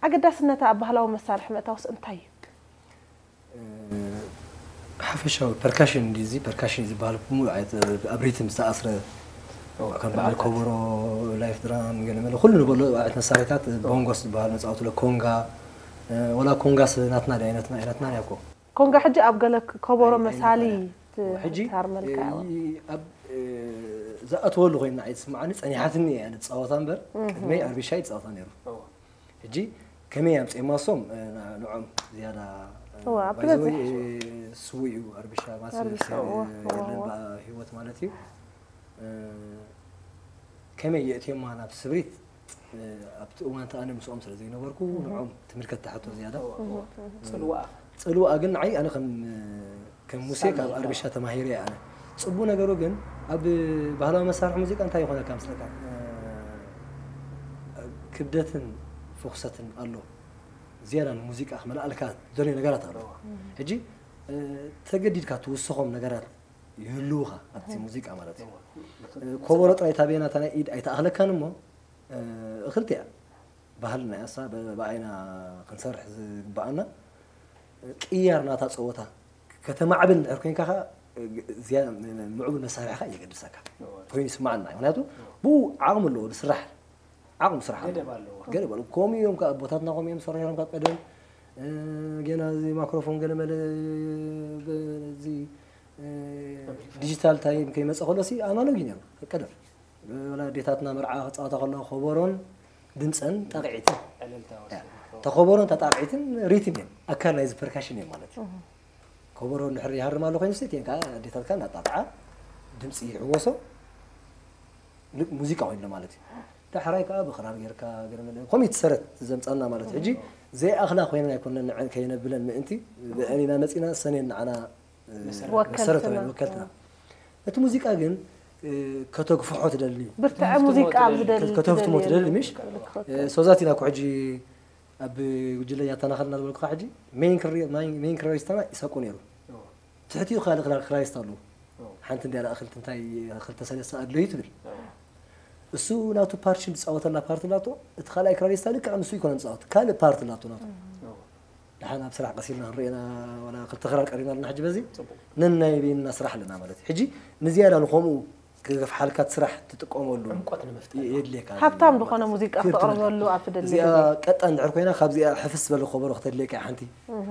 ኣገዳስነታ ኣብ ባህላዊ መሳርሒ ምእታውስ እንታይ እዩ? ሓፈሻዊ ፐርካሽን እንዲ እዚ ፐርካሽን ዝበሃል ብሙሉእ ዓይነት ኣብ ሪትም ዝተኣስረ ከም በዓል ከበሮ ላይፍ ድራም ገለ መለ ኩሉ ንበሎ ዓይነት መሳርሒታት ቦንጎስ ዝበሃል መፃወትሎ ኮንጋ ወላ ኮንጋስ ናትና ድያ ናትና ናትና እያ እኮ ኮንጋ ሕጂ ኣብ ገለ ከበሮ መሳሊ ሕጂ ትሃርመልካ እያ ኣብ ዝኣተወሉ ኮይና ኣይትስምዓኒ ፀኒሓትኒ እያ ንፃወታ እምበር ቅድመይ ኣርቢሻ ይፃወታ ነይሩ ሕጂ ከመይ ኣምፅኤማ እሶም ንዖም ዝያዳ እዋ፣ ኣብ ትበዝሕ። ስውእ እዩ ኣርቢሻ ማለት ኣርቢሻ፣ እዋ፣ እዋ፣ የለን እዋ። በ- ህይወት ማለት እዩ ከመይ የእትዮማ ናብ ስብሪት ኣብቲ እዋን ተኣነ ምስኦም ስለ ዘይነበርኩ ንዖም ትምልከት ተሓቶ ዝያዳ ፅልዋ ፅልዋ ግን ንዓይ ኣነ ከም ከም ሙሴ ካብ ኣርቢሻ ተማሂረ እየ ኣነ ፅቡ ነገሩ ግን ኣብ ባህላዊ መሳርሒ ሙዚቃ እንታይ ይኾነካ ምስለካ ክብደትን ፍኩሰትን ኣሎ ዝያዳ ንሙዚቃ ክመልኣልካ ዝደልዮ ነገራት ኣሎ ሕጂ ተገዲድካ ትውስኾም ነገራት ይህልውኻ ኣብቲ ሙዚቃ ማለት እዩ ኮበሮ ጥራይ ታበየና እታ ናይ ኢድ ኣይተኣኽለካን እሞ እኽልቲ እያ ባህልና እያ እሳ ብኣይና ክንሰርሕ ዝግበኣና ቅያር ናታ ፀወታ ከተማዕብል እንድሕር ኮይንካ ኸዓ ምዕቡል መሳርሒ ኸዓ የገድሰካ ኮይኑ ይስማዓና ምክንያቱ ብኡ ዓቕሚ ኣለዎ ዝስራሕ ዓቕሚ ስራሕ ገደብ ኣለዎ። ገደብ ኣለዎ። ከምኡ እዮም ከዓ ኣቦታትና ከምኡ እዮም ሰሪሖም ካብ ቀደም ገና እዚ ማክሮፎን ገለ መለ እዚ ዲጂታል ታይም ከይመፀ ከሎ ሲ ኣናሎግ እዩ ነሩ ቀደም ወላ ኣዴታትና መርዓ ክፃወታ ከለዋ ከበሮን ድምፀን ጣቕዒትን እታ ከበሮን እታ ጣቕዒትን ሪትም እዮም ኣካል ናይዚ ፐርካሽን እዮም ማለት እዩ ከበሮ እንድሕር ይሃርም ኣሎ ኮይኑ ሲ እቲአን ከዓ ኣዴታትካ እናጣቕዓ ድምፂ ይሕወሶ ሙዚቃ ኮይኑ ማለት እዩ ዳሕራይ ከዓ ብክራር ጌርካ ገለ መለ ከምኡ ትሰረት ዘምፃና ማለት እዩ ሕጂ ዘይኣኽላ ኮይነን ኣይኮነን ንዐን ከየነብለን ምእንቲ ብአን ኢና መፂና ሰኔን ንዓና መሰረት ወከልትና እቲ ሙዚቃ ግን ከተግፍሖ ትደሊ ብርትዐ ሙዚቃ ኣብ ዝደሊ ከተፍትሞ ትደሊ ምሽ ሶዛት ኢና ኩ ሕጂ ኣብ ጉጅለ እያተናኸልና ዝበልኩኻ ሕጂ ሜን ክራሪስታና ይሳቆ ነይሩ ትሕቲኡ ካልእ ክራሪስታ ኣለዎ ሓንቲ እንዲያ እኽልቲ እንታይ ክልተ ሰለስተ ኣድለዩ ትብል እሱ ናቱ ፓርት ዝፃወተላ ፓርት ላቶ እቲ ካልኣይ ክራሪስታ ልክዕ ንሱ ይኮነ ዝፃወት ካልእ ፓርት ላቶ ናቱ ደሓን ኣብ ስራሕ ቀሲልና ክንሪኤና ዋላ ክልተ ክራር ቀሪብና ኣለና ሕጂ በዚ ነናይ በይንና ስራሕ ኣለና ማለት እዩ ሕጂ ንዝያዳ ንከምኡ ክገፍሓልካ እቲ ስራሕ ትጥቀመሉ ዕምቆት ንምፍጣር። የድልየካ። ሃብታም ዝኾነ ሙዚቃ ክተቕርበሉ ኣብ ትደሊ እዚኣ ግዜ። ቀጣን እንድሕር ኮይና ካብዚኣ ሕፍስ ዝበለ ከበሮ ክተድልየካ እያ ሓንቲ።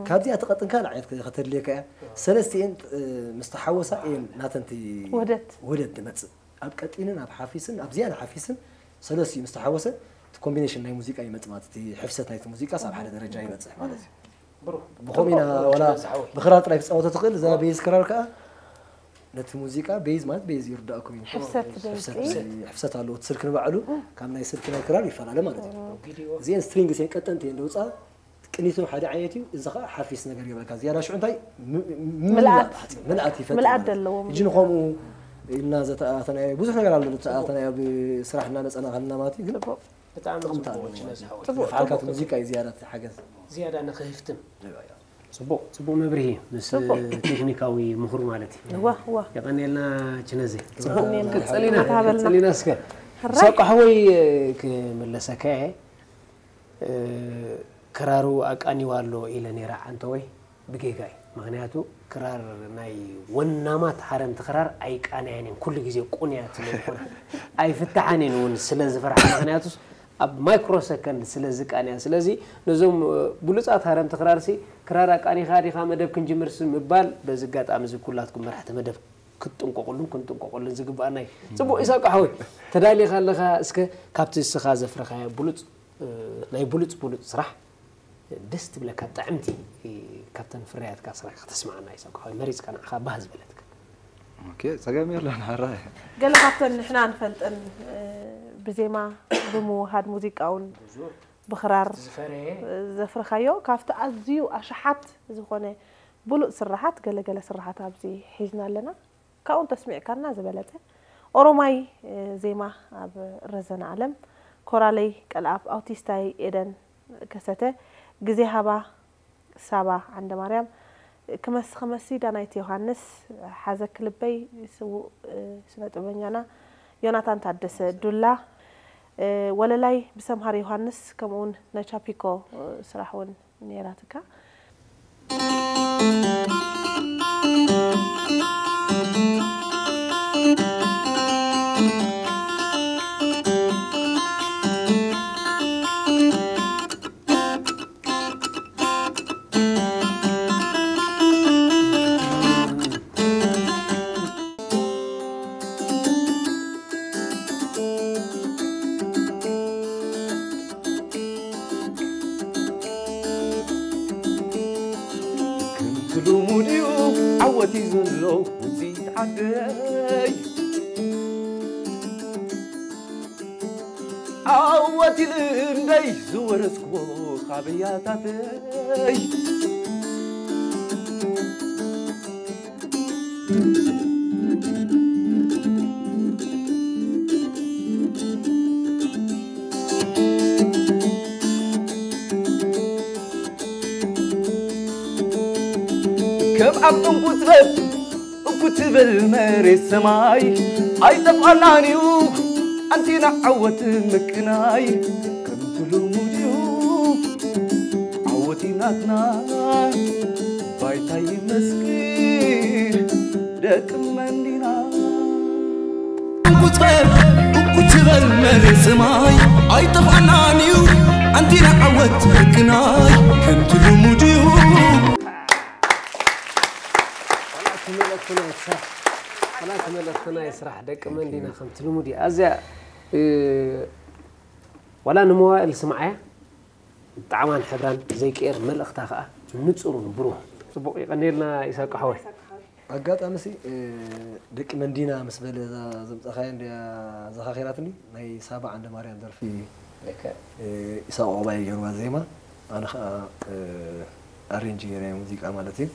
ካብዚኣ ትቐጥን ካልእ ዓይነት ከተድልየካ እያ። ሰለስቲኤን እ፣ ምስ ተሓወሳ እየን ናተንቲ ውህደት። ውህደት ትመጽእ። ኣብ ቀጢንን ኣብ ሓፊስን ኣብ ዝያዳ ሓፊስን ሰለስቲኡ ምስ ተሓወሰ እቲ ኮምቢኔሽን ናይ ሙዚቃ ይመጽእ ማለት እቲ ሕፍሰት ናይቲ ሙዚቃ ኣብ ሓደ ደረጃ ይበጽሕ ማለት እዩ። ብሩክ ብኸምኡ ኢና ብሩክ ዋላ ጅነዝ ሓወይ። ብኽራር ጥራይ ክትጻወቶ ትኽእል እዛ ቤዝ ክራር ከኣ ነቲ ሙዚቃ ቤዝ ማለት ቤዝ ይርዳእኩም እዩ። ሕፍሰት ሕፍሰት ድምፂ ሕፍሰት ኣለዎ እቲ ስልኪ ንባዕሉ ካብ ናይ ስልኪ ናይ ክራር ይፈላለ ማለት እዩ። ቪድዮ እዚአን ስትሪንግ እዚአን ቀጠንቲ እየን ደውፃ ቅኒቶም ሓደ ዓይነት እዩ። እዚ ከዓ ሓፊስ ነገር ይብለካ ዝያዳ ሽዑ እንታይ ም- ም- ምልኣት። ምልኣት ይፈጥር ምልኣት ማለት እዩ። ዘለዎም እጂ ንኸምኡ ኢልና ዘተኣተናዮ ብዙሕ ነገር ኣሎ ዘተኣተናዮ ብስራሕ እናመፀና ከለና ማለት እዩ ግን ጽቡቅ ጥቕምታ ኣለዎ ማለት እዩ። ጽቡቅ፣ ንፍዓልካ እቲ ጽቡቅ። ሙዚቃ እዩ ዝያዳ እቲ ሓገዝ ዝያዳ ንክህፍትም ጽቡቕ ጽቡቕ መብርሂ ምስ ጽቡቅ። ቴክኒካዊ ምሁር ማለት እዩ። እዋ እዋ የቐንየልና ችነዜ የቐንየልና። ቀጸሊና ይሃበልና። ቀጸሊና እስከ ሕራይ። ሰቋሕወይ ክምለሰካ እየ። ክራሩ ኣቃኒዋ ኣሎ ኢለ ነይረ ዓንተወይ ብጌጋ እዩ። ምክንያቱ ክራር ናይ ወናማት ሓረምቲ ክራር ኣይቃንያን እየን ኩሉ ግዜ ቁንያት ስለ ዝኾና ኣይፍትሓን እየን እውን ስለ ዝፈርሓ ምክንያቱስ ኣብ ማይክሮ ሰከንድ ስለ ዝቃንያ ስለዚ ነዞም ብሉፃት ሓረምቲ ክራርሲ ክራር ኣቃኒኻ ዲኻ መደብ ክንጅምርሲ ምባል በዚ ኣጋጣሚ እዚ ኩላትኩም መራሕቲ መደብ ክትጥንቀቁሉን ክንጥንቀቁሉን ዝግባኣና እዩ። ጽቡቅ ኢሳቅ ሓወይ ተዳሊኻ ኣለኻ እስከ ካብቲ እስኻ ዘፍረኻዮ ብሉጽ ናይ ብሉጽ ብሉጽ ስራሕ ደስ ትብለካ ጥዕምቲ ካብተን ፍርያትካ ስራሕ ከተስማዓና ኢሳቅ ሓወይ መሪጽካ ንዓኻ ባህ ዝበለትካ። ኦኬ ጸገም የለን ሓራይ ገለ ካብተን ንሕና ንፈልጠን ብዜማ ብምውሃድ ሙዚቃውን ብኽራር ዝፈረየ ዘፍረኻዮ ካብቲ ኣዝዩ ኣሽሓት ዝኾነ ብሉጽ ስራሓት ገለገለ ስራሓት ኣብዚ ሒዝና ኣለና። ካብኡ እንተስሚዕካና ዝበለጸ። ኦሮማይ ዜማ ኣብ ረዘነ ኣለም፣ ኮራለይ ቀልኣብ ኣውቲስታይ ኤደን ከሰተ፣ ግዜ ሃባ ሳባ ዓንደማርያም፣ ክመስ ክመሲ ዳናይት ዮሃንስ፣ ሓዘኪ ልበይ ስዉእ ስነ ጥበበኛና ዮናታን ታደሰ ዱላ፣ ወለላይ ብሰምሃር ዮሃንስ ከምኡውን ናይ ቻፒኮ ስራሕ እውን ነይራትካ። ከምቲ ልሙድ እዩ ዓወት እዩ ዘሎ ውፅኢት ዓደይ ዓወት እዩ ልእምደይ ዝወረስክዎ ካብ ኣያታተይ ከም ኣብ ዕንቁ ጥበብ እኩ ትበል መሬት ሰማይ ኣይጠፍኣናን እዩ ኣንቲና ዓወት ምቅናይ ከምቲ ልሙድ እዩ ዓወት እዩ ናትና ባይታ ይመስክር ደቂ መንዲና ቁፅበር እኩ ትበል መሬት ሰማይ ኣይጠፍኣናን እዩ ኣንቲና ዓወት ምቅናይ ከምቲ ልሙድ እዩ ዋላ እቲ መልእኽቲ ናይ ስራሕ ዋላ እቲ መልእኽቲ ናይ ስራሕ ደቂ መንዲና ከምቲ ልሙድ እዩ ኣዝያ እ፣ ዋላ ንመዋእል ስምዓያ ጣዕማን ሕብራን ዘይቅየር መልእኽታ ከዓ ንፁሩን ብሩህ ፅቡቅ ይቀኒልና ኢሳቅ ሓወይ ኣጋጣሚ ሲ እ፣ ደቂ መንዲና ምስ በለ እዛ ዘምፀኻያ እንድያ ዘኻኺራትኒ ናይ ሳባ ዓንደ ማርያም ደርፊ እ፣ ኢሳቅ ዑቅባይ ገይርዋ ዜማ ኣነ ከዓ እ፣ ኣሬንጅ ገይረያ ሙዚቃ ማለት እዩ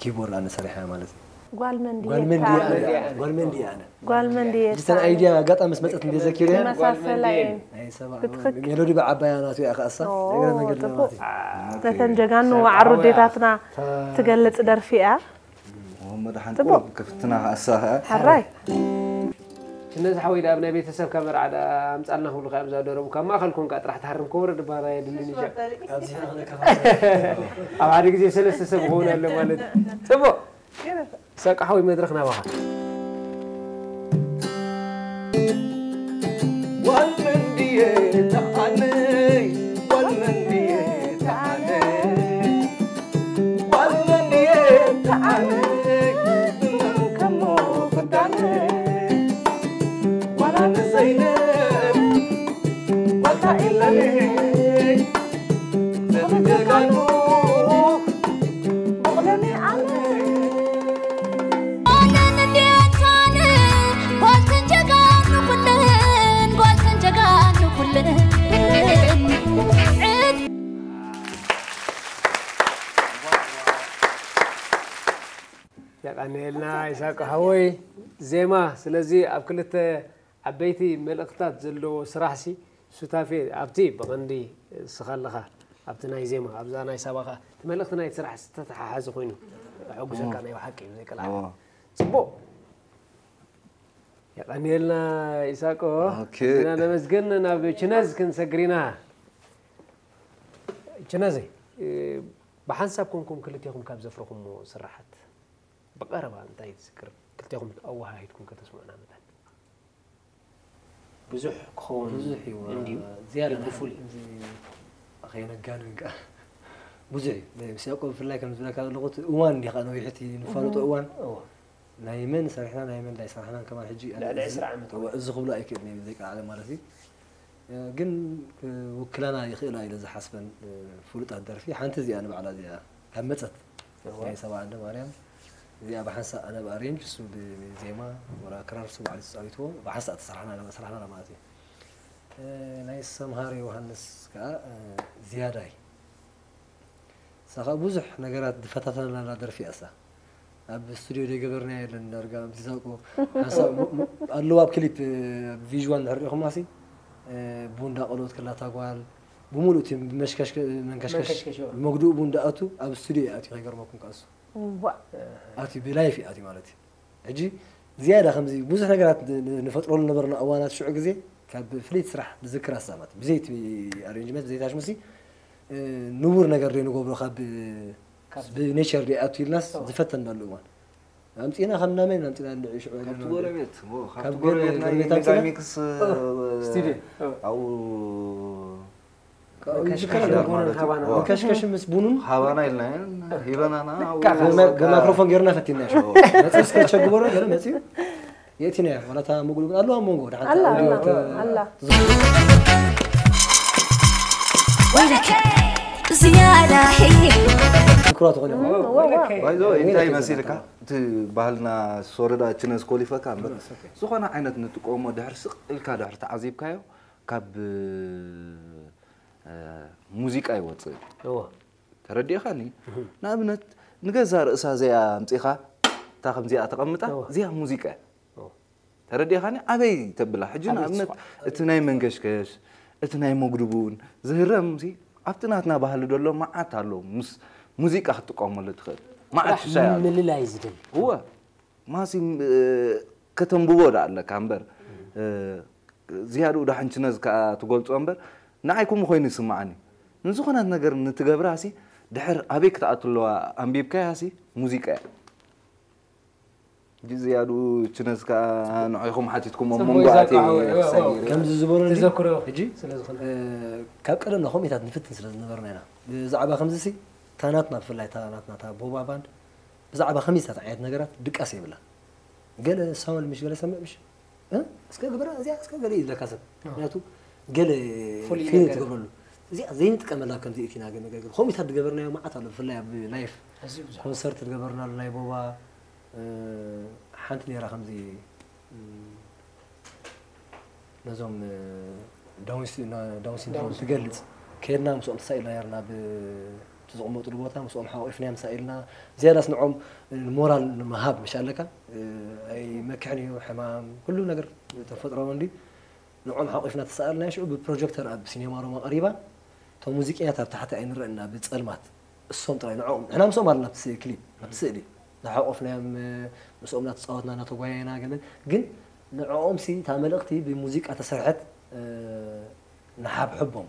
ኪቦርድ ኣነ ሰሪሐያ ማለት እዩ ጓል መንዲ ጓል መንዲ እያ። ኣነ ጓል መንዲ ኣነ ጓል መንዲ እየ እዚተን ኣይድያ ኣጋጣሚ ምስ መፀት እንደ ዘኪርያ መሳሰላ እየን ናይ ሰባ ብትኽክል። ሜሎዲ ብዓባያ ናቱ እያ ከኣሳ ኦ፣ እግረ መንገድ ጽቡቅ። ማለት እዩ ተተን ጀጋኑ ዋዕሩ ዴታትና ትገልጽ ደርፊ እያ። መድሓን ጽቡቅ። ክፍትና ከኣሳ ከኣ ሓራይ ሽነዚ ሓወይ ዳ ኣብ ናይ ቤተሰብካ መርዓ ዳ ኣምጻልና ክብሉ ካብ ዛደረቡ ካብ ማእኸል ኮንካ ጥራሕ ትሃርም ክወርድ ባራ የድልን እዩ ኣብዚ ኸነ ከፋ ኣብ ሓደ ግዜ ሰለስተ ሰብ ክኸውን ኣሎ ማለት እዩ። ጽቡቅ ሰቃ ሓወይ መድረኽ ናባኻ ተዓነይ ጓል መን ድየ ተዓነይ ጓል መን ድየ ተዓነይ መን ከሞ ክዳነይ ጓል ኣነ ዘይነብ ጓልታ ኢለኒ ዘብጀጋኑ በቕለኒ ኣነ የቐንየልና ይሳቅ ሓወይ። ዜማ ስለዚ ኣብ ክልተ ዓበይቲ መልእኽትታት ዘለዎ ስራሕ ሲ ሱታፌ ኣብቲ ብቐንዲ እስኻ ኣለኻ ኣብቲ ናይ ዜማ ኣብዛ ናይ ሳባኻ እቲ መልእኽቲ ናይ ስራሕ ዝተተሓሓዘ ኮይኑ ኣሐጉሰካ ናይ ብሓቂ እዩ ዘይቀልዓ ጽቡቕ የቐንየልና ኢሳቆ ኢና ነመስግን ናብ ችነዝ ክንሰግር ኢና ችነዘይ ብሓንሳብ ኮንኩም ክልቴኹም ካብ ዘፍረኹሞ ስራሓት ብቐረባ እንታይ ትዝክር ክልቴኹም ኣወሃሂድኩም ከተስምዑና መታን ብዙሕ ክኸውን ብዙሕ እዩ እንድዩ ዝያዳ ብፍሉይ ከይነጋንን ከዓ ብዙሕ እዩ ምስ ያዕቆብ ብፍላይ ከም ዝብለካ ዘለኹ እቲ እዋን እንዲኻ ነዊሕ እቲ ንፋለጦ እዋን ናይ መን ሰሪሕና ናይ መን ዳይሰራሕናን ከማን ሕጂ ልዕሊ ዕስራ ዓመት እዚ ክብሎ ኣይክእል እዩ ዘይቃለ ማለት እዩ ግን ውክላና ይኽእላ ኢለ ዝሓስበን ፍሉጣት ደርፊ ሓንቲ እዚኣ ንባዕላ እዚኣ ካብ መፀት ናይ ሰባ ኣንደ ማርያም እዚኣ ብሓንሳእ ኣነ ብኣሬንጅ እሱ ብዜማ ወላ ክራር እሱ ባዕሉ ተፃዊትዎ ብሓንሳእ ተሰራሕና ስራሕና ማለት እዩ ናይ ሰምሃር ዮሃንስ ከዓ ዝያዳይ ሳኻ ብዙሕ ነገራት ዝፈታተነና ደርፊ እያ እሳ ኣብ ስቱዲዮ ዘይገበርና የለን ዳርጋ ምስ ይሳቆ ሓንሳብ ኣለዋ ኣብ ክሊፕ ቪዥዋል ንሕር ኢኹም ኣሲ ቡን ዳቐሎት ክላታ ጓል ብምሉእ እቲ መሽከሽከ መንከሽከሽ መንከሽከሽ፣ እዎ። መጉድኡ ቡን ዳኣቱ ኣብ ስቱዲዮ እዩ ኣትዩ ከይገርመኩም ካሱ ኣትዩ ብላይፍ እዩ ኣትዩ ማለት እዩ ሕጂ ዝያዳ ከምዚ ብዙሕ ነገራት ን- ን- ንፈጥረሉ ነበርና እዋናት ሽዑ ግዜ ካብ ፍለይቲ ስራሕ ዝዝክር ኣሳማት ብዘይቲ ኣሬንጅመንት ብዘይቲ ኣሽሙሲ ንቡር ነገር ዶ ንገብሮ ካብ ብኔቸር ዶ ኣቱ ኢልናስ ዝፈተናሉ እዋን ኣምፂና ካብ ናመን ኣምፂና ንዕ ሽዑ ካብቲ ጎረቤት ዎ፣ ካብቲ ካብ ጎረቤት ናይ ጎረቤት ኣምፂና? ሜጋሚክስ ስቱዲዮ ኣብኡ ዝከረለ ማለት ቡንን እዩ። ሃባና ዎ። ከሽከሽ ምስ ቡኑን ሃባና ኢልናየን ሂበናና ኣብኡ በቃ፣ በቃ፣ ብማይክሮፎን ጌርና ፈቲናዮ መፅእ እስከ ቸግበሮ ገለ መፅኡ የእቲናዮ ዋላታ መጉሉ ግን ኣለዋ መንጎ ደሓን ኣላ ኣውዲዮ ኣላ ተ- ኣላ ويلك زيادة هي ትኩራ ትኾን ይኹን ባይዞ እንታይ መሲልካ እቲ ባህልና ሶረዳ ችነዝ ኮሊፈካ እምበር ዝኾነ ዓይነት ንጥቀሞ ድሕር ስቕ ኢልካ ድሕር ተዓዚብካዮ ካብ እ፣ ሙዚቃ ይወፅእ እዎ ተረዲእኻኒ ንኣብነት ንገዛ ርእሳ እዚኣ ኣምፂኻ እታ ከምዚኣ ተቐምጣ እዎ። እዚኣ ሙዚቃ እያ እዎ። ተረዲእኻኒ ኣበይ ተብላ ሕጂ ኣበይ ንኣብነት ትስፋ- እቲ ናይ መንገሽገሽ እቲ ናይ መጉድቡን ዝህረም ሲ ኣብቲ ናትና ባህሊ ደሎ መዓት ኣሎ ምስ ሙዚቃ ክትጥቀመሉ ትኽእል መዓት ጥራሕ ሽሻይ ኣሎ ምልላይ ዝደሊ እወ ማሲ እ፣ ከተንብቦ ዳ ኣለካ እምበር እ፣ ዝያድኡ ዳሕንችነዝ ከዓ ትገልፆ እምበር ንዓይ ከምኡ ኮይኑ ይስምዓኒ ንዝኾነት ነገር ንትገብራ ሲ ድሕር ኣበይ ክትኣቱ ኣለዋ ኣንቢብካያ ሲ ሙዚቃ እያ ሕጂ ዝያድኡ ችነዝ ከዓ ንዕኹም ሓቲትኩም ኣብ ጽቡቅ መንጎ ይዛካ ኣትየ ሓወይ፣ እወ፣ ክሳይ እወ። ገይረ ከምዚ ዝበሎ እንዲ ተዘክሮ ሕጂ ስለ ዝኾነ እ፣ ካብ ቀደም ንኸምኢታት ንፍትን ስለ ዝነበርና ኢና ብዛዕባ ከምዚ ሲ ታናትና ብፍላይ ታናትና ታ ቦባ ባንድ ብዛዕባ ከሚዝታት ዓይነት ነገራት ድቃስ የብላ ገለ ሳወል ምሽ ገለ ሰምዕ ምሽ እ? እስከ ግበራ እዚኣ እስከ ገለ ይብለካ ሰብ ምክንያቱ ገለ ፍሉይ ፊል ነገር። ትገብረሉ እዚኣ ዘይንጥቀመላ ከምዚ ኢቲና ገለ ነገር ከምኢታት ዝገበርናዮ መዓት ኣሎ ብፍላይ ኣብ ላይፍ ኣዝዩ ብዙሕ ኮንሰርት ዝገበርናሉ ናይ ቦባ እ፣ ሓንቲ ነራ ከምዚ እ፣ ነዞም እ፣ ዳውን ሲ- ና- ዳውን ሲንድሮም ዳውን ትገልፅ ከድና ምስኦም ተሳኢልና ነርና ብ ዝቕመጥሉ ቦታ ምስኦም ሓቂፍናዮም ሳኢልና ዝያዳስ ንዖም ሞራል ንምሃብ ምሽ ኣለካ ኣይመክሕን እዩ ሕማም ኩሉ ነገር ተፈጥሮ እንዲ ንዖም ሓቂፍና ተሳኣልና ሽዑ ብፕሮጀክተር ኣብ ሲኔማ ሮማ ቀሪባ እቶም ሙዚቀኛት ኣብ ታሕቲ ኣይንረእና ብፀልማት እሶም ጥራይ ንዕኦም ንሕና ምስኦም ኣለና ኣብቲ ክሊፕ ኣብቲ ስእሊ ናሓቆፍናዮም ምስኦም ናተፃወትና ናተጓየና ገለ ግን ንዕኦም ሲ እታ መልእክቲ ብሙዚቃ ተሰርሐት ንሓብሕቦም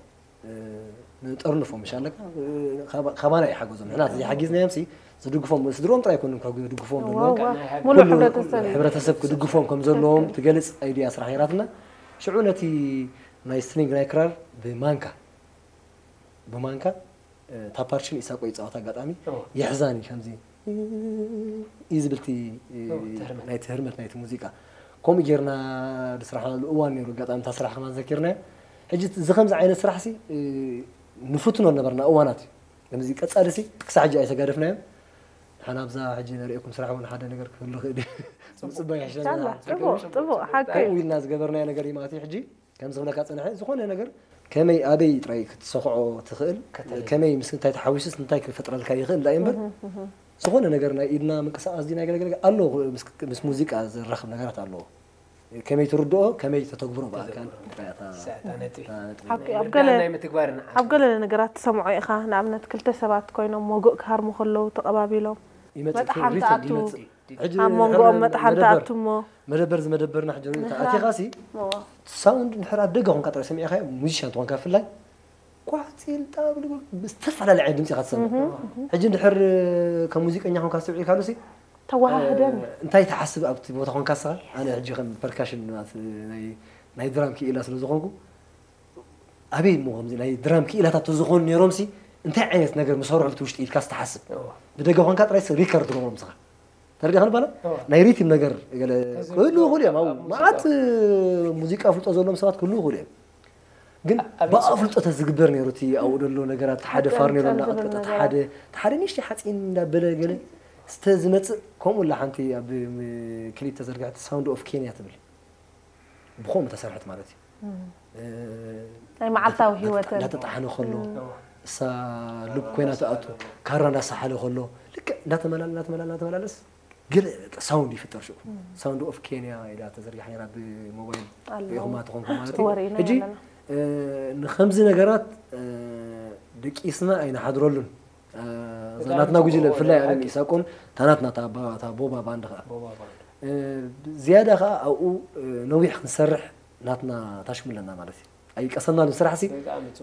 ንጠርንፎም ምሽ ኣለካ ካባና ይሓገዞም ንሕና ዘይሓጊዝናዮም ሲ ዝድግፎም ስድሮም ጥራይ ይኮኑ ዝድግፎም ዘለዎም ሙሉእ ሕብረተሰብ እዩ ሕብረተሰብ ክድግፎም ከም ዘለዎም ትገልፅ ኣይድያ ስራሕ ነራትና ሽዑ ነቲ ናይ ስትሪንግ ናይ ክራር ብማንካ ብማንካ እታ ፓርት ሽም ኢሳቆ ይፃወት ኣጋጣሚ ይሕዛኒ ከምዚ እዩ ዝብልቲ ናይቲ ህርመት ናይቲ ሙዚቃ ከምኡ ጌርና ዝስራሕናሉ እዋን ነይሩ ኣጋጣሚ እታ ስራሕ ከማን ዘኪርናዮ ሕጂ እዚ ከምዚ ዓይነት ስራሕ ሲ ንፍትኖ ነበርና እዋናት እዩ ከምዚ ቀፃሊ ሲ ክሳብ ሕጂ ኣይተጋደፍናዮም ሓና ኣብዛ ሕጂ ነርእየኩም ስራሕ እውን ሓደ ነገር ክህሉ ክእል እዩ ምፅባይ ይሕሸና ጥቡቅ ጥቡቅ ሓቂ ከምኡ ኢልና ዝገበርናዮ ነገር እዩ ማለት እዩ ሕጂ ከምዚ ክብለካ ፀንሐ ዝኾነ ነገር ከመይ ኣበይ ጥራይ ክትሰኽዖ ትኽእል ከመይ ምስ እንታይ ተሓዊሱስ እንታይ ክፈጥረልካ ይኽእል ዳ እምበር ዝኾነ ነገር ናይ ኢድና ምንቅስቃስ ድዩ ናይ ገለገለ ኣሎ ምስ ሙዚቃ ዝራኸብ ነገራት ኣለዎ ከመይ ትርድኦ ከመይ ተተግብሮ ብኣካል ኣብ ገለ ነገራት ትሰምዖ ኢኻ ንኣብነት ክልተ ሰባት ኮይኖም ወግእ ክሃርሙ ከለዉ ተቐባቢሎም መጥሓን ትኣቱ ኣብ መንጎኦም መጥሓን ትኣቱ እሞ መደበር ዝመደበርና ሕጂ ኣቲኻሲ ሳውንድ እንድሕር ኣብ ደገ ኮንካ ጥራይ ሰሚዕኻዮ ሙዚሻን ትኾንካ ብፍላይ ቋፂል ጣብሉ ብዝተፈላለየ ዓይነት ድምፂ ኢኻ ትሰምዕ ሕጂ እንድሕር ከም ሙዚቀኛ ኮንካ ስተውዒልካሉሲ ተዋሃህደኒ እንታይ ትሓስብ ኣብቲ ቦታ ኮንካ ስኻ ኣነ ሕጂ ከም ፐርካሽን ናይ ድራም ክኢላ ስለ ዝኾንኩ ኣበይ እሞ ከምዚ ናይ ድራም ክኢላታት ተዝኾኑ ነይሮምሲ እንታይ ዓይነት ነገር ምሰርሑ እቲ ውሽጢ ኢልካ ዝተሓስብ ብደገ ኮንካ ጥራይ ሪከርድ ትገብሮም ስኻ ተረዲኻ ንባላ ናይ ሪትም ነገር ገለ ክህልዉ ይኽእሉ እዮም ኣብኡ መዓት ሙዚቃ ፍልጦ ዘለዎም ሰባት ክህልዉ ይኽእሉ እዮም ግን ብኣፍልጦ ተዝግበር ነይሩ እቲ ኣብኡ ዘሎ ነገራት ሓደ ፋርኔሎ እናቐጥቀጠ ሓደ ሓደ ንእሽተይ ሓፂን እንዳበለ ገለ ዝተዝመፅእ ከምኡ ላ ሓንቲ ኣብ ክሊፕ ተዘርግሐት ሳውንድ ኦፍ ኬንያ ትብል ብኸምኡ ተሰርሐት ማለት እዩ ናይ መዓልታዊ ህይወትን እንዳተጣሕነ ከሎ እሳ ልብ ኮይና ትኣቱ ካራ እንዳሰሓለ ከሎ ልክዕ እንዳተመላለ እንዳተመላለ እንዳተመላለስ ገለ ሳውንድ ይፍጠር ሽዑ ሳውንድ ኦፍ ኬንያ ኢላ ተዘርጊሓ ነራ ብሞባይል ሪኢኹማ ትኾንኩ ማለት እዩ ሕጂ ንከምዚ ነገራት ደቂስና ኣይንሓድረሉን ናትና ጉጅለ ብፍላይ ኣነ ኢሳቆን ታናትና ቦባ ባንድ ከዓ ዝያዳ ከዓ ኣብኡ ነዊሕ ክንሰርሕ ናትና ታሽሙ ኣለና ማለት እዩ ኣይቀሰናሉ ስራሕ ሲ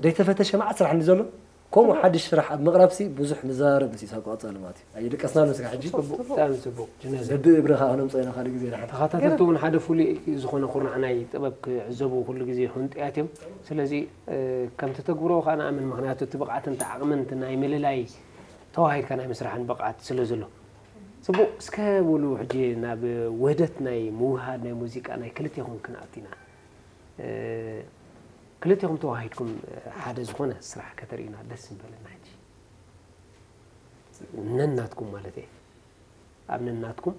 ደይተፈተሸ መዓት ስራሕ እንዲ ዘሎ ከምኡ ሓድሽ ስራሕ ኣብ ምቕራብ ሲ ብዙሕ ንዘራረብ ምስ ኢሳቆ ቀፃሊ ማለት እዩ ኣይደቀስናሉ ስራሕ ሕጂ በብእብረ ከዓ ነምፅኦ ኢና ካልእ ግዜ ንሓ ተኻታተልቲ እውን ሓደ ፍሉይ ዝኾነ ኩርናዕ ናይ ጥበብ ክዕዘቡ ኩሉ ግዜ ህንጡያት እዮም ስለዚ ከም ተተግብሮ ከዓ ንኣምን ምክንያቱ እቲ ብቕዓትን እቲ ዓቕምን እቲ ናይ ምልላይ ተዋሂድካ ናይ ምስራሕን ብቕዓት ስለ ዘሎ ፅቡቕ እስከ ብሉ ሕጂ ናብ ውህደት ናይ ምውሃድ ናይ ሙዚቃ ናይ ክልቴኹም ክንኣቱ ኢና ክልቴኹም ተዋሂድኩም ሓደ ዝኾነ ስራሕ ከተርእዩና ደስ ምበለና ሕጂ ነናትኩም ማለት እየ ኣብ ነናትኩም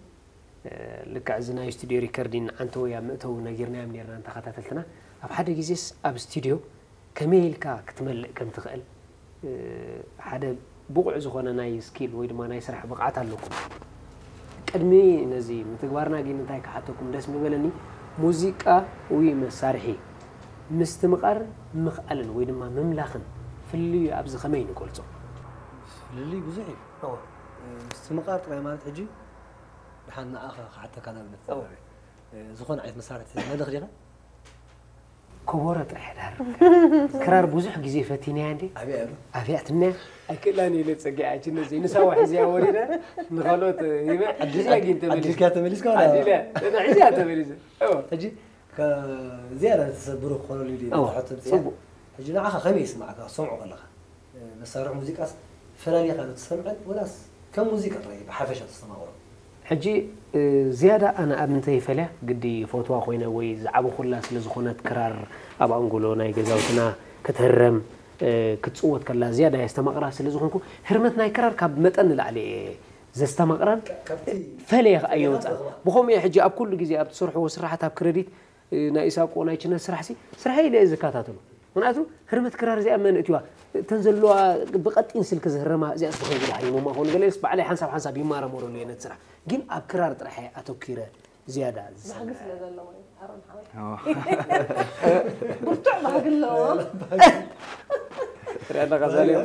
ልክዕ እዚ ናይ ስቱድዮ ሪከርዲን ዓንተወይ ኣብ ምእተው ነጊርናዮም ነርና ንተኸታተልትና ኣብ ሓደ ግዜስ ኣብ ስቱድዮ ከመይ ኢልካ ክትመልእ ከም ትኽእል ሓደ ብቑዕ ዝኾነ ናይ ስኪል ወይ ድማ ናይ ስራሕ ብቕዓት ኣለኩም ቅድሚ ነዚ ምትግባርና ግን እንታይ ክሓተኩም ደስ ምበለኒ ሙዚቃ ወይ መሳርሒ ምስትምቓርን ምኽኣልን ወይ ድማ ምምላኽን ፍልልዩ ኣብዚ ከመይ ንገልጾ ፍልልይ ብዙሕ እዩ ምስትምቓር ጥራይ ማለት ሕጂ ድሓን ንኣኻ ክሓተካ ንኣብነት ዝኾነ ዓይነት መሳርሒ ትመልኽ ዲኻ ከቦሮ ጥራሕ ዳር ክራር ብዙሕ ግዜ ፈቲናያ እንዴ ኣብያ እሉ ኣብያ ትምያ ኣይክእላን ኢለ ጸጊዓ እቺ ነዚ ንሳዋ ሒዝያ ወሪደ ንኻልኦት ይበ እዚኣ ግን ተመሊስ ኣዲልካ ተመሊስካ ኣዲልያ እዚኣ ተመሊስ ሕጂ ዝያዳ ተሰብሩ ክኾነሉ እዩ ሕቶ ጽያ ሕጂ ንዓኻ ከመይ ይስማዕካ ሰምዖ ከለኻ መሳርሒ ሙዚቃስ ፈላሊኻ ዶ ትሰምዐን ወላስ ከም ሙዚቃ ጥራይ ብሓፈሻ ተስተማቕሮ? ሕጂ ዝያዳ ኣነ ኣብ ምንታይ ይፈልያ ግዲ ይፈትዋ ኮይነ ወይ ዝዓበኹላ ስለ ዝኾነት ክራር ኣብ ኣንጎሎ ናይ ገዛውትና ክትህረም ክትፅወት ከላ ዝያዳ የስተማቕራ ስለ ዝኾንኩ ህርመት ናይ ክራር ካብ መጠን ንላዕሊ እየ ዘስተማቕራን ፈለየ ከዓ የወፅኣን ብኸምኡ እየ ሕጂ ኣብ ኩሉ ግዜ ኣብ ትሰርሕዎ ስራሓት ኣብ ክረዲት ናይ ኢሳቆ ናይ ችነት ስራሕ ሲ ስርሐይ ኢለ እየ ዝከታተሎ ምክንያቱ ህርመት ክራር እዚኣ መን እትዋ እተን ዘለዋ ብቀጢን ስልክ ዝህረማ እዚኣስ ብከይ ዝባህሪ መማ ኮኑ ገለስ ባዕለይ ሓንሳብ ሓንሳብ ይማረመረሉ እየ ነት ስራሕ ግን ኣብ ክራር ጥራሕ እየ ኣተኪረ ዝያዳ ዝሰምዐ ባህጊ ስለ ዘለዎ እዩ ኣሮን ሓወይ ብርቱዕ ባህጊ ኣለዎ ትሪኣና ቀዛልዮ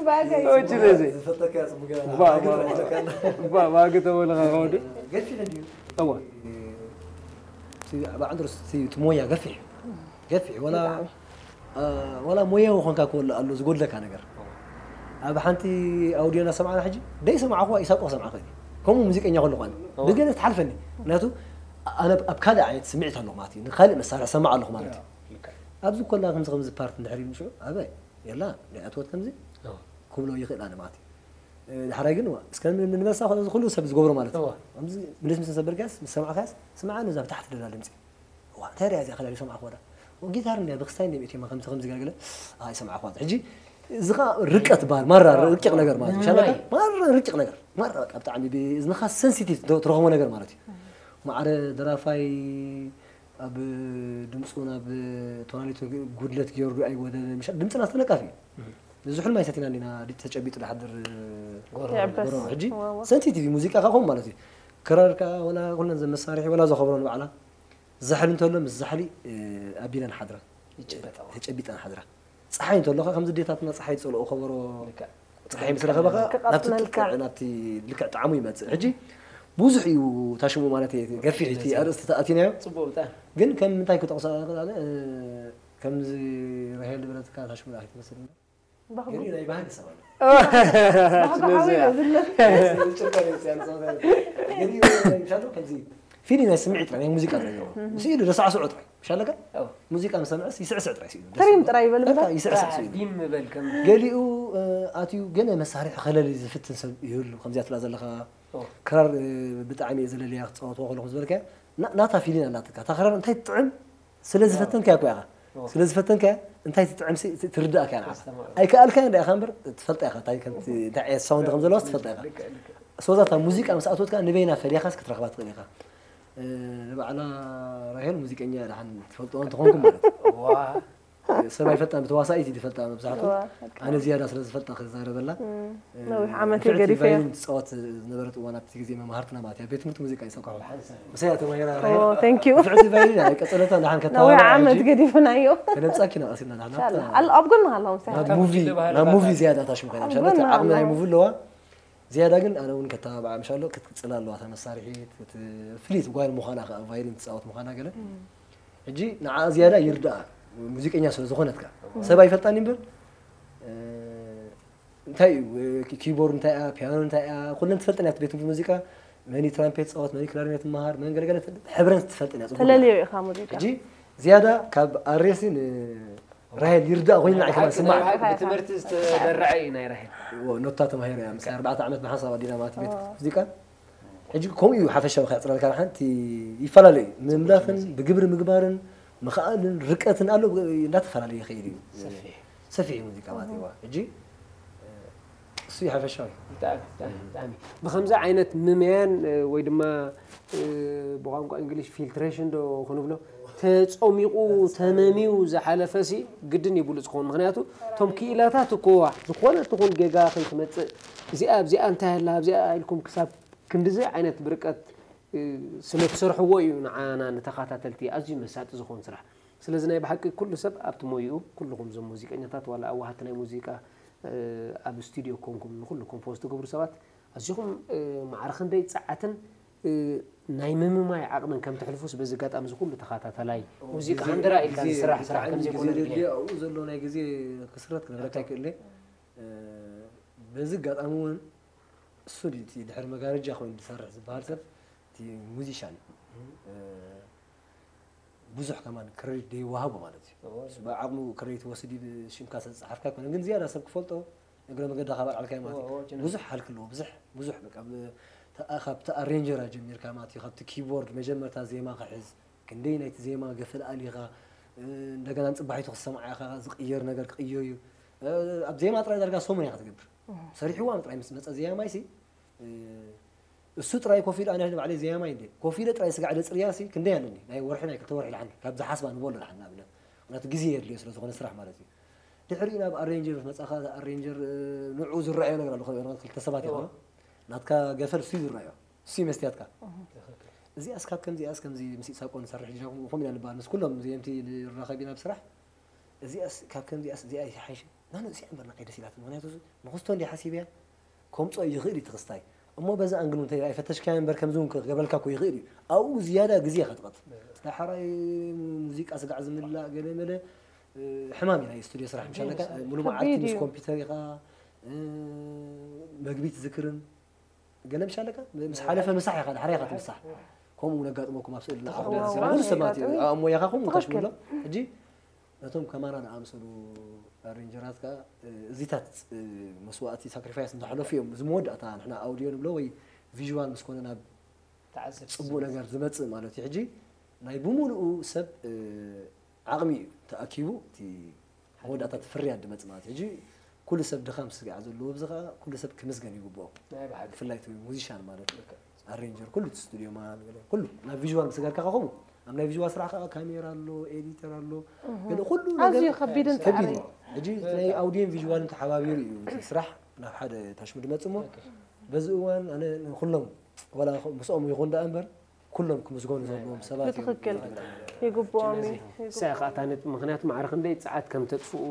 ባገይ እቺ ነዚ ዝፈጠካ ጽቡቅ ገና ባ- ባ- ባ- ባግ ተበለኻ ከወዱ ገፊ ነድዩ እዋ ብዓንድሮ ትሞያ ገፊሕ ገፊሕ ወላ ወላ ሞያዊ ኾንካ ክወልእ ኣሎ ዝጎድለካ ነገር ኣብ ሓንቲ ኣውድዮ እናሰማዕና ሕጂ ደይ ሰማዕኹዋ ኢሳቆ ክሰምዓ ክእል ከምኡ ሙዚቀኛ ከለኹ ኣነ ብገለ ትሓልፈኒ ምክንያቱ ኣነ ኣብ ካልእ ዓይነት ስምዒት ኣለኹ ማለት እዩ ንካልእ መሳርሒ ሰማዕ ኣለኹ ማለት እዩ ኣብዚ ኮላ ከምዚ ከምዚ ፓርት እንድሕር ኢሉ ሽዑ ኣበይ የላ፣ ናይ ኣትወት ከምዚ ክብሎ ይኽእል ኣነ ማለት እዩ። እ፣ ድሕራይ ግን ዋ፣ እስከ ን-፣ ንመሳ ኮ-፣ እዚ ኩሉ ሰብ ዝገብሮ ማለት እዩ። እዋ። ከምዚ ምልስ ምስ ሰበርካስ፣ ምስ ሰማዕካስ፣ ስምዓ ነዛ ብታሕቲ ደላ ድምፂ። ዋ፣ እንታይ ሪኣ እዚኣ ከላሊ ሰማዕኩ ወዳ። ጊታር እንድያ ብክስታይ እንድያ መእትየማ ከምዚ ከምዚ ገለ ገለ፣ ኣይ ሰማዕኩ ወዳ። ሕጂ እዚ ኸኣ ርቀት በሃል፣ ማራ ርቂቕ ነገር ማለት እዩ። ምምናይ። ሻለካ? ማራ ርቂቕ ነገር። ማራ በቃ ብጣዕሚ ብ-፣ እዝንኻ ሰንሲቲቭ ትረኽቦ ነገር ማለት እዩ። ማዕረ ደራፋይ ኣብ ድምፁ ናብ ቶናሊቱ ጉድለት ገይሩ ዶ ኣይወደበ፣ ምሻ-፣ ድምፅና ዝተነቃፊ እዩ። ዝሑል ማይ ሰቲና እንዲና ዲ-፣ ተጨቢጡ ድሓድር ጎረሮ። ይዕበስ። ጎረሮ። ሕጂ ዋዋ። ሰንሲቲቭ እዩ ሙዚቃ ከኣ ከምኡ ማለት እዩ። ክራር ከኣ ወላ ኩለን ዘን መሳርሒ ወላ ዘኸብሮ ንባዕላ ዛሕሊ እንተሎ ምስ ዛሕሊ፣ እ፣ ኣቢለን ሓድራ። ይጭበጣ። ተጨቢጠን ሓድራ። ጸሓይ እንተሎ ከኣ ከምዚ ኣዴታትና ጸሓይ ዝጸልኦ ከበሮ ልክዕ። ጸሓይ ምስ ረኸበ ከኣ ናብቲ ክቐጥነልካ። ጥቅዕ፣ ናብቲ ልክዕ ጣዕሙ ይመጽእ። ሕጂ ብዙሕ እዩ ታሽሙ ማለት እየ፣ ገፊሕ እቲ ኣርእስቲ ተኣቲናዮ። ጽቡቕ ብጣዕሚ። ግን ከም ምንታይ ክጠቕሶ እኽእል ኣነ፣ እ፣ ከምዚ ራሄል ዝበለትካ ታሽሙ ደኣ ኣይትመስልን። ባህጉ። ገሊኡ ናይ ባህጊ ሰብ ኣሎ። ባህጉ ሓወይ እዩ ዝብለኒ። ጭርቀ ቤት እያ ንጸወታ። ገሊኡ ምሻሉ ከምዚ ፊሊ ናይ ስምዒት ጥራይ፣ ናይ ሙዚቃ ጥራይ ዘለዎ። ስኢሉ ዘሳዕስዖ ጥራይ። ምሻለካ? ኣዎ። ሙዚቃ ምስ ሰምዐስ ይስዕስዕ ጥራይ ስኢሉ። ትሪም ጥራይ ይበል በቃ እምበር። ይስዕስዕ ስኢሉ። ዲም በል ከም ገሊኡ፣ እ፣ ኣትዩ ገለ መሳርሒ ከለሊ ዝፍትን ሰብ ይህሉ። ከምዚኣ ትብላ ዘለኻ ኣዎ። ክራር፣ እ፣ ብጣዕሚ እየ ዘለልያ ክጻወትዎ ከለኹ ዝበልካያ፣ ና-፣ ናታ ፊሊን ኣላትካ። እታ ክራር እንታይ ትጥዕም ስለ ዝፈተንካያ እኮ ኢኻ። ኣዎ። ስለ ዝፈተንካያ እንታይ ትጥዕም ሲ-፣ ት-፣ ትርዳእካ እያ ንዓኻ። ኣስተማቕር። ኣይከኣልካያን ዲኻ እምበር ትፈልጣ ኢኻ። እንታይ ከም ት-፣ እንታይ ዓይነት ሳውንድ ከም ዘለዋስ ትፈልጣ ኢኻ። ልክዕ፣ ልክዕ። ሶ እዛ እታ ሙዚቃ ምስ ኣትወትካ ንበይና ፈሊኻስ ክትረኽባ ትኽእል ኢኻ። እ፣ ንባዕላ ራሄል ሙዚቀኛ እያ ደሓን ትፈልጥዋ እንተኾንኩም ማለት እዩ። ዋ። ሰብ ኣይፈልጣን፣ ብተዋሳኢት እዩ ዝፈልጣ መብዛሕትኡ። ዋ፣ ኣነ ዝያዳ ስለ ዝፈልጣ ክዛረበላ። እም፣ እ፣ ነዊሕ ዓመት እዩ ንፍዕቲ ገዲፈያ። ቫዮሊን ትጻወት ዝነበረት እዋን ኣብቲ ግዜ መማህርትና ማለት እያ። ቤት ትምህርቲ ሙዚቃ እዩ ሰብካ። ሓንሳብ። ምሳይ እያ ተማሂራ ኦ፣ ራሄል። Thank you። ንፍዕቲ ቫዮሊን እያ ቀጸለታ፣ ንሓን ነዊሕ ከተባብዓ ዓመት ሕጂ ገዲፍናዮ። ክነምጻኪ ኢና ቀሲና ንሕና። ኢንሻላህ። ኣብ፣ ኣብ ጎንኻ ኣለኹ ምሳይ። ናብ ካብ ሙቪ፣ ዝባህል ናብ ሙቪ ባታ። ዝያዳ ታሽም ኮይና ኣብ ምሻለቲ ጎንኻ ዓቕሚ ናይ ኣለኹ። ሙቪ ኣለዋ። ዝያዳ ግን ኣነ እውን ከተባብዓ ምሻሎ ክትቅጽል ኣለዋ እታ መሳርሒት፣ ክት-፣ ፍልይቲ ጓል ምዃና ከኣ ቫዮሊን ትጻወት ምዃና ገለ። እም። ሕጂ ንዓኣ ዝያዳ ይርድኣ፣ ሙዚቀኛ ስለ ዝኾነት ከኣ። እም። ሰብ ኣይፈልጣን እምበር፣ እ፣ እንታይ እዩ፣ ኪ-፣ ኪቦርድ እንታይ እያ፣ ፒያኖ እንታይ እያ፣ ኩለን ትፈልጠን እያ፣ ቤት ትምህርቲ ሙዚቃ፣ መን እዩ ትራምፔት ጻወት፣ መን እዩ ክላሪኔት መሃር፣ መን ገለገለ ትፈልጥ፣ ሕብረን ትፈልጠን እያ፣ ጽቡቕ። ተለልዮ ኢኻ ሙዚቃ። ሕጂ ዝያዳ ካብ ኣሬሲ ን-፣ ራሄል ይርዳእ ኮይኑ ንዓይ ከማን ሓቂ ስማዕ። ናይ ብሓቂ ብትምህርቲ ዝተደረዐ እዩ ናይ ራሄል። እዎ፣ ኖታ ተማሂረ እያ። ምስ ኣርባዕተ ዓመት ብሓንሳብ ኣዲና ማለት ቤት ኦ። ሙዚቃ። ሕጂ ከምኡ እዩ ሓፈሻዊ ከዕጽረልካ ሓንቲ ይፈላለ እዩ። ምምላኽን ብግብሪ ምግባርን ምኽኣልን ርቀትን ኣሎ፣ እንዳተፈላለየ ይኸይድ እዩ። ሰፊሕ። ሰፊሕ እዩ ሙዚቃ ማለት እዩ። ሕጂ እሱ እዩ ሓፈሻዊ። ብጣዕሚ፣ ብጣዕሚ፣ ብጣዕሚ። ብኸምዚ ዓይነት ምምያን፣ እ፣ ወይ ድማ፣ እ፣ ብቋንቋ እንግሊሽ ፊልትሬሽን ዶ ክንብሎ፣ ተጾሚቑ፣ ተመምዩ ዝሓለፈ ሲ ግድን እዩ ብሉጽ ክኸውን። ምኽንያቱ፣ እቶም ክኢላታት እኮ ዝኾነ ትኹን ጌጋ ከይትመጽእ፣ እዚኣ ኣብዚኣ እንታይ ኣላ፣ ኣብዚኣ ኢልኩም ክሳብ ክንድዚ ዓይነት ብርቀት፣ እ፣ ስለ ትሰርሕዎ እዩ ንዓና ንተኸታተልቲ ኣዝዩ መሳጢ ዝኾን ስራሕ። ስለዚ ናይ ብሓቂ ኩሉ ሰብ ኣብቲ ሞይኡ፣ ኩልኹም እዞም ሙዚቀኛታት ዋላ ኣዋሃድቲ ናይ ሙዚቃ፣ እ፣ ኣብ ስቱድዮ ኮንኩም ንኹሉ ኮምፖዝ ትገብሩ ሰባት ኣዚኹም፣ እ፣ ማዕረ ክንደይ ጸዓትን፣ እ፣ ናይ ምምማይ ዓቕምን ከም ተሕልፉስ በዚ ኣጋጣሚ እዚ ኩሉ ተኸታታላይ ኦ፣ ሙዚቃ ግዜ፣ ሃንደራ ኢልካ ግዜ፣ ዝስራሕ ስራሕ ብጣዕሚ ከምዚ ግዜ ኣይኮነን ድልያ። ኣብኡ ዘሎ ናይ ግዜ ክስረት ክነግረካ ኣይኮነን። ኣይክእልን። እ፣ በዚ ኣጋጣሚ እውን እሱ ድዩ እቲ ድሕሪ መጋረጃ ኮይኑ ዝሰርሕ ዝበሃል ሰብ፣ እቲ ሙዚሻን እዩ። እ፣ ብዙሕ ከማን ክሬዲት ዘይወሃቦ ማለት እዩ። እዎ። ብዓቕሙ ክሬዲት ወስድ እዩ፣ ብሽምካ ስለ ዝጸሓፍካ ኣይኮነን፣ ግን ዝያዳ ሰብ ክፈልጦ እግረ መገዳ ካብ ኣልዓልካዮ ማለት እዩ። እዎ፣ እዎ፣ ጭና። ብዙሕ ሃልክ ኣለዎ፣ ብዙሕ፣ ብዙሕ በቃ፣ ብ-፣ ተኣ-፣ ካብቲ ኣሬንጀራ ጀሚርካ ማለት እዩ፣ ካብቲ ኪቦርድ መጀመርታ ዜማ ክሕዝ፣ ክንደይ ናይቲ ዜማ ገፈል ኣሊኻ፣ እ፣ እንደገና ንጽባሒቱ ክትሰምዓ ኢኻ፣ ዝቕየር ነገር ክቕየር እዩ። እ፣ ኣብ ዜማ ጥራይ ዳርጋ ሰሙን ኢኻ ትገብር። እህ። ሰሪሕዋ ጥራይ ምስ መጸ ዜማ ማይሲ፣ እ፣ እሱ ጥራይ ኮፍ ኢሉ፣ ኣነ ንባዕለይ ዘያማይ እንደ ኮፍ ኢለ ጥራይ ስጋዕ ደጽርያሲ ክንደይ ኣለኒ? ናይ ወርሒ፣ ናይ ክልተ ወርሒ ደሓን፣ ካብ ዝሓስባ ንበሎ ደሓን፣ ንኣብነት። ምኽንያቱ ግዜ የድልዮ ስለ ዝኾነ ስራሕ ማለት እዩ። ድሕሪኡ ናብ ኣሬንጀር ምስ መጻኻ፣ እታ ኣሬንጀር፣ እ፣ ንዕኡ ዝረኣዮ ነገር ኣሎ፣ ክልተ ሰባት እዎ። ይኾኑ። ናትካ ገፈል እሱ እዩ ዝረኣዮ። እሱ እዩ መስትያትካ። እዚኣስ ካብ ከምዚኣስ ከምዚ ምስ ኢሳቆ ንሰርሕ ዲና፣ ከምኡ ኢና ንበሃል። ምስ ኩሎም ዘየምቲ ንራኸብ ኢና ብስራሕ። እዚኣስ ካብ ከምዚኣስ እዚኣ ይሓይሽ። ናንኡ እዚኣ እምበር ንዓይ ደስ ኢላትኒ። ምኽንያቱ ንኽስቶ እንድያ ሓሲበያ፣ ከምጾ ይኽእል እዩ እቲ ክስታይ። እሞ በዚ ኣንግል እውን እንተ ኣይፈተሽካዮ እምበር ከምዚ እውን ክገብረልካ እኮ ይኽእል እዩ። ኣብኡ ዝያዳ ግዜ ኢኻ ትቐትል። ዳሕራይ ሙዚቃ ስጋዕ ዝምላእ ገለ መለ፣ እ፣ ሕማም እዩ ናይ ስቱድዮ ስራሕ። ምሻለካ፣ ሙሉ መዓልቲ ከቢድ ምስ እዩ። ኮምፒውተር ኢኻ፣ እ፣ መግቢ ትዝክርን ገለ ምሻለካ፣ ምስ ሓለፈ ምሳሕ ኢኻ፣ ዳሕራይ ኢኻ ትምሳሕ። ከምኡ እውን ኣጋጥመኩም ኣብ ስእሊ ንዓኹም ዋው፣ ዝዝረቡ ዋው፣ ሰባት እዩ። የጋጥም። ኣብ ሞያኻ ከምኡ ትኽክል። ታሽሙሎም። ሕጂ ነቶም ከማና ዝኣምሰሉ ኣሬንጀራት ከኣ እዚታት መስዋእቲ ሳክሪፋይስ እንዳሕለፉ እዮም። እዚ መወዳእታ ንሕና ኣውዲዮ ንብሎ ወይ ቪዥዋል ምስ ኮነ ናብ ጽቡቅ ነገር ዝመጽእ ማለት እዩ። ሕጂ ናይ ብምሉኡ ሰብ ዓቕሚ እዩ ተኣኪቡ እቲ መወዳእታ እቲ ፍርያት ዝመጽእ ማለት እዩ። ሕጂ ኩሉ ሰብ ድኻም ስግዓ ዘለዎ ብዚ ከኣ ኩሉ ሰብ ክምስገን ይግብኦ። ብፍላይ እቲ ሙዚሻን ማለት እዩ። ኣሬንጀር ኩሉ እቲ ስቱዲዮ ማን ገለ ኩሉ ናብ ቪዥዋል ምስ ገርካ ከኸቡ ኣብ ናይ ቪዥዋል ስራሕ ከኣ ካሜራ ኣሎ፣ ኤዲተር ኣሎ፣ ገለ ኩሉ ነገር ኣዝዩ ከቢድን ከቢድ ጻዕሪ እዩ። ሕጂ ናይ ኣውዲዮን ቪዥዋልን ተሓባቢሩ እዩ እቲ ስራሕ ናብ ሓደ ታሽሙ ዝመጽእ እሞ በዚ እዋን ኣነ ንኩሎም ዋላ ምስኦም ይኹን ደኣ እምበር ኩሎም ክምስገኑ ዘለዎም ሰባት እዮም። ብትኽክል ይግብኦም እዩ ንሳ ኢኻ እታ ነጥቢ ምክንያቱ ማዕረ ክንደይ ጸዓት ከም ተጥፍኡ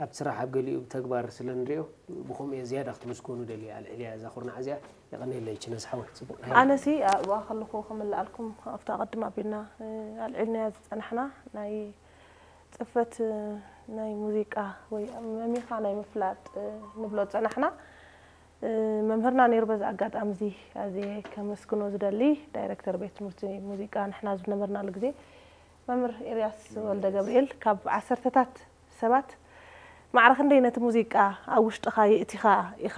ኣብቲ ስራሕ ኣብ ገሊኡ ብተግባር ስለ ንሪኦ ብኸምኡ እየ ዝያዳ ክትምስገኑ ደልየ ኣልዒልያ እዛ ኩርናዕ እዚኣ የቐንየለይ ችነስ ሓወይ ጽቡቕ ናይ ኣነሲ ኣብኣ ከለኹ ክምልኣልኩም ኣብታ ቅድም ኣቢልና ኣልዒልናያ ዝፀናሕና ናይ ፅፈት ናይ ሙዚቃ ወይ መሚኻ ናይ ምፍላጥ ንብሎ ዝፀናሕና መምህርና ነይሩ በዚ ኣጋጣሚ እዚ ኣዝየ ከመስግኖ ዝደሊ ዳይረክተር ቤት ትምህርቲ ሙዚቃ ንሕና ዝነበርናሉ ግዜ መምህር ኤርያስ ወልደ ገብርኤል ካብ ዓሰርተታት ሰባት ማዕረ ክንደይ ነቲ ሙዚቃ ኣብ ውሽጥኻ የእቲኻ ኢኻ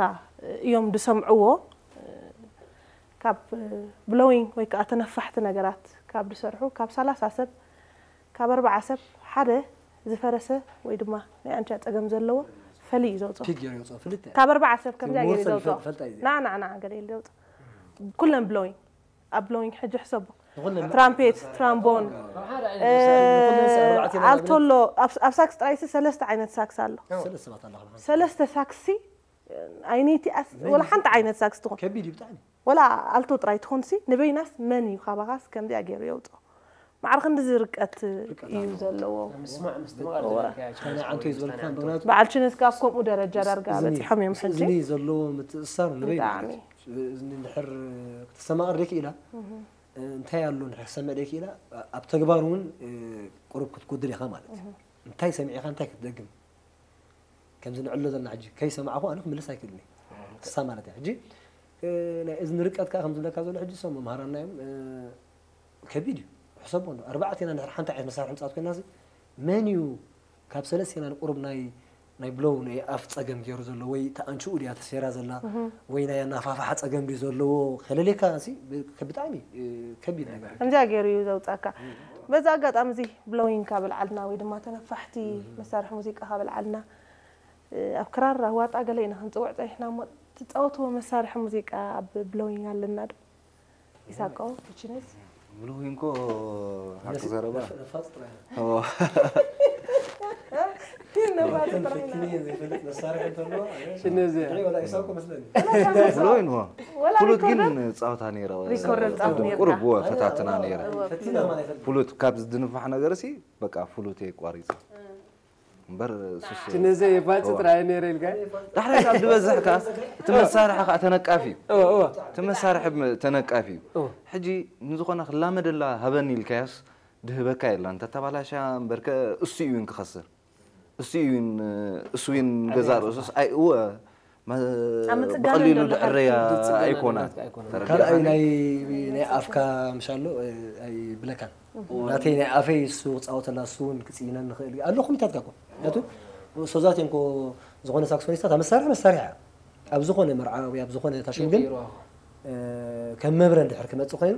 እዮም ዝሰምዕዎ ካብ ብሎዊንግ ወይ ከዓ ተነፋሕቲ ነገራት ካብ ዝሰርሑ ካብ ሰላሳ ሰብ ካብ ኣርባዓ ሰብ ሓደ ዝፈረሰ ወይ ድማ ናይ ኣንቻ ፀገም ዘለዎ ፈሊ እዩ ዘውፅኦ ፒክ ገይሩ ይወፅኦ ፍልጥ እያ። ካብ ኣርባዓ ሰብ ከምዚኣ ገይሩ ዝወሰን ዘውፅኦ ይፈልጣ እዩ። ናና ናና ገለ ኢሉ ዘውፅኦ ኩለን ብሎዊንግ ኣብ ብሎዊንግ ሕጂ ሕሰቦ ንኹለን ትራምፔት ትራምቦን ንኹለን ኣርባዕተ ኢና ኣልቶ ኣሎ ኣብ ኣብ ሳክስ ጥራይሲ ሰለስተ ዓይነት ሳክስ ኣሎ ሰለስተ ሰባት ኣለኹ። ሰለስተ ሳክሲ ኣይነይቲኣስ ወላ ሓንቲ ዓይነት ሳክስ ትኾን ከቢድ እዩ ብጣዕሚ። ወላ ኣልቶ ጥራይ ትኾንሲ ንበይናስ መን እዩ ካባኻስ ከምዚኣ ገይሩ የውፅኦ ማዕረ ክንድዚ ርቀት እዩ ዘለዎ ምስማዕ ምስ ተመቐር ዝበልካያ ካነ ዓንቶ እዩ ዝበልካ ምክንያቱ በዓል ችነስካ ኣብ ከምኡ ደረጃ ዳርጋ በፂሖም እዮም ሕጂ እዝኒ ዘለዎ ምትእስሳር ንበይ ብጣዕሚ እዝኒ እንድሕር ክትሰማቕር ደይክኢላ እንታይ ኣሎ እንድሕር ክሰምዕ ደይክኢላ ኣብ ተግባር እውን ቁሩብ ክትጉድል ኢኻ ማለት እዩ። እንታይ ሰሚዕኻ እንታይ ክትደግም ከምዚ ንዕሎ ዘለና ሕጂ ከይሰማዕኹ ኣነ ክምልስ ኣይክእልን እየ። ክሳ ማለት እያ ሕጂ ናይ እዝኒ ርቀት ከዓ ከምዝብለካ ዘሎ ሕጂ እሶም መምሃራና እዮም። ከቢድ እዩ። ሕሰቦ እንዶ ኣርባዕቴና እንድሕር ሓንቲ ዓይነት መሳርሒ ምፅኣት ኮይና ሲ መን እዩ ካብ ሰለስቴና ንቁሩብ ናይ ናይ ብሎው ናይ ኣፍ ፀገም ገይሩ ዘሎ ወይ ተኣንችኡ ድያ ተሰይራ ዘላ ወይ ናይ ኣናፋፍሓ ፀገም ድዩ ዘለዎ ከለሌካ ሲ ብጣዕሚ ከቢድ ነገር እዩ። ከምዚኣ ገይሩ እዩ ዘውፃካ በዚ ኣጋጣሚ እዚ ብሎዊንግ ካብ ልዓልና ወይ ድማ ተነፋሕቲ መሳርሒ ሙዚቃ ካብ ልዓልና ኣብ ክራር ኣዋጣ ገለ ኢና ክንፅውዕ ፀኒሕና እሞ ትፃወትዎ መሳርሒ ሙዚቃ ኣብ ብሎዊንግ ኣለና ዶ ኢሳቆ ቢችነስ ብሎዊንግ እኮ ሓቂ ዘረባ ዘይፈልጥ መሳርሒ እንተሎ ሽነዚ ወላ ኢሳቆ መስለኒ ብሎዊንግ ሆ ፍሉት ግን ሪኮርደር ፃወታ ነይረ ቁሩብ ወ ፈታትና ነይረ ፈቲና ማለት ፍሉት ካብ ዝድንፋሕ ነገር ሲ በቃ ፍሉት የቋሪፀ እምበር ሱስ ሽነዚ የፋጭ ጥራይ ነይረ ኢልካ ዳሕራይ ካብ ዝበዝሕ ከ እቲ መሳርሒ ከዓ ተነቃፊ እዩ እቲ መሳርሒ ተነቃፊ እዩ ሕጂ ንዝኾነ ክላመደላ ሃበኒ ኢልካዮስ ድህበካ የላ እንተተባላሻ እምበርከ እሱ እዩ ክኸስር እሱ እዩ እሱ ገዛ ርእሱስ ኣይ እወ ብቐሊሉ ድዕረያ ኣይኮናን ካልኣይ ናይ ናይ ኣፍካ ምሻሎ ኣይብለካን ናተይ ናይ ኣፈይ እሱ ክፃወተላ እሱ እውን ክፅይነኒ ንኽእል ኣሎ ኩሚታት ካኮ ምክንያቱ ሶዛት እንኮ ዝኾነ ሳክሶኒስታት መሳርሒ መሳርሒ ኣብ ዝኾነ መርዓ ወይ ኣብ ዝኾነ ታሽም ግን ከም መብረ እንድሕር ክመፅእ ኮይኑ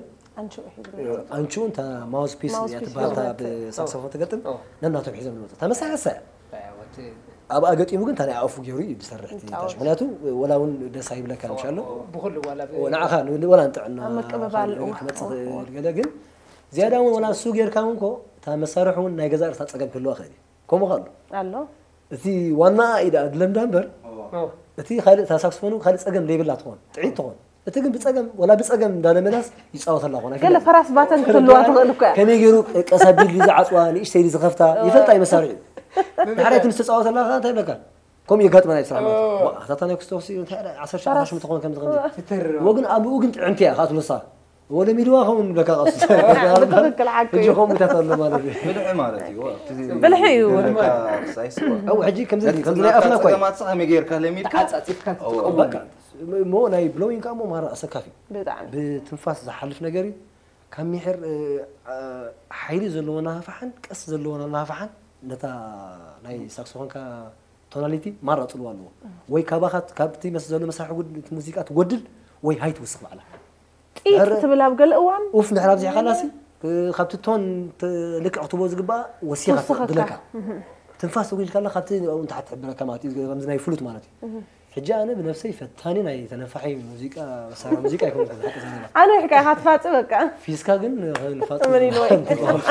ኣንችኡ እንታ ማውዝ ፒስ እያ ትበሃል እታ ብሳክሶፎን ትገጥም ነናቶም ሒዞም ዝመፁ እታ መሳርሒ እሳ ኣብኣ ገጢሙ ግን እንታይ ኣፉ ገይሩ እዩ ዝሰርሕ እቲ ታሽ ምክንያቱ ወላ እውን ደስ ኣይብለካ ምሻሎ ንዓኻ ወላ ንጥዕና ክመፅእ ክእል ገለ ግን ዝያዳ እውን ወላ እሱ ጌርካ እውን ኮ እታ መሳርሒ እውን ናይ ገዛ ርእሳ ፀገም ክህልዋ ክእል እዩ ከምኡ ከሎ ኣሎ እቲ ዋና ኢዳ ድለምዳ እምበር እቲ ካልእ እታ ሳክስፎን ካልእ ፀገም ዘይብላ ትኾን ጥዒት ትኾን እቲ ግን ብፀገም ወላ ብፀገም እንዳለመዳስ ይፃወተላ ኾን ገለ ፈራስ ባተን ክትህልዋ ትኽእል እኮ እያ ከመይ ገይሩ ቀስ ኣቢሉ ዝዓፅዋ ንእሽተይ ዝኸፍታ ይፈልጣ ይመሳርሒ እዩ ድሓር እቲ ምስ ተፃወተላ ከዓ እንታይ ይብለካ ከምኡ የጋጥመና እዩ ስራሕ ማለት እዩ ኣታታ ናይ ክስቶስ እዩ እንታይ ዓሰርተ ሸዓተ ሽሙ ትኾን ከምዚ ከምዚ ወግን ኣብኡ ግን ጥዕምቲ እያ ከዓ ትብለሳ ወለሚድዋ ከምኡ ንብለካ ቀሱ ብትኽክል ሓቂ ሕጂ ከምኡ ምታት ኣሎ ማለት እዩ ብልሒ ማለት እዩ ብልሒ እዩ ኣው ሕጂ ከምዚ ከምዚ ናይ ኣፍና እኮ እዩ ጸገማት ከመይ ጌርካ ለሚድካ ተዓጻጺፍካ ትጥቀሙ በቃ እሞ ናይ ብሎዊንግ ከዓ እሞ ማራ ኣሰካፊ ብጣዕሚ ብትንፋስ ዝሓልፍ ነገር እዩ ካብ ሚሕር ሓይሊ ዘለዎ ናፋሓን ቀስ ዘለዎ ናፋሓን ነታ ናይ ሳክስፎንካ ቶናሊቲ ማራ ጽልዋ ኣለዎ። ወይ ካባኻ ካብቲ መስ ዘሎ መሳርሒ ጉድ-፣ እቲ ሙዚቃ ትጎድል ወይ ሃይ ትውስኽ ባዕላ። ጢጥ ትብል ኣብ ገለ እዋን ኡፍ እንድሕር ኣብዚሕካላሲ ካብቲ ቶን ተ-፣ ልክዕ ክትቦ ዝግባእ ወሲኻ ትውስኸካ። ትብለካ። ትንፋስ ተጉልካላ ካብቲ ንታሕቲ ትሕብረካ ማለት እዩ። ከምዚ ናይ ፍሉት ማለት እዩ። ሕጂ ኣነ ብነብሰይ ፈታኒ ናይ ተነፋሒ ሙዚቃ መሳርሒ ሙዚቃ ኣይኮንኩን ሓቂ ዘረባ። ኣነ ሕካ ኢኻ ትፋጽ በቃ። ፊስካ ግን ንፋጽ መን ኢልዎ? ጽቡቅ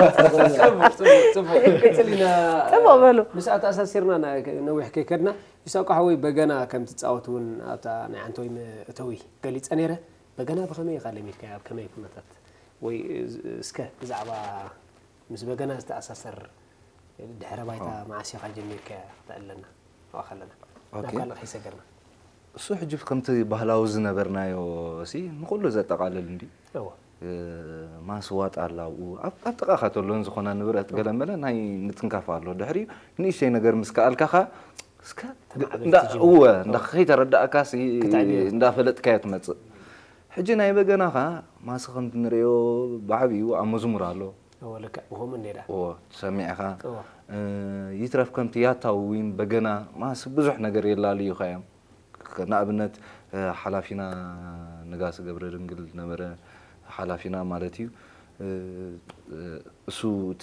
ጽቡቅ ጽቡቅ ቅጽል ኢና ጽቡቅ በሉ። ምስ ኣተኣሳሲርና ና- ነዊሕ ከይከድና ይሳቋ ሓወይ በገና ከም ትጻወት እውን ኣብታ ናይ ዓንተወይ መእተዊ ገሊጸ ነይረ። በገና ብኸመይ ኢኻ ለሚድካዮ ኣብ ከመይ ኩነታት ወይ እስከ ብዛዕባ ምስ በገና ዝተኣሳሰር ድሕረ ባይታ መዓስ ኢኻ ጀሚርካዮ ክተዕለና ኣብኣ ከለና ናብ ኦኬ። ካልእ ከይሰገርና እሱ ሕጂ ከምቲ ባህላዊ ዝነበርናዮ ሲ ንኩሉ ዘጠቓልል እንዲ እዎ ማስዋጥ ኣላ ኣብኡ ኣብ ኣብ ጥቓኻ ተሎን ዝኾና ንብረት ገለመለ ናይ ምትንካፍ ኣሎ ድሕሪ ንእሽተይ ነገር ምስ ከኣልካኻ እስከ ተማዕብል እንዳ ትጅምር። እወ እንዳ ከይተረዳእካ ሲ ክትዕብዮ። እንዳፈለጥካዮ ትመጽእ ሕጂ ናይ በገናኻ ማስ ከምቲ ንሪኦ ብዓብዩ ኣብ መዝሙር ኣሎ እዎ ልክዕ ብኸምኡ እንዴዳ እዎ ሰሚዕኻ እዎ እ፣ ይትረፍ ከምቲ ያታዊ ዊን በገና ማስ ብዙሕ ነገር የላልዩኻ እዮም ንኣብነት ሓላፊና ንጋስ ገብረ ድንግል ነበረ ሓላፊና ማለት እዩ እሱ እቲ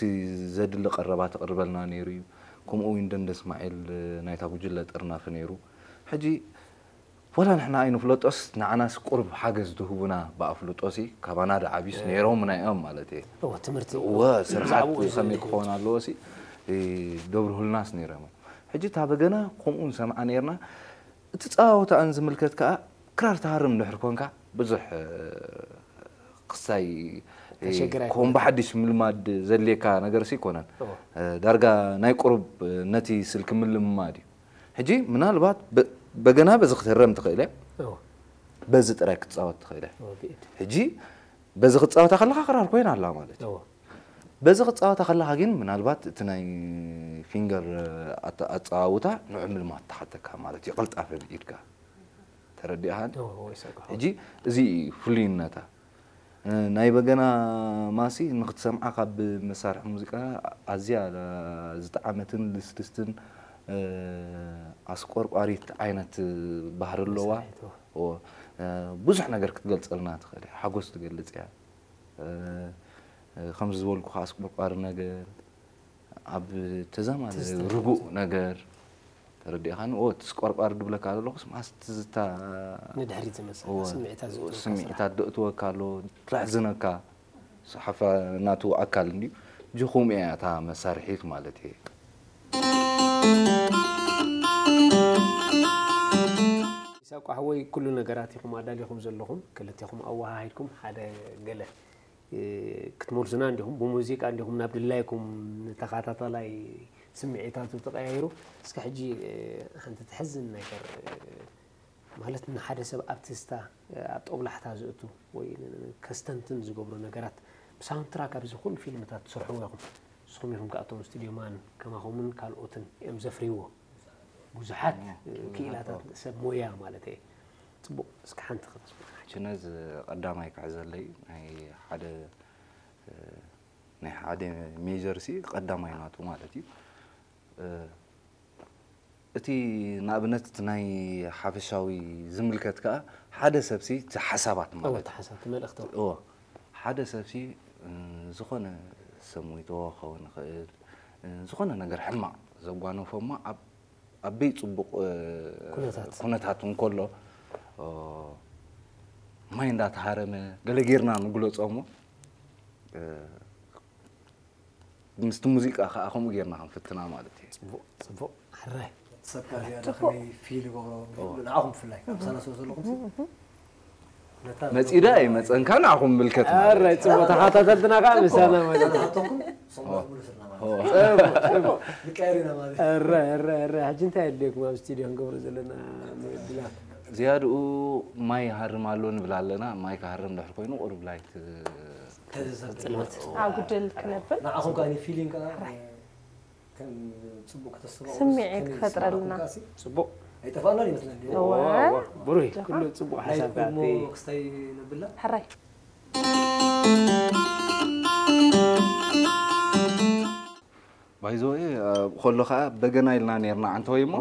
ዘድሊ ቀረባ ተቕርበልና ነይሩ እዩ። ከምኡ እውን ደንደ እስማዒል ናይታ ጉጅለ ጥርናፍ ነይሩ። ሕጂ ወላ ንሕና ኣይንፍለጦስ ንዓናስ ቁርብ ሓገዝ ትህቡና ብኣፍልጦሲ ካባና ዶ ዓብዩስ ነይሮምና እዮም ማለት እየ። እዎ ትምህርቲ እወ ስርሓት ከመይ ክኸውን ኣለዎ ሲ ደብርሁልናስ ነይሮም እዮም። ሕጂ እታ በገና ከምኡ ንሰምዓ ነይርና። እቲ ፃወታኣን ዝምልከት ከዓ ክራር ትሃርም እንድሕር ኮንካ ብዙሕ ክሳይ ተሸግር ኣይኮነን። ኮም ብሓድሽ ምልማድ ዘድልየካ ነገር ሲ ይኮነን። እዎ። ዳርጋ ናይ ቁሩብ ነቲ ስልኪ ምልምማድ እዩ። ሕጂ ምናልባት በ- በገና በዚ ክትህረም ትኽእል እያ፣ እዎ። በዚ ጥራይ ክትፃወት ትኽእል እያ። እዎ፣ ብኢድ። ሕጂ በዚ ክትፃወታ ከለኻ ክራር ኮይና ኣላ ማለት እዩ። እዎ። በዚ ክትፃወታ ከለኻ ግን ምናልባት እቲ ናይ ፊንገር ኣተ- ኣፀዋውታ ንዑ ምልማድ ተሓተካ ማለት እዩ። ቅልጣፈ ብኢድካ ተረዲእኻን? እዎ፣ እዎ፣ ይሰግሖ። ሕጂ እዚ እዩ ፍሉይነታ። እ፣ ናይ በገና ማሲ ንክትሰምዓ ካብ መሳርሒ ሙዚቃ ኣዝያ ዝጠዓመትን ልስልስትን እ፣ ኣስቆርቋሪት ዓይነት ባህሪ ኣለዋ። መሳርሒት፣ እዎ። እዎ። እ፣ ብዙሕ ነገር ክትገልፀልና ትኽእል እያ። ሓጎስ ትገልፅ እያ። እ፣ እ፣ ከምዚ ዝበልኩ ከዓ ኣስቆርቋሪ ነገር ኣብ ተዛማዲ ትዝታ ርጉእ ነገር ተረዲእኻኒ? ኦ፣ እቲ ስቆርቋሪ ድብለካ ዘለኹስ ማስ ትዝታ ንድሕሪት ዝመልሰካ እወ፣ ስምዒታት ዘእትወካ ስምዒታት ደእትወካ ኣሎ፣ ትሕዝነካ። ሰሓፋ ናቱ ኣካል እንድዩ። ሕጂ ከምኡ እያ እታ መሳርሒት ማለት እየ። ኢሳቅ ሓወይ ኩሉ ነገራት ኢኹም ኣዳሊኹም ዘለኹም ክልቴኹም ኣወሃሂድኩም ሓደ ገለ እ፣ ክትመልሱና እንዲኹም ብሙዚቃ እንዲኹም ናብ ድላይኩም ንተኸታታላይ ስምዒታቱ ተቐያይሩ እስከ ሕጂ እ፣ ሓንቲ ትሕዝን ነገር እ፣ ማለት ንሓደ ሰብ ኣብ ትዝታ እ፣ ኣብ ጦብላሕታ ዘእቱ ወይ ን- ን- ከስተንትን ዝገብሩ ነገራት ብሳውንትራክ ኣብዚ ኩሉ ፊልምታት ትሰርሕዎ ኢኹም ንስኹም ኢኹም ከኣቶም ስቱድዮ ማን ከማኹምን ካልኦትን እዮም ዘፍርይዎ ብዙሓት እ፣ ክኢላታት ሰብ ሞያ ማለት እየ ጽቡቕ እስከ ሓንቲ ከተስምዑና ችነዝ ቀዳማይ ክሕዘለይ ናይ ሓደ እ፣ ናይ ሓደ ሜጀር ሲ ቀዳማይ ናቱ ማለት እዩ። እ፣ እቲ ንኣብነት እቲ ናይ ሓፈሻዊ ዝምልከት ከዓ ሓደ ሰብ ሲ እቲ ሓሳባት ማለት እወ ተሓሳብቲ መልእኽቲ እዎ ሓደ ሰብ ሲ እ፣ ዝኾነ ሰብ ሞይቶ ክኸውን ይኽእል እ፣ ዝኾነ ነገር ሕማቕ ዘጓነፎ እሞ ኣብ ኣበይ ፅቡቅ እ፣ ኩነታት። ኩነታት እንከሎ እ፣ ማይ እንዳተሃረመ ገለ ጌርና ንግለፆ እሞ እ፣ ምስቲ ሙዚቃ ከዓ ከምኡ ጌርና ክንፍትና ማለት እዩ። ጽቡቕ ጽቡቕ ሕራይ ሰብካ ዝያዳ ከመይ ፊል ይገብሮ ንዓኹም ብፍላይ ካብ ሰላሳ ዘለኹም ሲ ነታ መፂዳ ኣይመፀንካ ንዓኹም ምልከት ማለት ሕራይ እዩ። ጽቡቕ ተኸታተልትና ከዓ ምሳና ማለት እዩ ናታቶኩም ሰሙን ሙሉ ስርና ማለት እዩ። ጽቡቕ ጽቡቕ ንቀየር ኢና ማለት እዩ። ሕራይ ሕራይ ሕራይ ሕጂ እንታይ ኣድልየኩም ኣብ ስቱድዮ ክንገብሮ ዘለና ምድላት ዝያድኡ ማይ ይሃርም ኣሎ ንብል ኣለና። ማይ ክሃርም ድሕር ኮይኑ ቁሩብ ላይት ተዘዘብ ጽልመት ኣጉድል ክነብል ንዓኹም ከዓ ፊሊንግ ከዓ ከም ጽቡቅ ከተስተማቕሩ ስምዒት ከመይ ክፈጥረልና። ይስማዕኩም ከኣ ሲ ጽቡቕ ኣይጠፋእናን ይመስለኒ። እወ። ብሩህ ኩሉ ጽቡቕ ናይ ሓሳብ ቁድሞ ከኣ ክስታይ ነብላ ሕራይ ባይዘወይ ከሎ ከዓ በገና ኢልና ነርና ዓንተወይ እሞ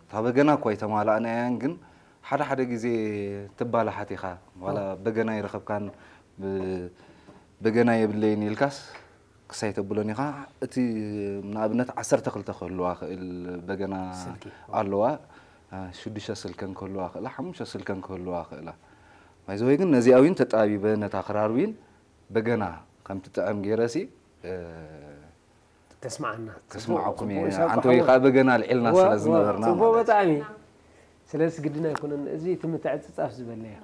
እታ በገና እኳ ኣይተማላእናያን፣ ግን ሓደ ሓደ ግዜ ትባላሓት ኢኻ። ዋላ በገና ይረኸብካን በገና የብለይን ኢልካስ ክሳይ ተብሎን ኢኻ። እቲ ንኣብነት ዓሰርተ ክልተ ክህልዋ ክእል በገና ኣለዋ፣ ሽዱሽተ ስልከን ክህልዋ ክእላ፣ ሓሙሽተ ስልከን ክህልዋ ክእላ። ባይዘወይ ግን ነዚኣ እውን ተጣቢበ ነታ ክራር እውን በገና ከምትጥዕም ገይረሲ ተስማዓና። ከስማዓኩም እየ። ኣንተ ወይ ከዓ በገና ኣልዒልና ስለ ዝነበርና ጽቡቅ። ብጣዕሚ። ስለዚ ግድን ኣይኮነን፣ እዚ እቲ ምትዕጽጻፍ ዝበለያ።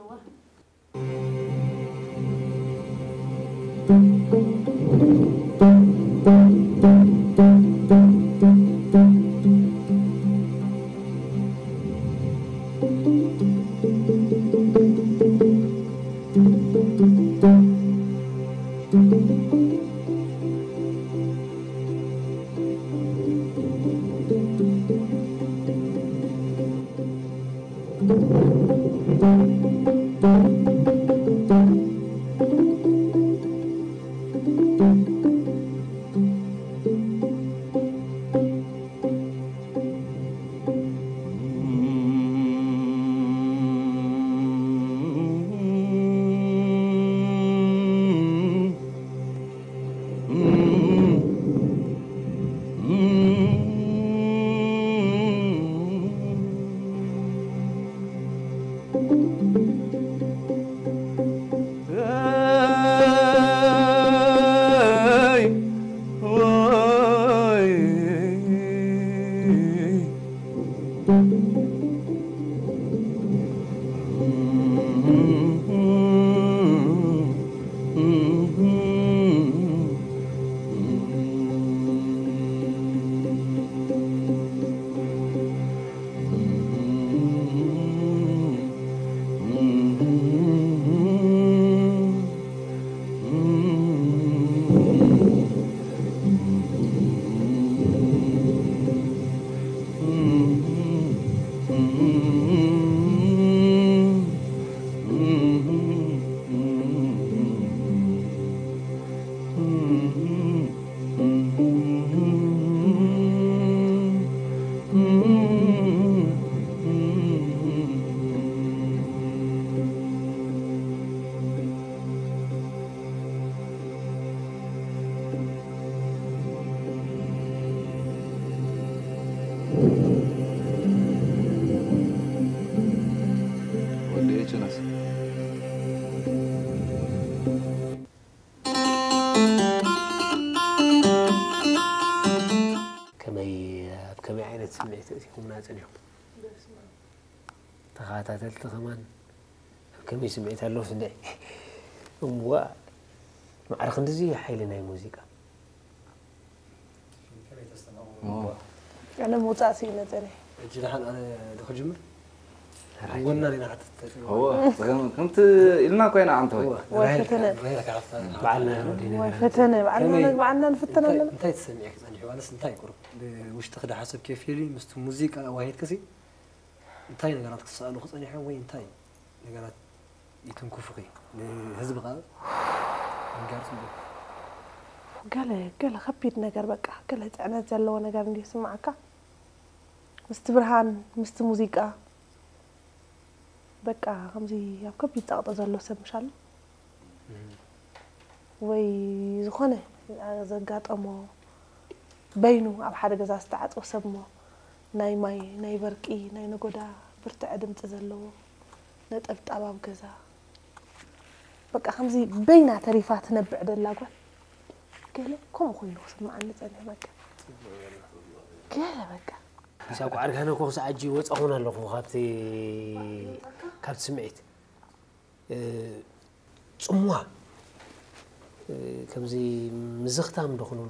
ከመይ ኣብ ከመይ ዓይነት ስምዒት እቲኹምና ጸኒሕኩም? ተኸታተልቲ ከማን ኣብ ከመይ ስምዒት ኣለዉ ስንድዒ? እምዋ ማዕረ ክንድዚ ሓይሊ ናይ ሙዚቃ። ኣነ ምውፃእ ስኢነ ፀኒሐ። ሕጂ ደሓን ኣነ ዶ ክጅምር? ጎና ዲና ሓተት ከምቲ ኢልና ኮይና ዓንተ ወይ እዋ፣ ራሄል- ፈተነ። ራሄል ካፍታ- ባዕልና ወዲና ወይ ፈተነ ባዕልና ከመይ- ነግባዕና ንፍተን እንታይ- ኣለና። እንታይ ትሰሚዕኪ ፀኒሑ ማለት እንታይ ቁሩብ ውሽጥኺ ዳሓሰብኪ ፊሊ ምስቲ ሙዚቃ ኣዋሂድክሲ እንታይ ነገራት ክትሰኣሉ ክፀኒሖም ወይ እንታይ ነገራት ይትንኩፉኺ ንህዝቢ ከዓ ምንጋር ፅቡቅ። ገለ ገለ ከቢድ ነገር በቃ ገለ ፅዕነት ዘለዎ ነገር እንዲዩ ስማዓካ። ምስቲ ብርሃን ምስቲ ሙዚቃ በቃ ከምዚ ኣብ ከቢድ ፀቕጢ ዘሎ ሰብ ምሻሉ ወይ ዝኾነ ዘጋጠሞ በይኑ ኣብ ሓደ ገዛ ዝተዓፅወ ሰብ እሞ ናይ ማይ ናይ በርቂ ናይ ነጎዳ ብርትዐ ድምፂ ዘለዎ ነጠብጣብ ኣብ ገዛ በቃ ከምዚ በይና ተሪፋ ትነብዕ ደላ ጓል ገለ ከምኡ ኮይኑ ክስምዓኒ ፀኒሑ በቃ ገለ በቃ ሳብ ዓርጋነ እኮ ክሳብ ሕጂ ወፃኹን ኣለኹ ካብቲ ካብቲ ስምዒት ጽምዋ ከምዚ ምዝኽታም ዶ ክንብሎ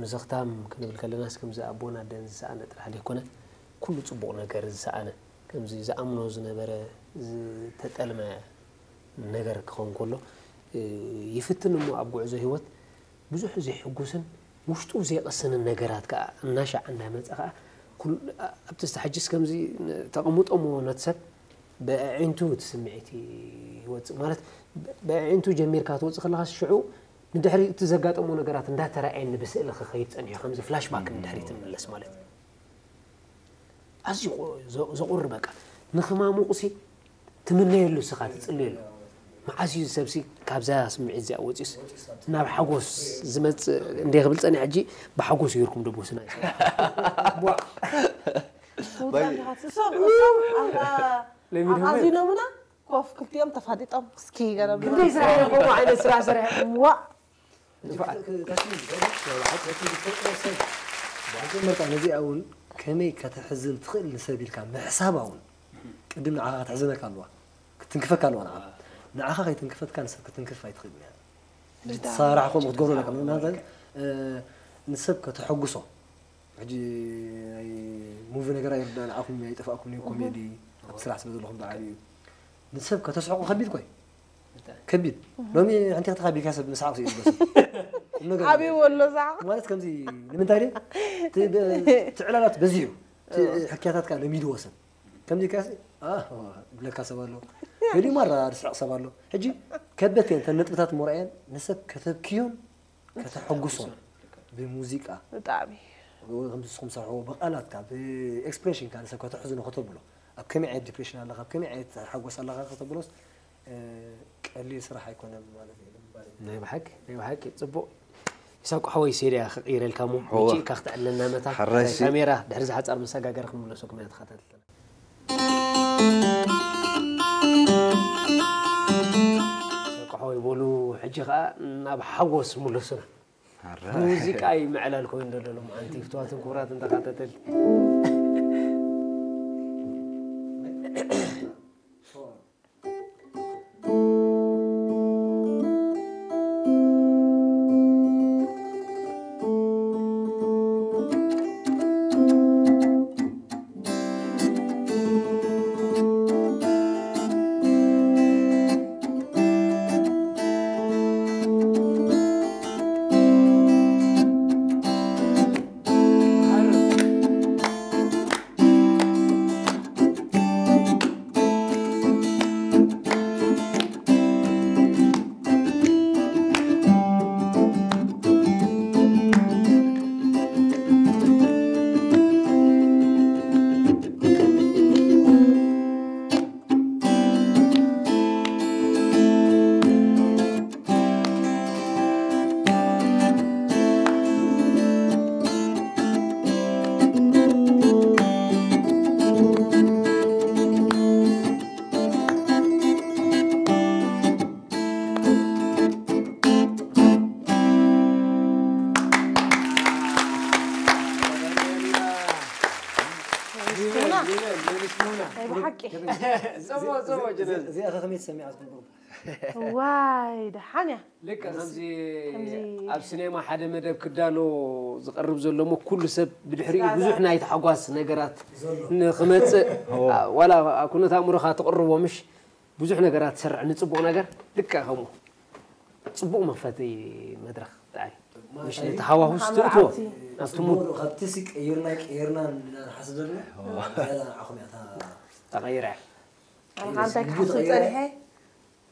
ምዝኽታም ክንብል ከለናስ ከምዚ ኣቦን ኣደን ዝሰኣነ ጥራሕ ዘይኮነ ኩሉ ፅቡቕ ነገር ዝሰኣነ ከምዚ ዝኣምኖ ዝነበረ ዝተጠልመ ነገር ክኸውን ከሎ ይፍትን እሞ ኣብ ጉዕዞ ህይወት ብዙሕ ዘይሕጉስን ውሽጡ ዘይቐስንን ነገራት ከዓ እናሻዕ እንዳመፀ ከዓ ኣብቲ ዝተሓጅስ ከምዚ ተቐምጦሞ ነቲ ሰብ ብኣዒንቱ እቲ ስምዒት ይወፅእ ማለት ብኣዒንቱ ጀሚርካ ትወፅእ ከለካ ሽዑ ንድሕሪ እቲ ዘጋጠሞ ነገራት እንዳተራእየኒ ብስእሊ ክኸይድ ጸኒሑ፣ ከምዚ ፍላሽ ባክ ንድሕሪት ንመለስ ማለት እዩ። ኣዝዩ ቆ-፣ ዘ-፣ ዘቑሪ በቃ። ንኽማሙቑሲ ትምነየሉ፣ ስኻ ትጽልየሉ። መዓስ እዩ ሰብሲ ካብዛ ስምዒት እዚኣ ወጺኡስ ናብ ሓጎስ ዝመጽእ እንደ ክብል ጸኒሐ፣ ሕጂ ብሓጎስ ገይርኩም ደቦስና እዩ። ዋ። ውጻእ እንዲኻ ትስእሶም፣ እሶም ኣታ ለሚዶም ኣዚኖምና ኮፍ ክልቲኦም ተፋጢጦም እስኪ ገረብ። ክንደይ ስራሕ እዮም ከምኡ ዓይነት ስራሕ ሰሪሖም? ዋ። ንፋዓት። መጀመርታ ነዚኣ እውን ከመይ ከተሕዝን ትኽእል ንሰብ ኢልካ ምሕሳብ እውን ቅድም ንዓኻ ከተሕዝነካ ኣለዋ። ክትንክፈካ ኣለዋ ንዓኻ። ንዓኻ ከይትንክፈትካ ንሰብ ክትንክፍ ኣይትኽእልን እያ። ብጣዕሚ ትሰራሕኹም ክትገብሩ ኣለካ። ምክንያቱ፣ እ፣ ንሰብ ከተሐጉሶ። ሕጂ ናይ ሙቪ ነገር ኣይርዳእ ንዓኹም ኣይጠፋእኩም እዩ፣ ኮሜዲ ኣብ ስራሕ ስለ ዘለኹም ብዓቢኡ። ንሰብ ከተስሕቁ ከቢድ ኮይ። ብጣዕሚ። ከቢድ። ሎሚ ሓንቲ ከተኻቢካ ሰብ ምስሓቕ ስኢሉ በስ። ቁም ነገር ዓብዩ ወሎ ዝሓቕ። ማለት ከምዚ ንምንታይ ድዩ? እቲ ብ-፣ እቲ ዕላላት በዚሑ። እቲ ሕክያታት ከኣ ለሚድዎ ሰብ። ከምዚ ኢልካሲ፣ አ፣ ብለካ ሰብ ኣሎ። ገሊኡ ማራ ዝስሕቕ ሰብ ኣሎ። ሕጂ ከበድቲ እየን፣ እተን ነጥብታት እሞ ረኣየን፣ ንሰብ ከተብክዮን ከተሐጉሶን ብሙዚቃ። ብጣዕሚ። ወይ ከምዚ ንስኹም ትሰርሕዎ ብቃላትካ፣ ብኤክስፕሬሽንካ ንሰብ ከተሕዝኖ ከተብሎ። ኣብ ከመይ ዓይነት ዲፕሬሽን ኣለኻ፣ ኣብ ከመይ ዓይነት ሓጎስ ኣለኻ ከተብሎስ፣ እ፣ ቀሊል ስራሕ ኣይኮነን ማለት እዩ ንምባል እዩ። ናይ ብሓቂ፣ ናይ ብሓቂ ጽቡቕ። ይሳቅ ሓወይ፣ ሴድያ ክቕይረልካ እሞ፣ እወ። መጺእካ ክትዕለና መታ። ሓራይ ሲ- ካሜራ ድሕሪ ዝሓጻር መሰጋገሪ ክንምለሰኩም ኢና ተኸታተልትና። ይሳቅ ሓወይ በሉ፣ ሕጂ ኸኣ ናብ ሓጎስ ምለሱና። ሓራይ። ሙዚቃ እዩ ምዕላል ኮይኑ ዘሎ ሎምዓንቲ። ፍትዋትን ክቡራትን ተኸታተልቲ። ናይ ብሓቂ። ጽቡቕ፣ ጽቡቕ፣ ጀነን። እዚኣ ከ ከመይ ትሰሚዓ ዝኽእል ቁሩብ? ዋይ፣ ደሓን እያ። ልክዕ ከምዚ ከምዚ ኣብ ሲኔማ ሓደ መደብ ክዳሎ ዝቐርብ ዘሎ እሞ፣ ኩሉ ሰብ ብድሕሪኡ ብዙሕ ናይ ተሓጓስ ነገራት ንኽመጽእ፣ ዋላ ኣብ ኩነት ኣእምሮኻ ትቕርቦ፣ ምሽ? ብዙሕ ነገራት ትሰርዕ ንጽቡቕ ነገር፣ ልክዕ ከምኡ። ጽቡቕ መኽፈቲ መድረኽ፣ ብጣዕሚ። ምሽ? ማለት ነቲ ሃዋሁስ መርዓ ትእትዎ፣ መርዓውቲ። ናብቲ ሙድ። ጽቡቕ፣ ካብቲ ሲ ቀይርና፣ ቀይርና ንሓስብ ዘለና፣ ዝያዳ ንዓኹም እያ እታ ተቐይራ እያ። ኣነ ከኣ እንታይ ስንዱ ክሓስብ ተቐይረ። ጸኒሐ፣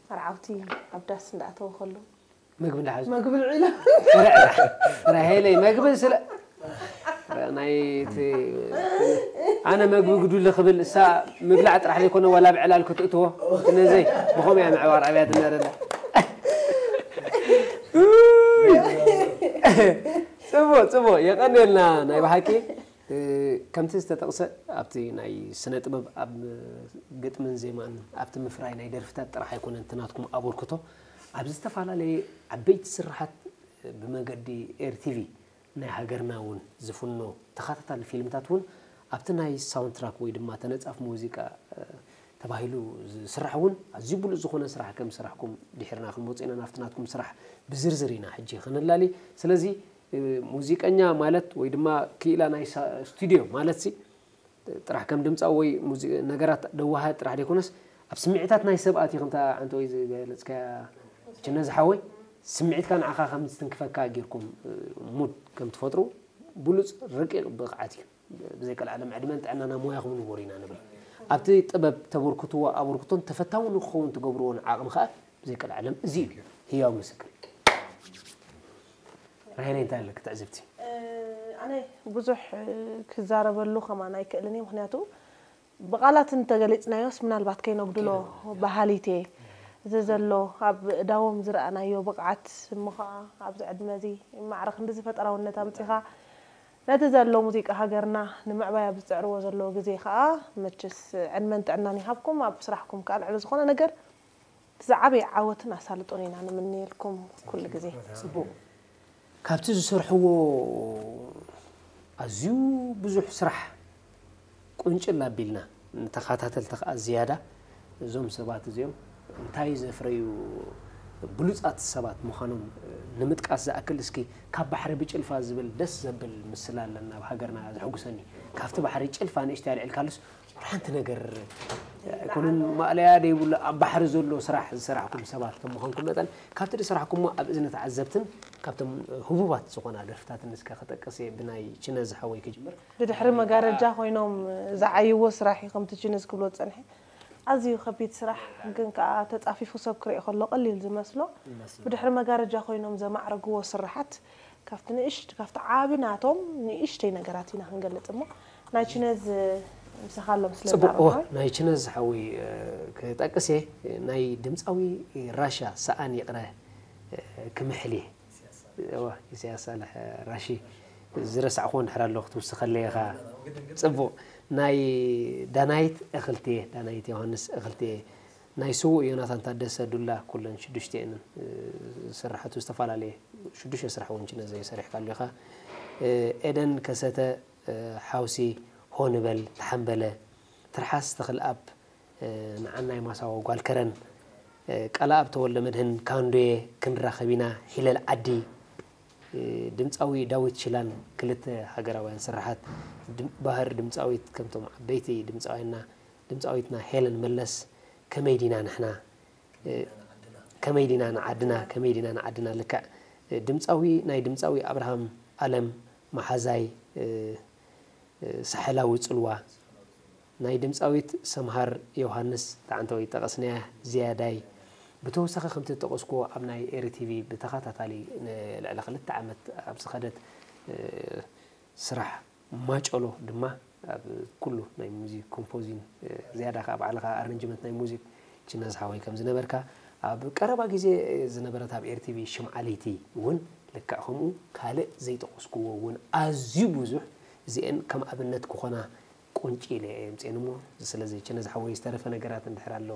መርዓውቲ ኣብ ዳስ እንዳኣተወ ከሎ፣ መግቢ እንዳሓዙ። መግቢ ልዒሎም። ራሄለይ፣ መግቢ ስለ፣ ናይ እቲ፣ ኣነ መግቢ ግዱለ ክብል፣ እሳ ምብላዕ ጥራሕ ዘይኮነ ዋላ ብዕላል ክትእትዎ፣ ነዘይ ብኸምኡ እያ ምዕባር ኣብያትና ደላ። ጽቡቕ፣ ጽቡቕ፣ የቐንየልና ናይ ብሓቂ። እ፣ ከምቲ ዝተጠቕሰ ኣብቲ ናይ ስነ ጥበብ፣ ኣብ ግጥምን ዜማን፣ ኣብቲ ምፍራይ ናይ ደርፍታት ጥራሕ ኣይኮነን እቲ ናትኩም ኣበርክቶ። ኣብ ዝተፈላለየ ዓበይቲ ስራሓት ብመገዲ ኤር ቲቪ ናይ ሃገርና እውን ዝፍኖ ተኸታታሊ ፊልምታት እውን ኣብቲ ናይ ሳውንድ ትራክ ወይ ድማ ተነጻፍ ሙዚቃ፣ እ፣ ተባሂሉ ዝስራሕ እውን ኣዝዩ ብሉጽ ዝኾነ ስራሕ ከም ዝሰራሕኩም ድሒርና ክንመጽእ ኢና። ናብቲ ናትኩም ስራሕ ብዝርዝር ኢና ሕጂ ክንላሊ። ስለዚ፣ እ፣ ሙዚቀኛ ማለት ወይ ድማ ክኢላ ናይ ሳ-፣ ስቱድዮ ማለትሲ ጥራሕ ከም ድምጻዊ ወይ ሙዚ-፣ ነገራት ደዋሃ ጥራሕ ዘይኮነስ፣ ኣብ ስምዒታት ናይ ሰብ ኣቲኹም፣ እታ ዓንተ ወይ ዝገለጽካያ፣ ችነ ዝሓወይ፣ ስምዒትካ ንዓኻ ከም ዝትንክፈካ ጌርኩም፣ እ፣ ሙድ ከም ትፈጥሩ ብሉጽ ረቂቕ ብቕዓት እዩ። ብዘይቀልዓለም ዕድመን ጥዕናን ኣብ ሞያኹም ንበሩ ኢና ንብል። ኣብቲ ጥበብ ተበርክትዎ ኣበርክቶን ተፈታዊ ንክኸውን ትገብርዎን ዓቕሚ ከኣ ብዘይቀልዓለም እዚ እዩ ህያው ምስክር። ራሄለይ፣ እንታይ ኣለኪ ትዕዝብቲ? ኣነ ብዙሕ ክዛረበሉ ከማን ኣይክእልን እየ። ምክንያቱ ብቓላት እንተገሊፅናዮስ ምናልባት ከይነጉድሎ በሃሊት እየ። እዚ ዘሎ ኣብ እዳዎም ዝረኣናዮ ብቕዓት እሞ ከዓ ኣብዚ ዕድመ እዚ ማዕረ ክንድዚ ፈጠራውነት ኣምፂኻ ነቲ ዘሎ ሙዚቃ ሃገርና ንምዕባይ ኣብ ዝፅዕርዎ ዘለዉ ግዜ ከዓ መችስ ዕድመን ጥዕናን ይሃብኩም። ኣብ ስራሕኩም ከዓ ልዕሊ ዝኾነ ነገር እቲ ዝዓበየ ዓወትን ኣሳልጦን ኢና ንምንየልኩም ኩሉ ግዜ። ጽቡቕ። ካብቲ ዝሰርሕዎ ኣዝዩ ብዙሕ ስራሕ ቁንጭል ኣቢልና ንተኸታተልቲ ከኣ ዝያዳ እዞም ሰባት እዚኦም እንታይ ዘፍረዩ ብሉጻት ሰባት ምዃኖም ንምጥቃስ ዝኣክል፣ እስኪ ካብ ባሕሪ ብጭልፋ ዝብል ደስ ዘብል ምስላ ኣለና ኣብ ሃገርና፣ ዘሐጉሰኒ። ካብቲ ባሕሪ ጭልፋ ንእሽተይ ኣልዒልካሉስ ሓንቲ ነገር ኣይኮነን፣ ማእለያ ዘይብሉ ኣብ ባሕሪ ዘሎ ስራሕ ዝሰራሕኩም ሰባት ከም ምዃንኩም መጠን፣ ካብቲ ዝሰራሕኩሞ ኣብ እዝኒ ተዓዘብትን ካብቶም ህቡባት ዝኾና ደርፍታትን እስከ ክጠቅስ እየ። ብናይ ችነዝ ሓወይ ክጅምር። ብድሕሪ መጋረጃ ኮይኖም ዝዓይዎ ስራሕ እዩ ከምቲ ችነዝ ክብሎ ዝጸንሐ። ኣዝዩ ከቢድ ስራሕ ግን ከኣ ተጻፊፉ ሰብ ክርኢ ከሎ ቀሊል ዝመስሎ። ብድሕሪ መጋረጃ ኮይኖም ዘማዕረግዎ ስርሓት ካብቲ ንእሽት ካብቲ ዓቢ ናቶም ንእሽተይ ነገራት ኢና ክንገልጽ እሞ ናይ ችነዝ ምሳኻ ኣሎ ስለ ጽቡቕ። ዝዛረብካ። ናይ ችነዝ ሓወይ ክጠቅስ እየ። ናይ ድምጻዊ ራሻ ሰኣን ይቕረ ክምሕል እየ። እዋ፣ ኢሳያስ ሳልሕ ራሺ ዝረሳዕኹዎ እንድሕር ኣሎ ክትውስኸለይ ኢኻ። ጽቡቕ። ናይ ዳናይት እኽልትየ፣ ዳናይት ዮሃንስ እኽልትየ፣ ናይ ስዉእ ዮናታን ታደሰ ዱላ፣ ኩለን ሽዱሽቲኤንን ዝስርሓቱ ዝተፈላለየ ሽዱሽተ ስራሕ እውን ችነዘ ሰሪሕካሉ ኢኻ። ኤደን ከሰተ፣ ሓውሲ፣ ሆንበል፣ ተሓምበለ፣ ትርሓስ ተኽልኣብ፣ ንዓናይ ማሳዎ ጓል ከረን፣ ቃልኣብ ተወልደመድህን ካንዶየ፣ ክንራኸብ ኢና፣ ሒለል ዓዲ፣ ድምጻዊ ዳዊት ሽላን ክልተ ሃገራውያን ስርሓት፣ ድም- ባህር ድምጻዊት ከምቶም ዓበይቲ ድምጻውያንና፣ ድምጻዊትና ሄለን መለስ፣ ከመይ ዲና ንሕና፣ ከመይ ዲና ንዓድና፣ ከመይ ዲና ንዓድና፣ ልክዕ ድምጻዊ ናይ ድምጻዊ ኣብርሃም ኣለም መሓዛይ፣ ሳሕላዊ ጽልዋ፣ ናይ ድምጻዊት ሰምሃር ዮሃንስ ተዓንተወይ ጠቐስናያ ዝያዳይ። ብተወሳኺ ከምቲ ዝጠቐስኩዎ ኣብ ናይ ኤሪ ቲቪ ብተኸታታሊ ንልዕሊ ክልተ ዓመት ኣብ ዝኸደት ስራሕ ማጨሎ ድማ ኣብ ኩሉ ናይ ሙዚክ ኮምፖዚን ዝያዳ ከዓ ባዕልኻ ኣረንጅመንት ናይ ሙዚክ ችነዝ ሓወይ ከም ዝነበርካ ኣብ ቀረባ ግዜ ዝነበረት ኣብ ኤሪ ቲቪ ሽምዓ ለይቲ እውን ልክዕ ከምኡ ካልእ ዘይጠቐስኩዎ እውን ኣዝዩ ብዙሕ እዚአን ከም ኣብነት ክኾና ቁንጪ ኢለ እየ የምፅኤን እሞ ስለዚ ችነዝ ሓወይ ዝተረፈ ነገራት እንድሕር ኣሎ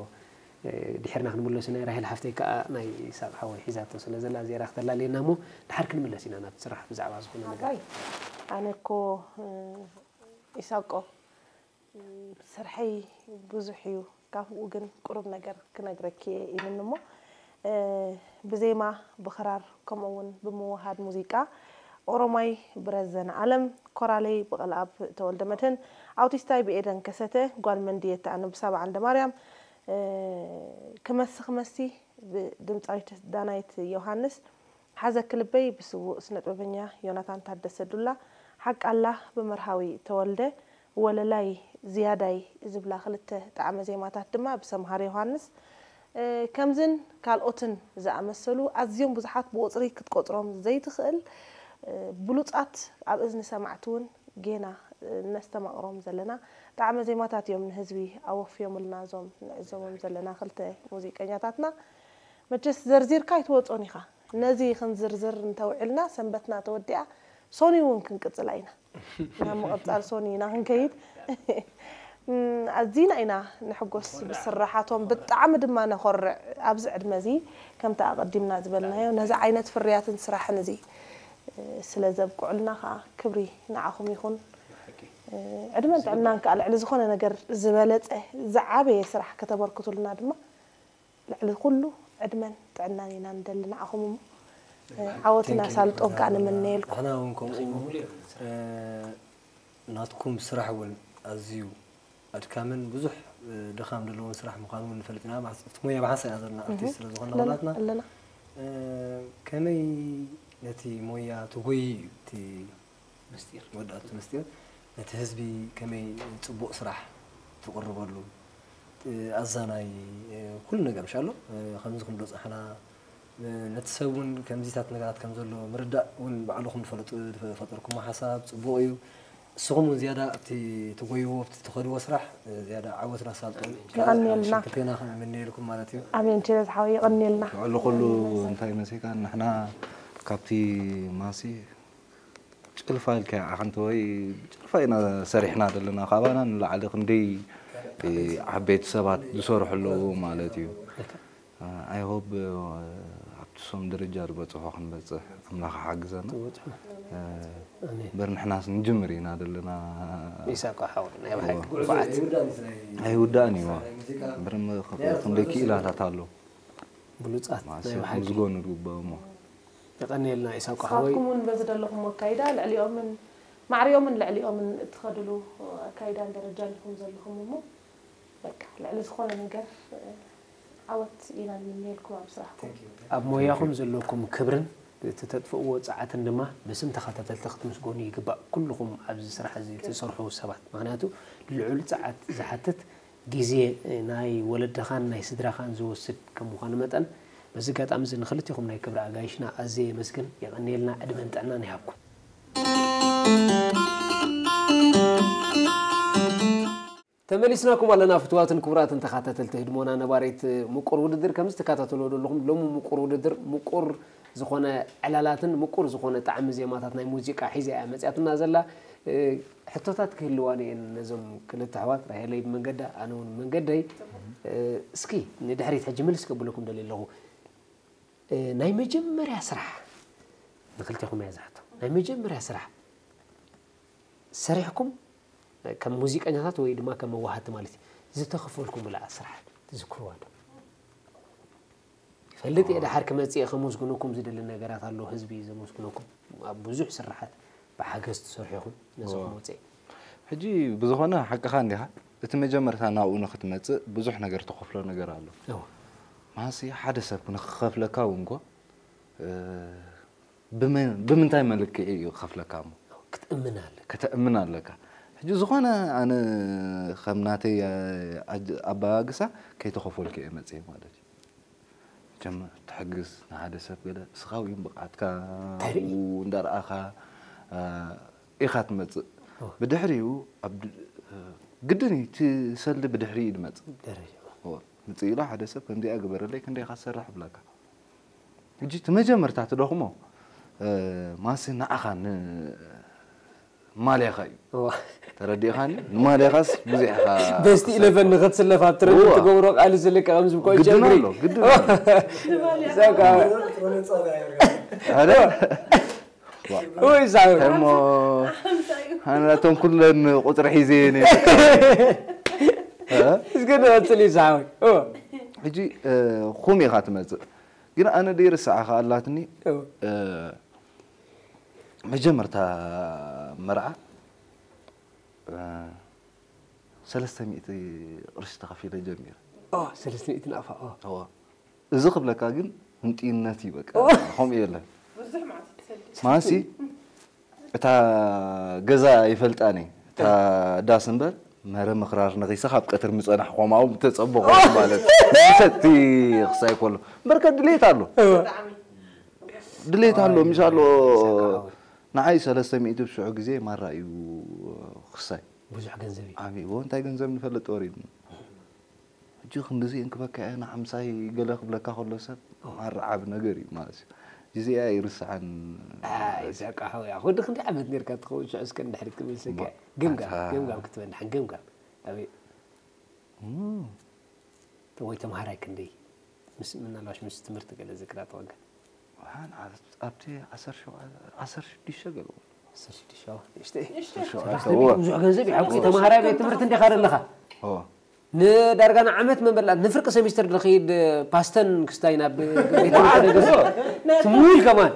ድሒርና ክንምለሱ ናይ ራሄል ሓፍተይ ከዓ ናይ ይስሓቅ ሓወይ ሒዛቶ ስለ ዘላ እዚኣ ተላልየና እሞ ድሓር ክንምለስ ኢና ናብ ስራሕ ብዛዕባ ዝኾነ ነገር ኣባይ ኣነ እኮ ይሳቆ ስርሐይ ብዙሕ እዩ ካብኡ ግን ቁሩብ ነገር ክነግረኪ እየ ኢሉኒ እሞ ብዜማ ብኽራር ከምኡ እውን ብምውሃድ ሙዚቃ ኦሮማይ ብረዘነ ኣለም ኮራለይ ብቐልኣብ ተወልደ መድህን ኣውቲስታይ ብኤደን ከሰተ ጓል መንድየ ተኣነ ብሳባ ዓንደ ማርያም ክመሲ ክመሲ ብድምፃዊት ዳናይት ዮሃንስ ሓዘኪ ልበይ ብስዉእ ስነ ጥበበኛ ዮናታን ታደሰ ዱላ ሓቃላ ብመርሃዊ ተወልደ ወለላይ ዝያዳይ ዝብላ ክልተ ጣዕመ ዜማታት ድማ ብሰምሃር ዮሃንስ ከምዝን ካልኦትን ዝኣመሰሉ ኣዝዮም ብዙሓት ብቑፅሪ ክትቆፅሮም ዘይትኽእል ብሉፃት ኣብ እዝኒ ሰማዕቲ እውን ጌና ነስተማቕሮም ዘለና ጣዕመ ዜማታት እዮም ንህዝቢ ኣወፍዮምልና እዞም ንዕዘቦም ዘለና ክልተ ሙዚቀኛታትና። መቸስ ዘርዚርካ ኣይትወፆን ኢኻ። ነዚ ክንዝርዝር እንተውዒልና ሰንበትና ተወዲኣ ሶኒ እውን ክንቅፅላ ኢና። ናብ ምቕፃል ሶኒ ኢና ክንከይድ። ኣዚና ኢና ንሕጎስ ብስራሓቶም ብጣዕሚ ድማ ነኾርዕ ኣብዚ ዕድመ እዚ ከምቲ ኣቐዲምና ዝበልናዮ ነዚ ዓይነት ፍርያትን ስራሕን እዚ ስለ ዘብቅዑልና ከዓ ክብሪ ንዓኹም ይኹን። ዕድመን ጥዕናን ከዓ ልዕሊ ዝኾነ ነገር ዝበለፀ ዝዓበየ ስራሕ ከተበርክቱልና ድማ ልዕሊ ኩሉ ዕድመን ጥዕናን ኢና ንደሊ ንዓኹም እሞ ዓወትን ኣሳልጦን ከዓ ንምነየልኩም። ንሕና እውን ከምኡ ናትኩም ስራሕ እውን ኣዝዩ ኣድካምን ብዙሕ ድኻም ዘለዎን ስራሕ ምዃኑ እውን ንፈልጥ ኢና። እቲ ሞያ ብሓንሳእ ኢና ዘለና ኣርቲስት ስለ ዝኾንና ኩላትና ኣለና። ከመይ ነቲ ሞያ ትጎይ እቲ ምስጢር ወዳእቱ ምስጢር ነቲ ህዝቢ ከመይ ፅቡቕ ስራሕ ትቕርበሉ ኣዛናይ ኩሉ ነገር ምሻሎ ከምዚ ክንብሎ ፀሓና ነቲ ሰብ እውን ከምዚታት ነገራት ከም ዘሎ ምርዳእ እውን ባዕልኹም ትፈልጡ ዝፈጠርኩሞ ሓሳብ ጽቡቕ እዩ። ንስኹም እውን ዝያዳ ኣብቲ ትጎይዎ ኣብቲ ትኸድዎ ስራሕ ዝያዳ ዓወት ናሳልጠሉ የቐንየልና። ክልቴና ክንምነየልኩም ማለት እዩ። ኣሜን ቸረዝ ሓወይ የቐንየልና። ልዕሊ ኩሉ እንታይ መሲካ ንሕና ካብቲ ማሲ ጭልፋ ኢልካ ሓንቲ ወይ ጭልፋ ኢና ሰሪሕና ዘለና ካባና ንላዕሊ ክንደይ ዓበይቲ ሰባት ዝሰርሑ ኣለዉ ማለት እዩ። I hope ኣብቲ ሶም ደረጃ ዝበፅሖ ክንበፅሕ ኣምላኽ ሓግዘና። በር ንሕናስ ንጅምር ኢና ዘለና። ኢሳቆ ሓወይ ናይ ብሓቂ ጉዕፋዓት ኣይውዳእን እዩ። በር ክንደይ ክኢላታት ኣሎ ብሉፃት ናይ ብሓቂ ምስጎኑ ዝግበኦ እሞ የቐንየልና ኢሳቆ ሓወይ። ንስኻትኩም እውን በዚ ዘለኹም ኣካይዳ ልዕሊኦምን ማዕሪኦምን ልዕሊኦምን እትኸድሉ ኣካይዳን ደረጃን ኢኹም ዘለኹም እሞ በቃ ልዕሊ ዝኾነ ነገር ዓወት ኢና ንምነየልኩም ኣብ ስራሕኩም። ኣብ ሞያኹም ዘለኩም ክብርን እቲ ተጥፍእዎ ፃዓትን ድማ ብስም ተኸታተልቲ ክትምስገኑ ይግባእ። ኩልኹም ኣብዚ ስራሕ እዚ ትሰርሑ ሰባት ምክንያቱ ልዑል ፃዓት ዝሓትት ግዜ ናይ ወለድኻን ናይ ስድራኻን ዝወስድ ከም ምዃኑ መጠን በዚ ኣጋጣሚ እዚ ንክልቲኹም ናይ ክብሪ ኣጋይሽና ኣዝየ የመስግን። የቐንየልና ዕድመን ጥዕናን ይሃብኩም። ተመሊስናኩም ኣለና ፍትዋትን ክቡራትን ተኸታተልቲ ህድሞና ነባሪት ምቁር ውድድር ከም ዝተከታተልዎ ዘለኹም ሎሚ ምቁር ውድድር ምቁር ዝኾነ ዕላላትን ምቁር ዝኾነ ጣዕሚ ዜማታት ናይ ሙዚቃ ሒዛ እያ መፅያትና ዘላ። ሕቶታት ክህልዋን እየን ነዞም ክልተ ኣሕዋት ራሄለይ ብመንገዳ ኣነ እውን ብመንገደይ። እስኪ ንድሕሪት ሕጂ ምልስ ከብለኩም ደልየ ኣለኹ። ናይ መጀመርያ ስራሕ ንክልቴኹም እያ ዝሓቶ ናይ መጀመርያ ስራሕ ሰሪሕኩም ከም ሙዚቀኛታት ወይ ድማ ከም መዋሃድቲ ማለት እዩ ዝተኸፈልኩምላ ስራሕ ትዝክርዋ ዶ? ይፈልጥ እየ ድሓር ክመፅእ እየ ከመስግነኩም ዝደሊ ነገራት ኣሎ ህዝቢ ዘመስግነኩም ኣብ ብዙሕ ስራሓት ብሓገዝ ትሰርሑ ኢኹም ነዚ ክመፅእ ሕጂ ብዝኾነ ሓቅኻ እንዲኻ እቲ መጀመርታ ናብኡ ንክትመፅእ ብዙሕ ነገር ተኸፍሎ ነገር ኣሎ እወ ማሲ ሓደ ሰብ ንክኸፍለካ እውን ኮ ብምንታይ መልክዕ እዩ ክኸፍለካ እሞ ክትእምን ኣለካ ከተእምን ኣለካ ሕጂ ዝኾነ ኣነ ከም ናተይ ኣባጋግሳ ከይተኸፈልኩ እየ መፅየ ማለት እዩ ጀመ ትሕግዝ ንሓደ ሰብ ገለ እስኻ እውን ብቕዓትካ እንዳረኣኻ ኢኻ ትመፅእ ብድሕሪኡ ግድን እዩ እቲ ሰልዲ ብድሕሪ እዩ ዝመፅእ ምፅእ ኢሉ ሓደ ሰብ ከምዚኣ ግበረለይ ክንደይ ኢኻ ትሰርሕ ይብለካ ሕጂ እቲ መጀመርታ ትደኽሞ ማሲ ንዓኻ ማልያኻ እዩ ተረዲእኻኒ ንማልያኻስ ብዙሕ ኢኻ በስቲ ኢለቨን ንክትስለፍ ኣብ ትረን ትገብሮ ቃል ዝልቀ ከም ዝብቆ ግድን ኣሎ ግድን ኣሎ ወይ ሳዊ እሞ ኣነቶም ኩለን ቁፅሪ ሒዘ እስኪ ንቐፅል እዩ ሳዊ ሕጂ ኹም ኢኻ ትመፅእ ግን ኣነ ደይርስዓ ከኣላትኒ መጀመርታ መርዓ ሰለስተ ሚእቲ ቅርሺ ተኸፊለ ጀሚረ። ሰለስተ ሚእቲ ናቕፋ። እዋ እዚ ክብለካ ግን ህንጥይነት እዩ በቃ ከምኡ የለን። ማሲ እታ ገዛ ይፈልጣኒ እታ ዳስ እምበር መረ ምክራር ነኺሰ ካብ ቀትር ምፀናሕኮም ኣብኡ ምተፀበኹም ማለት ሰቲ ክሳይ ከሎ እምበርከ ድሌት ኣሎ ድሌት ኣሎ ምሽ ኣሎ ንዓይ ሰለስተ ሚእቲ ብሽዑ ግዜ ማራ እዩ ክሳይ ብዙሕ ገንዘብ እዩ ዓብይዎ እንታይ ገንዘብ ንፈልጥ ወሪድና ሕጂ ክንድዚ እንክበካ እየ ንዓምሳይ ገለ ክብለካ ከሎ ሰብ ማራ ዓብ ነገር እዩ ማለት እዩ እዚኣ ይርስዓን ይስሕቃ ሓወያ ወዲ ክንደይ ዓመት ነርካ ትኸውን ሽዑ እስከ ንድሕሪት ክምልሰካ ገምጋም ገምጋም ክትበል ድሓን ገምጋም ኣበይ ወይ ተምሃራይ ክንደይ ምስ ምናልባሽ ምስ ትምህርቲ ገለ ዝክራ ተወጋ ኣብቲ ዓሰርተ ሽዱሽተ ገለ ብዙሕ ገንዘብ ይሓቁ ተምሃራይ ቤት ትምህርቲ እንዲኻ ዘለኻ ንዳርጋ ንዓመት መንበላ ንፍርቂ ሰሚስተር ንኸይድ ፓስተን ክስታይ ናብ ቤት ትምህርቲ ደገ ትሙል ከማን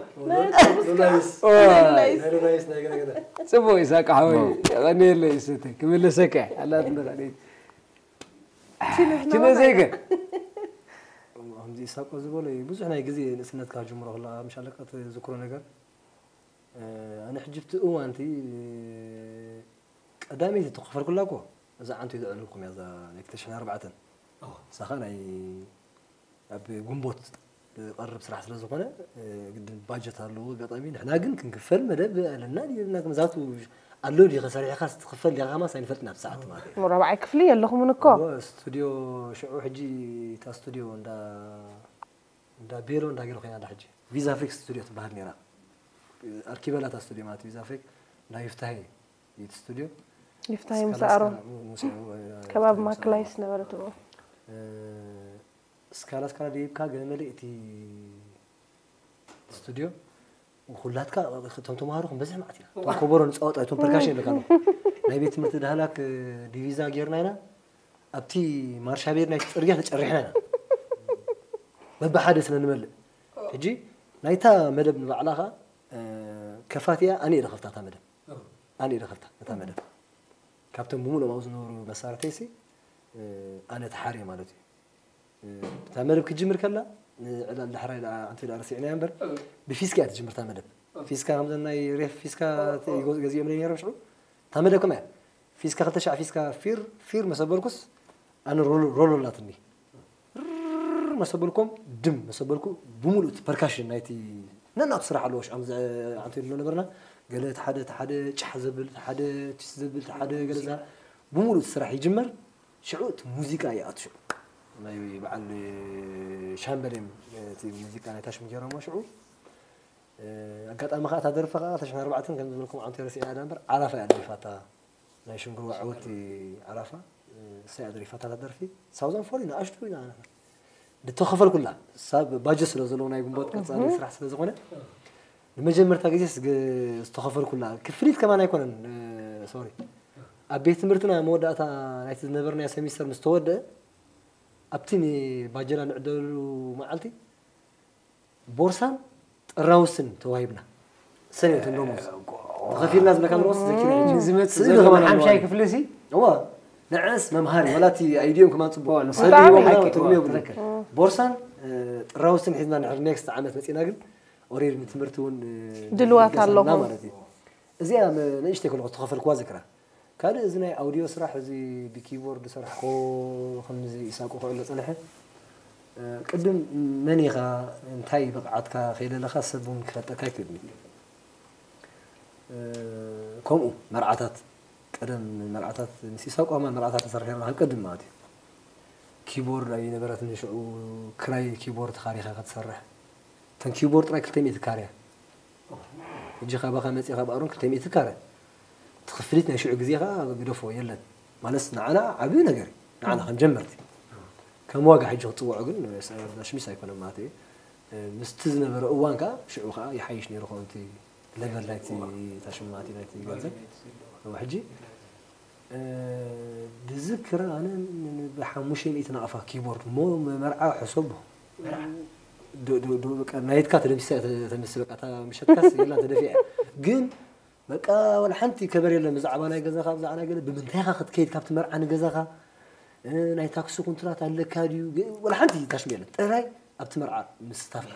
ጽቡቅ ይሳቅ ሓወይ ቀኒየለ ይስተ ክምልሰካ ኣላት ንኸደት ችነ ዘይገ ከምዚ ኢሳቆ ዝበሎ እዩ ብዙሕ ናይ ግዜ ንእስነትካ ጅምሮ ከለካ ምሽ ኣለካ ትዝክሮ ነገር ኣነ ሕጂ ብቲ እዋንቲ ቀዳመይቲ ተኸፈልኩላ እኮ እዛ ዓንቱ ይዘዕለልኩም እያ እዛ ናይ ክልተ ሽሕን ኣርባዕተን ሳኻ ናይ ኣብ ጉንቦት ዝቐርብ ስራሕ ስለ ዝኾነ፣ ግድን ባጀት ኣለዎ። ኣጋጣሚ ንሕና ግን ክንክፈል መደብ ኣለና ድዩ የብልና፣ መዛቱ ኣሎ ድዩ፣ ከሰሪሕኻ ትኽፈል ዲኻ ከማስ ኣይንፈልጥን ኣብ ሰዓት ማለት እዩ። ራብዓይ ክፍሊ የለኹምን እኮ። እዎ፣ ስቱዲዮ ሽዑ ሕጂ እታ ስቱዲዮ እንዳ እንዳ ቤሎ እንዳ ገለ ኮይና ኣላ። ሕጂ ቪዛ ፍሪክ ስቱዲዮ ትበሃል ነይራ። ኣርኪበላ እታ ስቱዲዮ ማለት ቪዛ ፍሪክ እንዳ ይፍታሄ እዩ እቲ ስቱዲዮ። ይፍታሄ ስካላ ምስ ኣሮን ስካላ፣ ምስ፣ እ፣ ከባቢ ምስ ማክላይስ ኣሮን። ነበረት እዎ። እ፣ ስካላ ስካላ ደይብካ ገለ መለ እቲ ስቱዲዮ ኩላትካ እቶም ተምሃሮ ክንበዝሕ ማለት ኢና። እቶም ከበሮ ንፃወጣ እቶም ፐርካሽን ኣለካ ኣለኹ ናይ ቤት ትምህርቲ ዳህላክ ዲቪዛ ጌርና ኢና። ኣብቲ ማርሻ ቤድ ናይቲ ፅርግያ ተጨሪሕና ኢና። በብሓደ ስለ ንመልእ ሕጂ ናይታ መደብ ንባዕላ ኸዓ ከፋት እያ። ኣነ እየ ደኸፍታ እታ መደብ። ኣነ እየ ደኸፍታ እታ መደብ። ካብቶም ብምሉኦም ኣብኡ ዝነበሩ መሳርሕተይሲ ኣነ ተሓርየ ማለት እዩ። እታ መደብ ክትጅምር ከላ ንዕላል ዳሕራይ ደኣ ኣንቲ ደኣ ረሲዕናያ እምበር ብፊስካ እያ ትጅምር እታ መደብ። ፊስካ ከምዘን ናይ ሬፍ ፊስካ ገዚኦምለይ ነይሮም ሽዑ። እታ መደብ ከመይ እያ? ፊስካ ክልተ ሻዕ ፊስካ ፊር ፊር መሰበልኩስ ኣነ ሮሎ ሮሎ ኣላትኒ። ርር መሰበልኩም ድም መሰበልኩ ብምሉእ እቲ ፐርካሽን ናይቲ ነናቱ ስራሕ ኣለዎ። ሽዑ ኣንቲ ኢሉ ነበርና ገለ እቲ ሓደ እቲ ሓደ ጫሕ ዘብል እቲ ሓደ ቺስ ዘብል እቲ ሓደ ገለዛ ብምሉእ እቲ ስራሕ ይጅመር። ሽዑ እቲ ሙዚቃ ይኣቱ ሽዑ ናይ በዓል ሻምበል እዮም እቲ ሙዚቃ ናይ ታሽም ገይሮሞ ሽዑ ኣጋጣሚ ከዓ እታ ደርፊ ከዓ ተሽን ኣርባዕተን ከም ዝበልኩም ዓንተ ረሲዕና ዳ እምበር ዓራፋ እያ ደሪፋታ ናይ ሽንግርዋ ዓወቲ ዓራፋ እሳ እያ ደሪፋታ እታ ደርፊ ሳውዛን ፎሪ ንኣሽቱ ኢና ንሕና ድተኸፈልኩላ ሳብ ባጀት ስለ ዘለዎ ናይ ግንቦት ቀፃሊ ስራሕ ስለ ዝኾነ ንመጀመርታ ግዜ ዝተኸፈልኩላ ክፍሊት ከማን ኣይኮነን ሶሪ ኣብ ቤት ትምህርትና መወዳእታ ናይቲ ዝነበርናዮ ሰሚስተር ምስ ተወደአ ኣብቲ ንባጀላ ንዕደሉ መዓልቲ ቦርሳን ጥራውስን ተዋሂብና ሰንዮት እንደሞስ ተኸፊልና ዝብለካ ንሮስ ዘኪረ ዝመጽእ ስእሊ ዘሎ ከማን ሓምሻይ ኣለዋ። ክፍሊ ሲ እዋ ንዕስ መምሃሪ ዋላ እቲ ኣይድዮም ከማን ጽቡቅ ሰንዮ ብጣዕሚ ይወቅና ሓቂ፣ ትርጉም እዋ፣ የብሉ ትክክል። ቦርሳን ጥራውስን ሒዝና ንሕር ኔክስት ዓመት መጺና ግን ኦሬዲ ንትምህርቲ እውን ድልዋት ይገሳና ኣለኹም። ማለት እዩ እዚኣ ንእሽተይ ከለኹ ዝተኸፈልክዋ ዝክራ ካልእ እዚ ናይ ኣውዲዮ ስራሕ እዚ ብኪቦርድ ዝሰርሕኮ ከምዚ ኢሳቆ ክዕሎ ጸንሐ ቅድም መን ኢኻ እንታይ ብቕዓትካ ከይደለኻ ሰብ እውን ክፈልጠካ ኣይክእልን እዩ ከምኡ መርዓታት ቀደም መርዓታት ምስ ኢሳቆ ኣማን መርዓታት ንሰርሕ ነርና ካብ ቀድም ማለት እዩ ኪቦርድ ኣይነበረትን ሽዑ ክራይ ኪቦርድ ተኻሪኻ ክትሰርሕ እተን ኪቦርድ ጥራይ ክልተ ሚእቲ ካርያ ሕጂ ካባኻ መፂእ ካብ ኣሮን ክልተ ሚእቲ ካርያ እቲ ክፍሊት ናይ ሽዑ ግዜ ከዓ ግደፎ የለን ማለስ ንዓና ዓብዪ ነገር እዩ ንዓና ከም ጀመርቲ ከም ዋጋ ሕጂ ክትፅውዖ ግን ሽሚስ ኣይኮነ ማለት እዩ ምስቲ ዝነበረ እዋን ከዓ ሽዑ ከዓ ይሓይሽ ነይሩ ከንቲ ለቨል ናይቲ ታሽማቲ ናይቲ ገንዘብ ሕጂ ብዝክር ኣነ ብሓሙሽተ ሚእቲ ናቕፋ ኪቦርድ ሞ መርዓ ሕሰቦ ናይትካ ተደምሲሳ ተምስ በቃ እታ ምሸትካስ የላ ተደፊዐ ግን በቃ ወላ ሓንቲ ከበር የለን ብዛዕባ ናይ ገዛኻ ብዛዕባ ናይ ገለ ብምንታይ ኢኻ ክትከይድ ካብቲ መርዓ ንገዛኻ ናይ ታክሲ ኩንትራት ኣለካ ድዩ ወላ ሓንቲ ታሽም የለን ጥራይ ኣብቲ መርዓ ምስታፍካ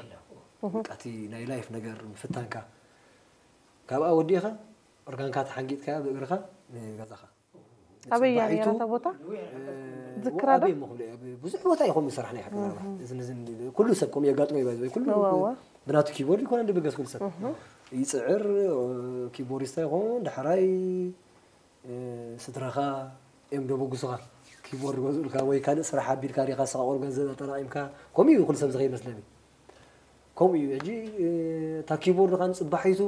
በቃ እቲ ናይ ላይፍ ነገር ምፍታንካ ካብኣ ወዲእኻ ኦርጋንካ ተሓንጊጥካ ብእግርኻ ንገዛኻ ኣበይ እያ ነይራ እታ ቦታ ዝክራ ዶ ብዙሕ ቦታ ይኾም ይሰራሕና ይሓ ኩሉ ሰብ ከም የጋጥሞ ይባይ ኩሉ እዋ እዋ ብናቱ ኪቦርድ ይኮነ እንደ በገስ ኩሉ ሰብ ይፅዕር ኪቦርዲስታ ይኾን ዳሕራይ ስድራኻ እዮም ደበግሱኻ ኪቦርድ ገዝኡልካ ወይ ካልእ ስራሕ ኣቢልካ ዲኻ ስቓቆር ገንዘብ ኣጠራቒምካ ከምኡ እዩ ኩሉ ሰብ ዝኸይድ መስለኒ ከምኡ እዩ ሕጂ እታ ኪቦርድ ኻን ፅባሒቱ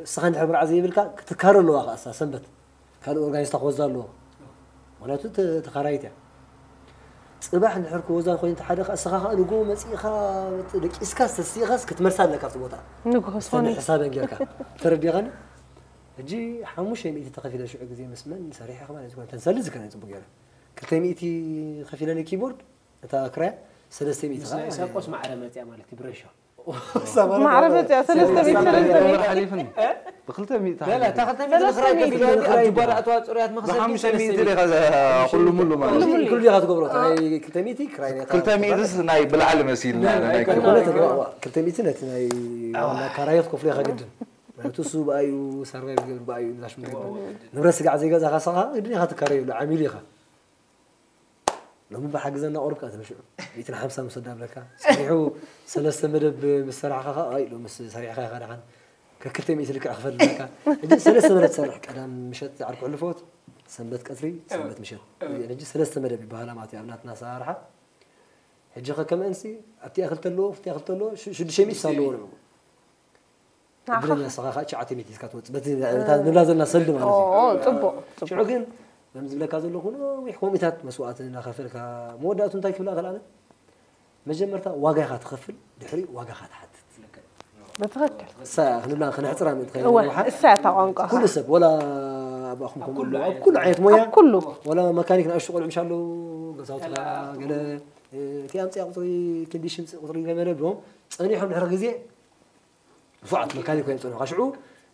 እስኻ እንድሕር ብርዓ ዘይብልካ ክትካረ ኣለዋ ከዓ እሳ ሰንበት ካልእ ኦርጋኒስታ ክወዛ ኣለዎ ምክንያቱ ተኻራይት እያ ፅባሕ እንድሕር ክወዛ ኮይኑ ሓደ ከዓ እስኻ ከዓ ንጎ መፂእኻ ደቂስካ ተሲኻስ ክትመልሳ ኣለካ ኣብቲ ቦታ ንግሆ ስተኒ ሶኒ ሕሳበን ጌርካ ተረዲኻኒ ሕጂ ሓሙሽተ ሚእቲ ተኸፊለ ሽዑ ግዜ ምስ መን ሰሪሐ ከማን ዝኾነ ተንሰሊ ዝከነ ፅቡቅ ገይረ ክልተ ሚእቲ ከፊለኒ ኪቦርድ እታ ክራያ ሰለስተ ሚእቲ ምስ ናይ ኢሳቆስ ማዕረ መፅያ ማለት እዩ ብረሾ ማዕረ መፅያ ሰለስተ ሚእቲ ሰለስተ ሚእቲ ሓሊፍኒ ብክልተ ሚእቲ ላ እታ ክልተ ሚእቲ ንክራይ ከፊለ ኣብ ጅባራ ኣተዋ ፅሩያት መክሰብ ብሓሙሽተ ሚእቲ ዲኻ ኩሉ ሙሉ ማለት እዩ። ክሉ ዲኻ ትገብሮ እታ ናይ ክልተ ሚእቲ ክራይ ናይ ክልተ ሚእትስ ናይ ብላዕሊ መሲልና ናይ ኣይኮነ ተግባዋ ክልተ ሚእቲ ነቲ ናይ ዋና ካራዮ ትከፍሎ ኢኻ ግድን ምክንያቱ እሱ ብኣዩ ሰርቫይቭ ዝገብር ብኣዩ ላሽ ምግብ ንብረት ስጋዕ ዘይገዛኻ ሰኻ ግድን ኢኻ ትካረየሉ ዓሚሉ ኢኻ ሎሚ ብሓግዘና ቁሩብ ከኣ ትንሽዑ። ሚእትን ሓምሳን ምስ ወዳ ብለካ። ሰሪሑ ሰለስተ መደብ ምስ ሰራሕካ ከኣ፣ ኣይ፣ ሎምስ ሰሪሕካ ኢኻ ደሓን። ከክልተ ሚእቲ ልክዕ ክፈልለካ። ሕጂ ሰለስተ መደብ ትሰርሕ። ቀዳም ምሸት ዓርኩ ሕልፎት፣ ሰንበት ቀትሪ፣ ሰንበት ምሸት። ሕጂ ሰለስተ መደብ ይበሃላ ማለት እዩ። ኣብ ናትና ኣሰራርሓ። ሕጂ ከ ከምአንሲ ኣብቲ ክልተ ኣለዎ፣ ኣብቲ ክልተ ኣለዎ፣ ሽ-፣ ሽዱሽተ ሚእቲ ኣለዎ ንዕኡ። ንዓኻ እድለኛ ንስኻ ከዓ ትሽዓተ ሚእቲ ሒዝካ ትወፅእ። በቲ እታ ንብላ ዘለና ሰልዲ ማለት እዩ። ኦ፣ ጽቡቕ፣ ጽቡቕ። ሽዑ ግን ከም ዝብለካ ዘለኹ ነዊሕ ከምኡታት መስዋእቲ እናኸፈልካ መወዳእቱ እንታይ ክብላ ክልኣለ? መጀመርታ ዋጋ ኢኻ ትኸፍል፣ ድሕሪኡ ዋጋ ኢኻ ትሓትት። ብትኽክል። እሳ ክንብላ ክነሕፅራ ምእንቲ እወ፣ ኸይንውሓ እሳ እያ እታ ቋንቋ። ኩሉ ሰብ፣ ወላ ኣብ ኣኹም ኣብ ከምኡ ኩሉ ኣለዉ፣ ኣብ ዓይነት ኩሉ ዓይነት ሞያ፣ ኣብ ኩሉ። ወላ መካኒክ ንኣሽቱ ቆልዑ ምሽ ኣለዉ፣ ገዛውትኻ ገለ፣ እ፣ እቲ ኣምፅኣ ቁፅሪ፣ ክንዲ ሽምፂ ቁፅሪ ኢለ መደብዎም፣ ፀኒሖም ድሕሪ ግዜ ንፉዓት መካኒክ ኮይኖም ፀንሑ። ሽዑ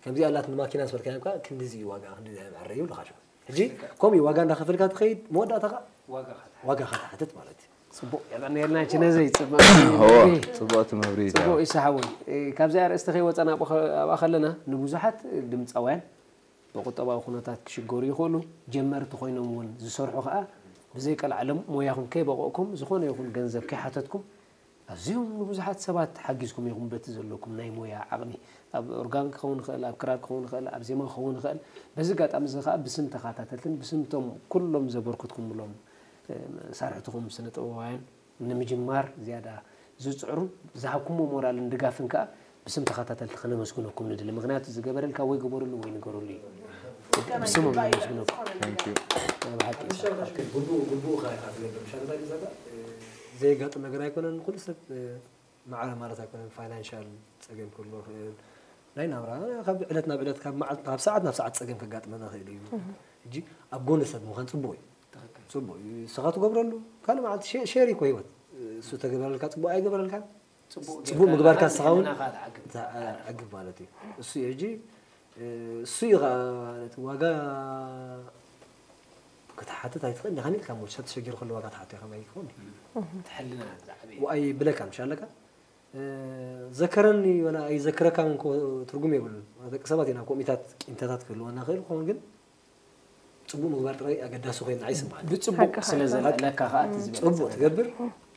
ከምዚ ኣላት ንማኪና ዝበልካዮም ከዓ ክንድዚ እዩ ዋጋ፣ ክንድዚ እዩ መዐረ ይብሉኻ ሽዑ። ሕጂ ከምኡ እዩ ዋጋ እንዳኸፈልካ ትኸይድ፣ መወዳእታ ከዓ ዋጋ ክትሓትት። ዋጋ ክትሓትት ማለት እዩ። ጽቡቕ፣ የቐንየልና ችነዘይ፣ ጽቡቕ። እወ፣ ጽቡቕ ትምህሪ እዩ። ጽቡቕ ይስሓወይ። እ፣ ካብዚ ኣርእስቲ ከይወጸና ኣብኡ ከ-፣ ኣብኣ ከለና ንብዙሓት ድምጻውያን ብቁጠባዊ ኩነታት ክሽገሩ ይኽእሉ። ጀመርቲ ኮይኖም እውን ዝሰርሑ ከኣ ብዘይ ቀልዓለም ሞያኹም ከይበቐቕኩም፣ ዝኾነ ይኹን ገንዘብ ከይሓተትኩም፣ ኣዝዮም ንብዙሓት ሰባት ሓጊዝኩም ኢኹም በቲ ዘለኩም ናይ ሞያ ዓቕሚ። ኣብ ኦርጋን ክኸውን ይኽእል፣ ኣብ ክራር ክኸውን ይኽእል፣ ኣብ ዜማ ክኸውን ይኽእል። በዚ ኣጋጣሚ እዚ ከኣ ብስም ተኸታተልትን ብስምቶም ኩሎም ዘበርክትኩምሎም፣ እ፣ መሳርሕትኹም ስነ ጥበባውያን ንምጅማር ዝያዳ ዝጽዕሩን ዝሃብኩሞ ሞራልን ድጋፍን ከኣ ብስም ተኸታተልቲ ከነመስግነኩም ንደሊ። ምኽንያቱ ዝገበረልካ ወይ ግበረሉ ወይ ንገረሉ እዩ። ብስሞም ነመስግነኩም። Thank you። ናይ ብሓቂ። ግቡእ፣ ግቡእኻ ኢኻ ትገብር። ምሻ እንታይ እዩ ዘጋ? እ፣ ዘየጋጥም ነገር ኣይኮነን። ኩሉ ሰብ፣ እ፣ ማዕረ ማለት ኣይኮነን። ፋይናንሻል ጸገም ክህልዎ ይኽእል። ናይ ናብራ፣ ካብ ዕለት ናብ ዕለት፣ ካብ መዓልቲ፣ ካብ ሰዓት ናብ ሰዓት ጸገም ከጋጥመና ይኽእል እዩ። እህ። ሕጂ ኣብ ጎኒ ሰብ ምዃን ጽቡቕ እዩ። ትኽክል። ጽቡቕ እዩ። ንስኻ ትገብረሉ፣ ካልእ መዓልቲ ሸ-፣ ሸር እኮ ህይወት። እሱ ተገበረልካ ጽቡቕ ኣይገበረልካን። ጽቡቕ ጽቡቕ ጌርካ ምግባርካ ንኻ ንስኻ እውን ህልናኻ ትዓግብ። ትዓ-፣ ዓግብ ማለት እዩ። እሱ እዩ ሕጂ፣ እ፣ እሱ እዩ ኸኣ ነቲ ዋጋ ክትሓትት ኣይትኽእል ኢኻ ኢልካ እሞ፣ ሰብ ተሸጊሩ ከሎ ዋጋ ትሓቶ ኢኻ ማይ ይኸውን። እህ። ትሕልና ዝዓበየ። ወኣይ ብለካ ምሽ ኣለካ፣ እ፣ ዘከረኒ ወላ ኣይዘክረካን እኮ ትርጉም የብሉን። ደቂ ሰባት ኢና፣ ኮሚታት ቂምታታት ክህልወና ይኽእል ክኸውን፣ ግን ጽቡቕ ምግባር ጥራይ ኣገዳሲ ኮይኑ ኣይስምዓኒ። ብጽቡቕ ሓቅኻ ስለ ኢኻ። ዘለካ ከኣ እቲ ዝበለጸ ጽቡቕ ነገር። ትገብር፣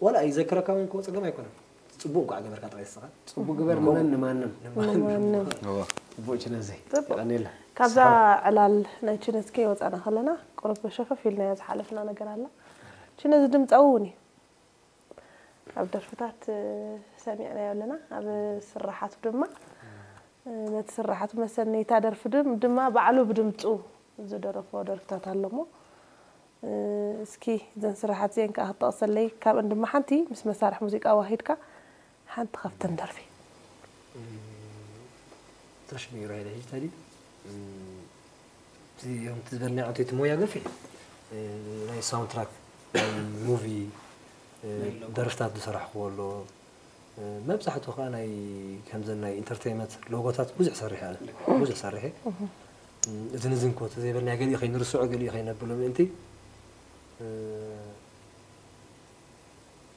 ዋላ ኣይዘክረካ እውን እኮ ጸገም ኣይኮነን። ጽቡቕ እንኳዕ ገበርካ ጥራይ ንስኻ። ጽቡቕ ግበር ንመን ንማንም። ንማንም። እዋ። ጽቡቕ ችነዘይ። ጽቡቕ። የቐንየልና። ካብዛ ሰሓብ። ዕላል ናይ ችነዝ ከይወጻና ከለና፣ ቁሩብ ሸፈፍ ኢልናዮ ዝሓለፍና ነገር ኣላ። ችነዝ ድምጻዊ እውን እዩ። ኣብ ደርፍታት፣ እ፣ ሰሚዕናዮ ኣለና። ኣብ ስራሓቱ ድማ፣ እ፣ ነቲ ስራሓቱ መሰነይታ ደርፊ ድም-፣ ድማ ባዕሉ ብድምጹ ዝደረፎ ደርፍታት ኣሎ እሞ፣ እ፣ እስኪ እዘን ስራሓት እዚአን ከኣ ክትጠቕሰለይ፣ ካብአን ድማ ሓንቲ ምስ መሳርሒ ሙዚቃ ኣዋሂድካ ሓንቲ ካብተን ደርፊ። እም፣ ተሽሚሩ ሄደ ሕጂ ተዲ፣ እም፣ እቲ፣ እቲ ዝበልናዮ ዓንተይቲ ሞያ ገፊሕ፣ እ፣ ናይ ሳውንድ ትራክ፣ ናይ ሙቪ፣ እ፣ ናይ ሎጎ። ደርፍታት ዝሰራሕክዎ ኣሎ። እ፣ መብዛሕትኡ ከኣ ናይ፣ ከምዘን ናይ ኢንተርቴይንመንት ሎጎታት ብዙሕ ሰሪሐ ኣነ። ብዙሕ ሰሪሐ። እም፣ እዝን እዝን ኮ ተዘይበልናዮ ገሊኡ ከይንርስዖ ገሊኡ ከይነብሎ ምእንቲ፣ እ፣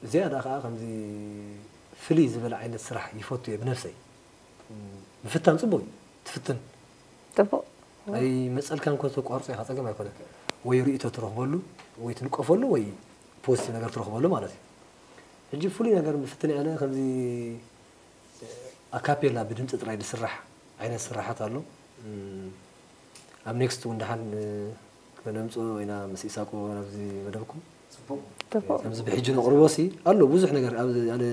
ዝያዳ ከኣ ከምዚ ፍልይ ዝበለ ዓይነት ስራሕ ይፈቱ እየ ብነብሰይ። ምፍታን ጽቡቕ እዩ። ትፍትን። ጽቡቕ። ኣይመጸልካን እኮ ተቋርጾ ኢኻ፣ ጸገም ኣይኮነን። ወይ ርእይቶ ትረኽበሉ፣ ወይ ትንቀፈሉ፣ ወይ ፖዚቲቭ ነገር ትረኽበሉ ማለት እዩ። ሕጂ ፍሉይ ነገር ምፍትን እየ ኣነ ከምዚ ኣካፔላ ብድምጺ ጥራይ ዝስራሕ ዓይነት ስራሓት ኣሎ። እም፣ ኣብ ኔክስት እውን ደሓን፣ እ፣ ከነምጽኦ ኢና ምስ ኢሳቆ ናብዚ መደብኩም። ጽቡቕ። ጽቡቕ። ከምዚ ብሕጂ ነቕርቦ ሲ ኣሎ ብዙሕ ነገር ኣብ ኣነ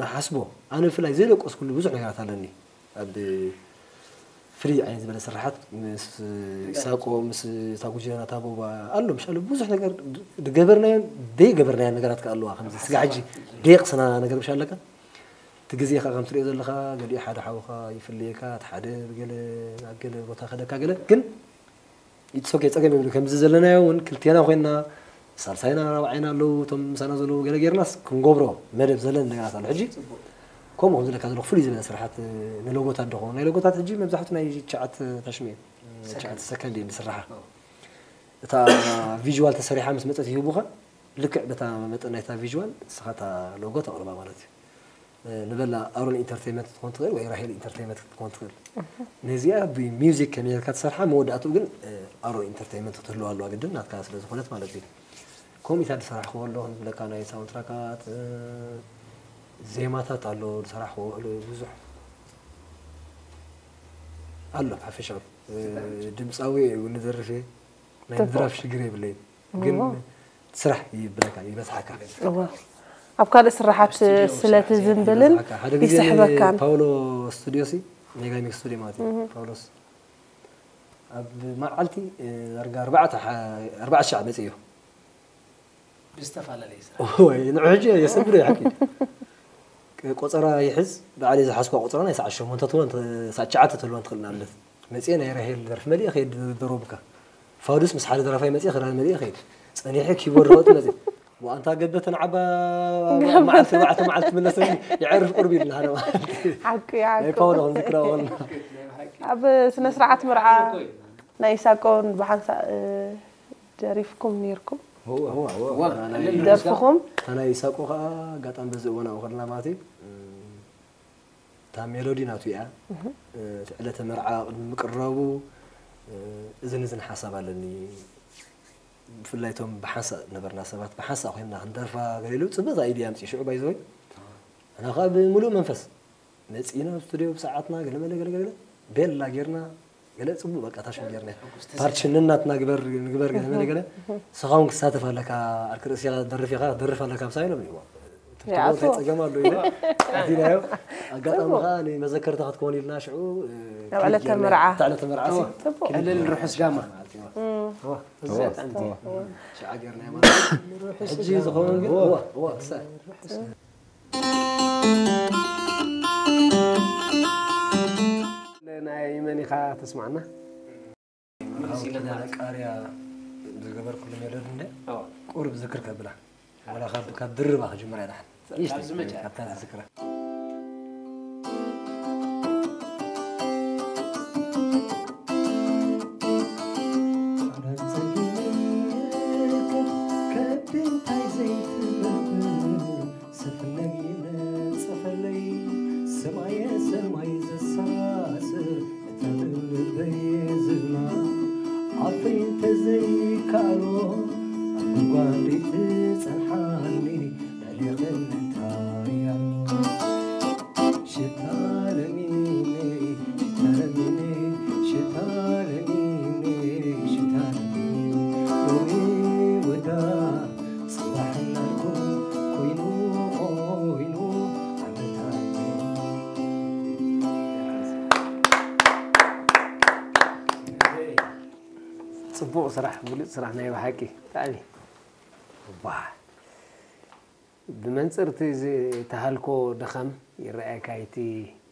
ናሓስቦ፣ ኣነ ብፍላይ ዘይደቀስኩሉ ብዙሕ ነገራት ኣለኒ። ኣብ ፍሪ ዓይነት ዝበለ ስራሓት ምስ ኢሳቆ፣ ምስ እታ ጉጅለ ናታ ቦባ ኣሎ፣ ምሽ ኣሎ ብዙሕ ነገር ድ-፣ ድገበርናዮን ደይገበርናዮን ነገራት ከኣ ኣለዋ። ከምዚ ስጋ ሕጂ ደይቕስና ነገር ምሽ ኣለካ። እቲ ግዜ ከኣ ከም ትሪኦ ዘለኻ፣ ገሊኡ ሓደ ሓውኻ ይፍለየካ፣ እቲ ሓደ ገለ ኣብ ገለ ቦታ ከደካ ገለ፣ ግን ኢትስ ኦኬ፣ ጸገም የብሉ። ከምዚ ዘለናዮ እውን ክልቴና ኮይንና፣ ሳልሳይና ራብዓይና ኣለዉ፣ እቶም ምሳና ዘለዉ ገለ ጌርናስ ክንገብሮ መደብ ዘለና ነገራት ኣሎ። ሕጂ ከምኡ ከም ዝብለካ ዘለኹ ፍሉይ ዝበለ ስራሓት ንሎጎታት ዶ ኾኑ? ናይ ሎጎታት ሕጂ መብዛሕቱ ናይ ቻት ታሽሚ እዩ። ሰከንድ። ቻት ሰከንድ እዩ ዝስራሓ። እዎ። እታ ቪዥዋል ተሰሪሓ ምስ መጸት ይህቡኻ፣ ልክዕ በታ መጠን ናይታ ቪዥዋል ንስኻ እታ ሎጎ ተቕርባ ማለት እዩ። እ፣ ንበላ ኣሮን ኢንተርቴይንመንት ክትኮን ትኽእል ወይ ራሄል ኢንተርቴይንመንት ክትኮን ትኽእል። እህ። ነዚኣ ብሚውዚክ ከመይ ጌርካ ትሰርሓ፣ መወዳእትኡ ግን፣ እ፣ ኣሮን ኢንተርቴይንመንት ክትህልዋ ኣለዋ ግድን፣ ናትካ ስለ ዝኾነት ማለት እዩ። እኮ ኮሚታት ዝሰራሕክዎ ኣሎ ክንብለካ፣ ናይ ሳውንድ ትራካት፣ እ፣ ዜማታት ኣሎ ዝሰራሕክዎ ኣሎ ብዙሕ ኣሎ። ብሓፈሻኡ፣ እ፣ ድምፃዊ እየ እውን፣ ዝደርፍ እየ። ናይ ጽቡቅ። ምድራፍ ሽግር የብለይን። ግን እዎ። ስራሕ ይብለካ፣ ይበዝሓካ። እዎ። ኣብ ካልእ ስራሓት ስለ ትዝንብልን ይበዝሓካ። ሓደ ግዜ ይስሕበካን። ፓውሎ ስቱዲዮ ሲ፣ ሜጋ ሚክስ ስቱዲዮ ማለት እዩ። እህ። ፓውሎስ ኣብ መዓልቲ፣ እ፣ ዳርጋ ኣርባዕተ ሓ-፣ ኣርባዕተ ሻዕ መጽእ እዩ። ብዝተፈላለየ ስራሕ። ወይ፣ ንዑ ሕጂ የሰግዶ እዩ ሓቂ። ቅ-፣ ቆጸራ ይሕዝ፣ ባዕለይ ዝሓዝኳ ቆጸራ ናይ ሰዓት ሸሞንተ ትህልዋ፣ እንተ-፣ ሰዓት ትሽዓተ ትህልዋ ትኽእል ንኣብነት። መጽየ ናይ ራሄል ደርፊ መሊአ ከይድ ደሮብካ። ፋዱስ ምስ ሓደ ደራፋይ መጽየ ክራር መሊአ ከይድ። ጸኒሐ ኪቦርድ ክወጥ መጽየ። ወኣንታ ገበተን ዓባ መዓልቲ፣ ኣርባዕተ መዓልቲ ትምለሰኒ፣ ይዕርፍ ቁርብ ኢልና ሓደ መዓልቲ። ሓቂ፣ ናይ ሓቂ። ፓውሎ ክንዝክራ ወልና። ኣብ ስነ ስርዓት መርዓ ናይ ሳቆን ብሓንሳእ፣ እ፣ ደሪፍኩም ነይርኩም? እዋ፣ እዋ፣ እዋ። እዋ፣ ናይ እልል ደርፍኹም? እታ ናይ ሳቆ ኸኣ ኣጋጣሚ በዚ እዋን ኣብኡ ከለና ማለት እዩ። እታ ሜሎዲ ናቱ እያ። እህ። እቲ ዕለተ መርዓ ቅድሚ ምቅራቡ፣ እዝን እዝን ሓሳብ ኣለኒ። ብፍላይ እቶም ብሓንሳእ ነበርና ሰባት፣ ብሓንሳእ ኮይንና ክንደርፋ ገለ ኢሉ ጽብቕቲ ኣይድያ ኣምጺኡ ሽዑ ባይዘወይ። ንሕና ኸኣ ብምሉእ መንፈስ መጺእና ኣብ ስቱድዮ ብሰዓትና ገለ መለ ገለ ገለ ገለ ቤላ ጌርና ገለ ጽቡቕ በቃ ታሽም ጌርና። ፓርቲሽን ነናትና ግበር፣ ንግበር ገለ መለ ገለ። ንስኻ እውን ክሳተፍ ኣለካ፣ ዓርኪ ርእሲ ኢኻ ትደርፍ ኢኻ፣ ክትደርፍ ኣለካ ምሳይ ኢሎም ይዋ። ትፍትዎ እንታይ ይኣትዎ። ጸገም ኣሎ ኢለ። ኣቲናዮ። ኣጋጣሚ ጽቡቕ። ኸኣ ንመዘከርታ ክትከውን ኢልና ሽዑ፣ እ፣ ኣብ ዕለተ ክሊፕ ጌርና። መርዓ። እታ ዕለተ መርዓ ሲ፣ ጽቡቕ። ክሊፕ ዕልል ጌርና። ርሑስ ጋማ። ማለት እዩ። እም። እዋ፣ እዋ፣ እዚኣ እዋ። ጠንቲ። እዋ። ሽዓ ጌርናዮ ማለት እዩ። ሕጂ ዝኸውን ግን፣ እዋ፣ እዋ፣ ክሳብ። ናይ መን ኢኻ ተስማዕና? መለስ ኢለ መለስ ኢለ ቃርያ ዝገበርኩሉ ሜሎዲ እንደ ኣዎ። ቁሩብ ዝክር ከብላ። ወላ ካብ፣ ካብ ድርባ ክጅምር እያ ደሓን። ይሽ ካብ ዝመጀ-፣ ካብታ ዝዝክራ። ጸረ ጸልመት ከብዲ እንታይ ዘይትገብር፣ ስፍነግ ይነጸፈለይ፣ ሰማየ ሰማይ ዘሰራስር፣ እታ ልበይ ዝብላ፣ ኣፈይ እንተዘይከኣሎ፣ ኣብ ጉድጓድ ትጸንሓኒ፣ ልዕሌኺ እንታይ ኣሎ? ሽታ ለሚነይ፣ ሽታ ለሚነይ፣ ሽታ ለሚነይ፣ ሽታ ለሚነይ። ሎሚ ወዳ ጽባሕ እናልኩ ኮይኑ፣ ኮይኑ ዓመታት። ጽቡቕ ስራሕ፣ ብሉጽ ስራሕ ናይ ብሓቂ። ብጣዕሚ። እባ። ብመንጽር እቲ ዝተሃልኮ ድኻም ይረኣየካ፣ እቲ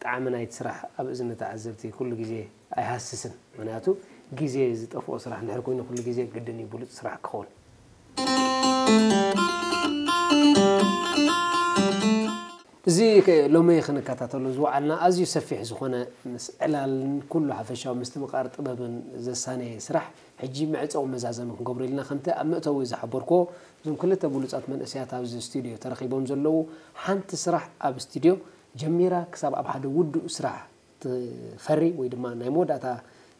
ጣዕሚ ናይቲ ስራሕ ኣብ እዝኒ ተዓዘብቲ ኩሉ ግዜ ኣይሃስስን። ምኽንያቱ ግዜ ዝጠፍኦ ስራሕ እንድሕር ኮይኑ ኩሉ ግዜ ግድን እዩ ብሉጽ ስራሕ ክኸውን። እዚ ከ-፣ ሎሚ ክንከታተሎ ዝወዓልና ኣዝዩ ሰፊሕ ዝኾነ ምስ ዕላልን ኩሉ ሓፈሻዊ ምስትምቓር ጥበብን ዘሳነየ ስራሕ፣ ሕጂ መዕጸዊ መዛዘሚ ክንገብሮ ኢልና። ከምቲ ኣብ መእተዊ ዝሓበርክዎ፣ እዞም ክልተ ብሉጻት መንእሰያት ኣብዚ ስቱድዮ ተረኺቦም ዘለዉ፣ ሓንቲ ስራሕ ኣብ ስቱድዮ ጀሚራ ክሳብ ኣብ ሓደ ውዱእ ስራሕ ትፈሪ ወይ ድማ ናይ መወዳእታ፣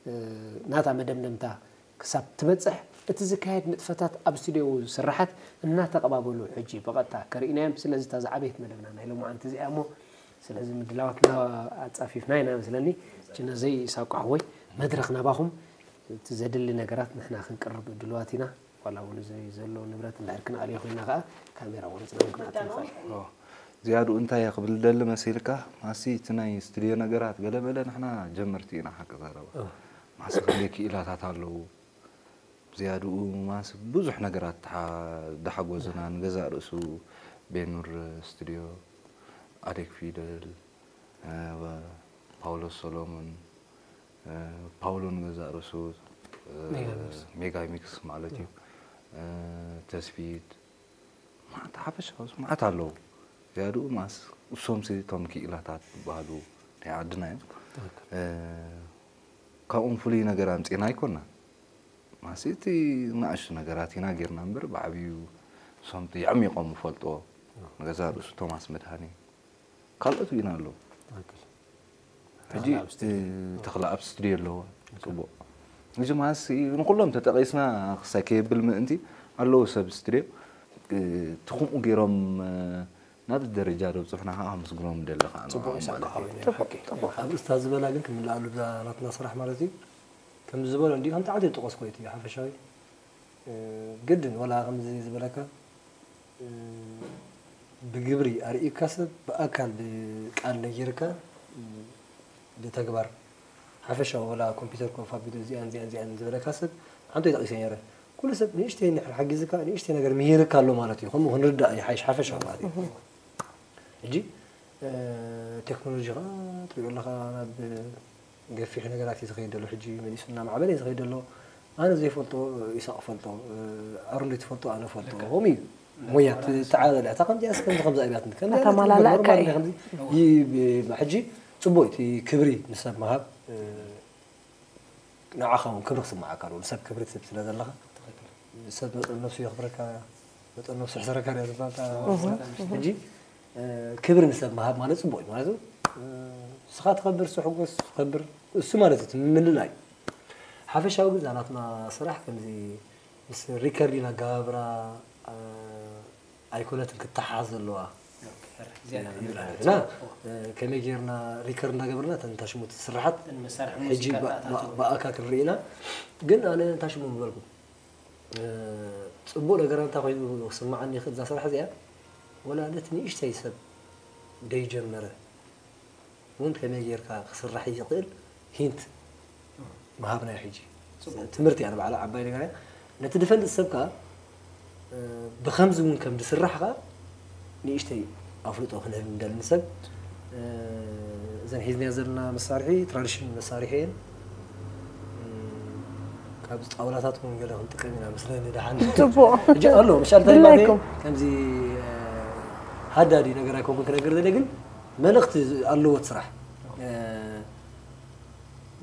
እ፣ ናታ መደምደምታ ክሳብ ትበጽሕ፣ እቲ ዝካየድ ንጥፈታት ኣብ ስቱድዮ ዝስራሓት እናተቐባበሉ ሕጂ ብቐጥታ ከርእዩና እዮም። ስለዚ እታ ዝዓበየት መደብና ናይ ሎማዓንቲ እዚኣ እሞ፣ ስለዚ ምድላዋትና ኣጻፊፍና ኢና መስለኒ። ጅና ዘይ ሳቋሕ ወይ መድረኽ ናባኹም፣ እቲ ዘድሊ ነገራት ንሕና ክንቅርብ ድልዋት ኢና። ዋላ እውን እዚ ዘሎ ንብረት እንድሕር ክንኣልዮ ኮይና ከኣ ካሜራ ቆሪጽና እውን ክንኣቱ ንኽእል። ኦ፣ ዝያድኡ እንታይ እየ ክብል ደሊ መሲልካ? ማሲ እቲ ናይ ስቱድዮ ነገራት ገለ መለ ንሕና ጀመርቲ ኢና ሓቂ ዘረባ። ኦ። ማሲ ክንደይ ክኢላታት ኣለዉ። ዝያድኡ ማሲ ብዙሕ ነገራት ተሓ-፣ ዳሓጎዝና ንገዛእ ርእሱ ቤኑር ስቱድዮ፣ ኣሌክ ፊደል፣ እ፣ ፓውሎስ ሰሎሞን፣ እ፣ ፓውሎ ንገዛእ ርእሱ፣ እ፣ ሜጋ ሚክስ። ሜጋ ሚክስ ማለት እዩ። እ፣ ተስፊት፣ መዓት ሓፈሻ መዓት ኣለዉ። ዝያድኡ ማስ እሶምሲ እቶም ክኢላታት ዝበሃሉ ናይ ዓድና እዮም። ትኽክል። እ፣ ካብኦም ፍሉይ ነገር ኣምጺእና ኣይኮንናን። ማሲ እቲ ንኣሽቱ ነገራት ኢና ጌርና እምበር ብዓብዩ እሶም እቲ የዕሚቖም ዝፈልጥዎ ንገዛእ ርእሱ ቶማስ መድሃኔ ካልኦት እውን ኣለዉ። ትኽክል። ሕጂ፣ ተኽለ ኣብ ስቱድዮ። እ፣ ተኽለ ኣብ ስቱድዮ ኣለዎ። ጽቡቕ። እዚ ማሲ ንኹሎም ተጠቒስና ክሳይ ከየብል ምእንቲ ኣለዉ ሰብ ስቱድዮ። እቲ ከምኡ ገይሮም ናብዚ ደረጃ ዘብፅሑና ከዓ ኣመስግኖም ደለ ከዓ ንዕኦም ማለት እዩ። ኣብ ርእስታ ዝበላ ግን ክምልኣሉ እዛ ናትና ስራሕ ማለት እዩ። ከምዚ ዝበሎ እንዲዩ ከምቲ ዓዲ ዝጠቐስኮ እቲ ሓፈሻዊ ግድን ወላ ከምዚ ዝበለካ ብግብሪ ኣርእዩካ ሰብ ብኣካል ብቃል ነጊርካ ብተግባር ሓፈሻዊ ወላ ኮምፒተር ኮፋ ቢዶ እዚኣን እዚኣን እዚኣን ዝበለካ ሰብ ሓንቲ ጠቒሰ ነረ ኩሉ ሰብ ንእሽተይ ንሕር ሓጊዝካ ንእሽተይ ነገር ምሂርካ ኣሎ ማለት እዩ። ከምኡ ክንርዳእ ይሓይሽ ሓፈሻዊ ማለት እዩ። ሕጂ ቴክኖሎጂ ከዓ ትሪኦ ኣለካ ናብ ገፊሕ ነገራት እዩ ዝኸይድ ዘሎ። ሕጂ መሊሱ እናማዕበለ እዩ ዝኸይድ ዘሎ። ኣነ ዘይፈልጦ ይሳቕ ፈልጦ ኣሩንዶ ትፈልጦ ኣነ ፈልጦ ከምኡ እዩ። ሞያ ተዓለለ እታ ከምዚኣ እስከ ከምዚ ኣብያት ኣተማላላእካ እዩ። ሕጂ ፅቡቅ እቲ ክብሪ ንሰብ ምሃብ ንዓኻ እውን ክብሪ ክስምዓካ ኣለዎ። ንሰብ ክብሪ ትህብ ስለ ዘለኻ ሰብ መጠን ነብሱ የኽብረካ መጠን ነብሱ ሕሰረካ ያ ዝበሃል ሕጂ ክብሪ ንሰብ ምሃብ ማለት ፅቡቅ እዩ ማለት ንስኻ ትኸብር ንሱ ሕጎስ ክኸብር እሱ ማለት እቲ ምልላይ ሓፈሻዊ ግን እዛ ናትና ስራሕ ከምዚ ምስ ሪከርዲን ኣገባብራ ኣይኮነትን ክተሓሓዝ ዘለዋ ከመይ ጌርና ሪከርድ እናገበርና እተን ታሽሙት ስራሓት ሕጂ ብኣካ ክንርኢ ኢና ግን ኣነ ታሽሙ ምበልኩም ፅቡቅ ነገር እንታይ ኮይኑ ክስማዓኒ ይኽእል እዛ ስራሕ እዚኣ ወላ ነቲ ንእሽተይ ሰብ ደይጀመረ እውን ከመይ ጌርካ ክስራሕ ይኽእል ሂንት ምሃብና እዩ ሕጂ ትምህርቲ እያ ንባዕላ ዓባይ ነገር እያ ነቲ ድፈልጥ ሰብ ከዓ ብከምዚ እውን ከም ዝስራሕ ከዓ ንእሽተይ ኣፍልጦ ክንህብ እንደሊ ንሰብ እዘን ሒዝናዮ ዘለና መሳርሒ ትራዲሽን መሳርሒ እየን ካብ ጣውላታት እውን ገለ ክንጥቀም ኢና መስለኒ ደሓን ፅቡቅ ሕጂ ኣሎ መሻል እንታይ ማለት ድላይኩም ከምዚ ሃዳዲ ነገር ኣይኮንኩን ክነግር ዘለ ግን መልእኽቲ ኣለዎ እቲ ስራሕ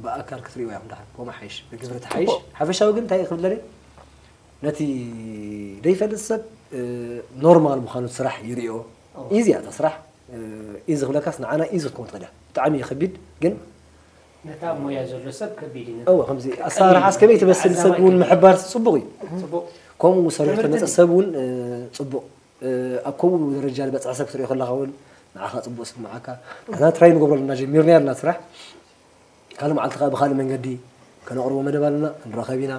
ብኣካል ክትሪእዎ ኢኹም ደሓን ከምኡ ሓይሽ ብግብሪ ትሓይሽ ሓፈሻዊ ግን እንታይ ክብል ደለ ነቲ ዘይፈልጥ ሰብ ኖርማል ምዃኑ ስራሕ ይሪኦ ኢዚ እያ እታ ስራሕ ኢዚ ክብለካስ ንዓና ኢዚ ክትኮን ትኽእል እያ ብጣዕሚ ከቢድ ግን ነታ ሞያ ዘሎ ሰብ ከቢድ እዩ እወ ከምዚ ኣሰራርሓስ ከመይ ትመስል ሰብ እውን ምሕባር ፅቡቕ እዩ ከምኡ ሰሪሑ ተመፀ ሰብ እውን ፅቡቕ ኣብ ከምኡ ደረጃ ዝበፅሐ ሰብ ክትሪኦ ከለካ እውን ንዓኻ ፅቡቕ ስምዓካ ንሕና ትራይ ንገብሮ ኣለና ጀሚርና ኣለና ስራሕ ካልእ መዓልቲ ከዓ ብካልእ መንገዲ ከነቕርቦ መደብ ኣለና ክንራኸብ ኢና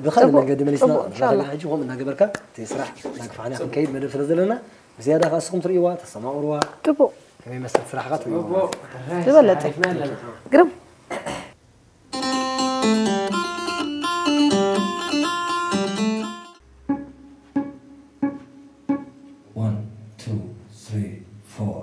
ብካልእ መንገዲ መሊስና ንራኸብ ኢና ሕጂ ከምኡ እናገበርካ እቲ ስራሕ እናግፋሕና ክንከይድ መደብ ስለ ዘለና ብዝያዳ ከዓ ንስኹም ትርእይዋ ተስተማቕርዋ ፅቡቕ ከመይ መስል ስራሕኻ ትርእይዋ ዝበለፀ ግርም One, two, three, four.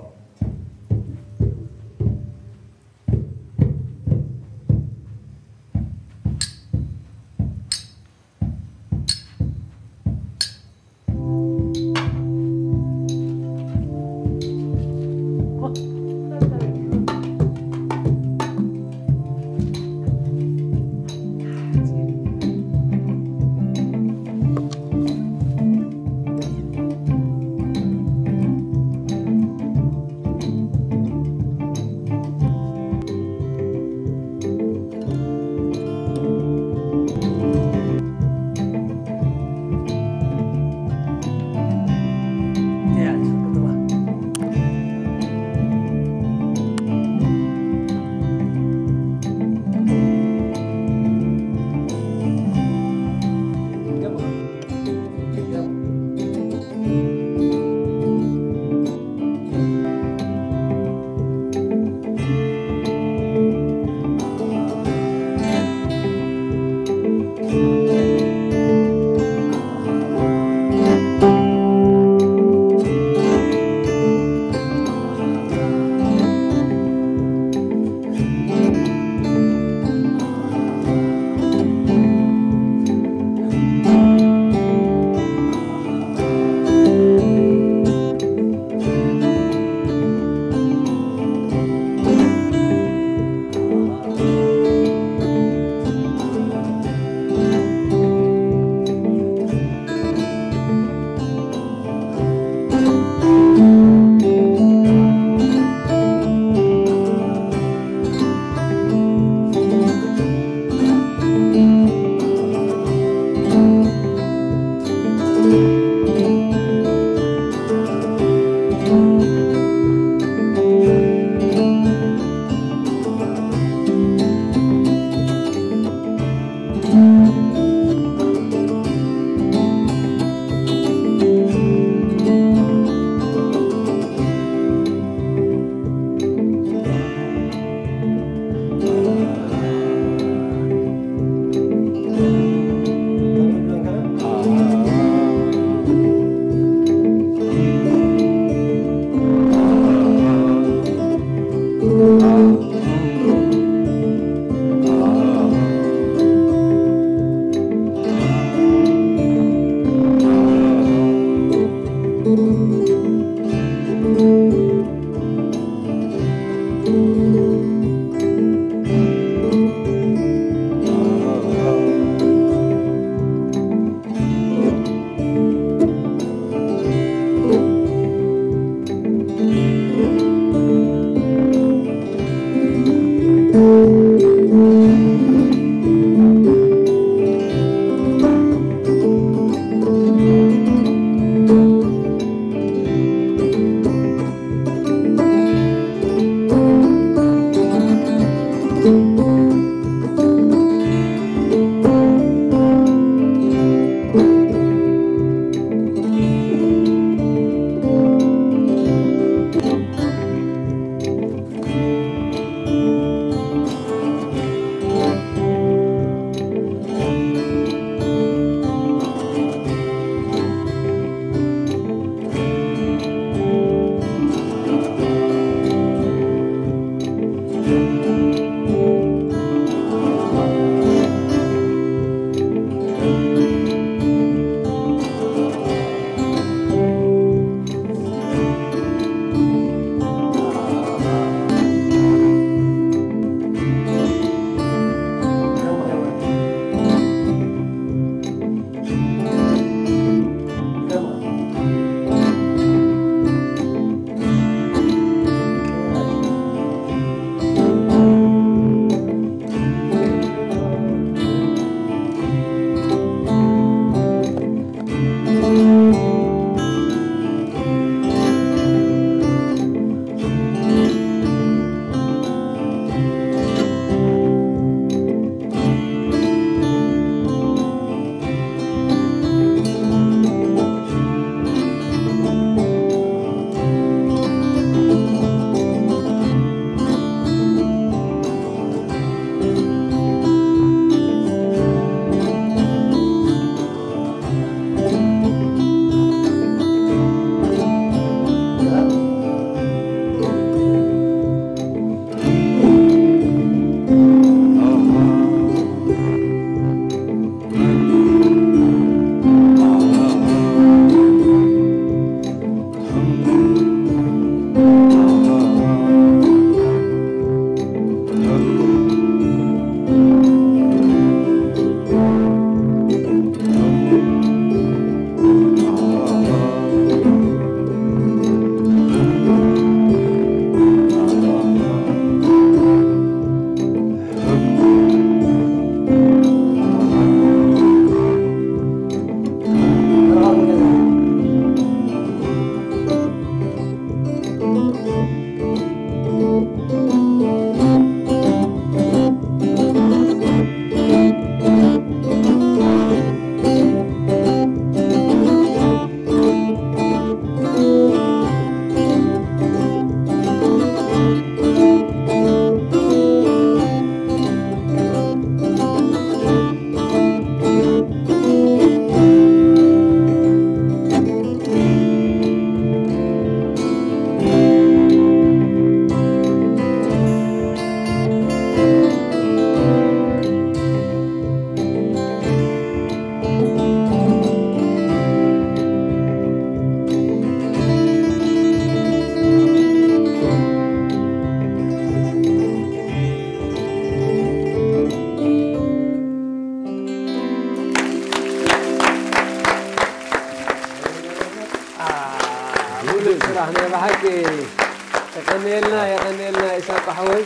የቐንየልና፣ የቐንየልና ኢሳቅ ሓወይ።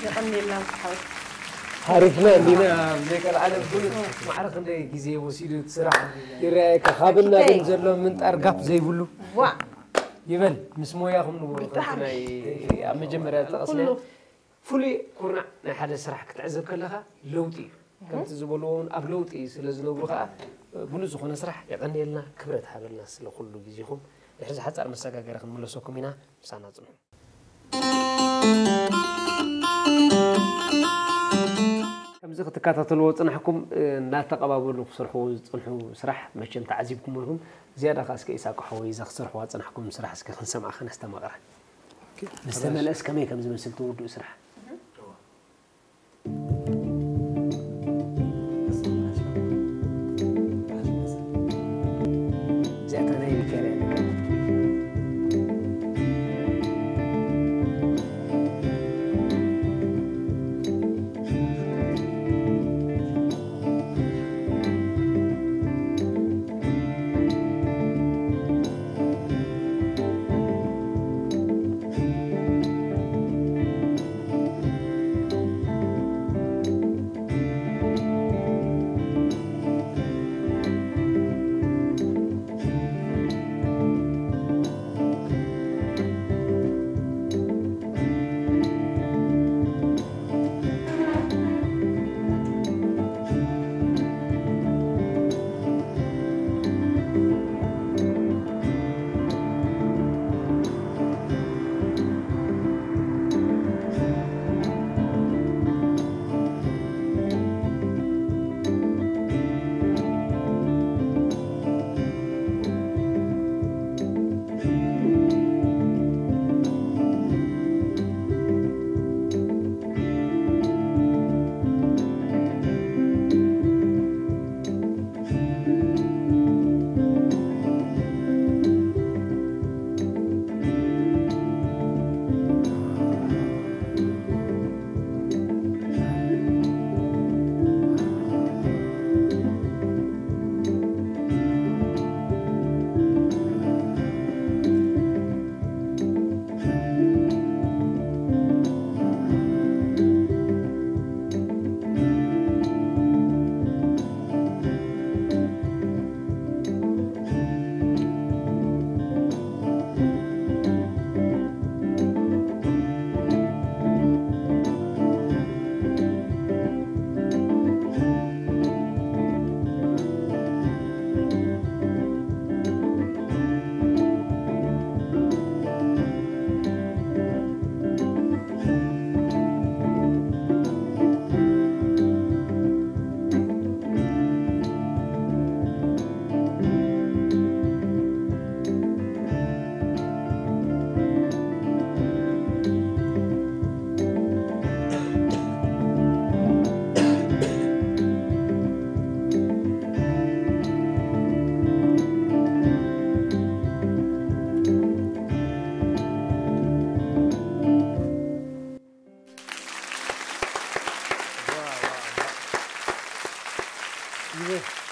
የቐንየልና ሓወይ። ሓሪፍና እንዲና ብዘይቀልዓለም ብሉፅ ማዕረ ክንደይ ግዜ ወሲዱ እቲ ስራሕ ይረኣየካ። ካብና ግን ዘሎ ምንጣር ጋፕ ዘይብሉ ዋ ይበል ምስ ሞያኹም ንብሉ ከምቲ ናይ ኣብ መጀመርያ ዝጠቐስና ፍሉይ ኩርናዕ ናይ ሓደ ስራሕ ክትዕዘብ ከለኻ ለውጢ እዩ። ከምቲ ዝበልዎ እውን ኣብ ለውጢ ስለ ዝነብሩ ከዓ ብሉፅ ዝኾነ ስራሕ የቐንየልና፣ ክብረት ሃበልና ስለ ኩሉ ግዜኹም። ድሕሪ ዝሓፃር መሰጋገሪ ክንምለሰኩም ኢና፣ ምሳና ፅንሑ። ከምዚ ክትከታተልዎ ፅናሕኩም እናተቐባበሉ ክሰርሕዎ ዝፅንሑ ስራሕ መቸም ተዓዚብኩም ኣለኹም። ዝያዳ ከዓ እስከ ኢሳቅ ሓወይ እዛ ክሰርሕዋ ፅናሕኩም ስራሕ እስከ ክንሰምዓ ከነስተማቕራ። ምስ ተመልአስ ከመይ ከም ዝመስል እቲ ውዱእ ስራሕ እዚኣታ ናይ ሚካኤል እያ።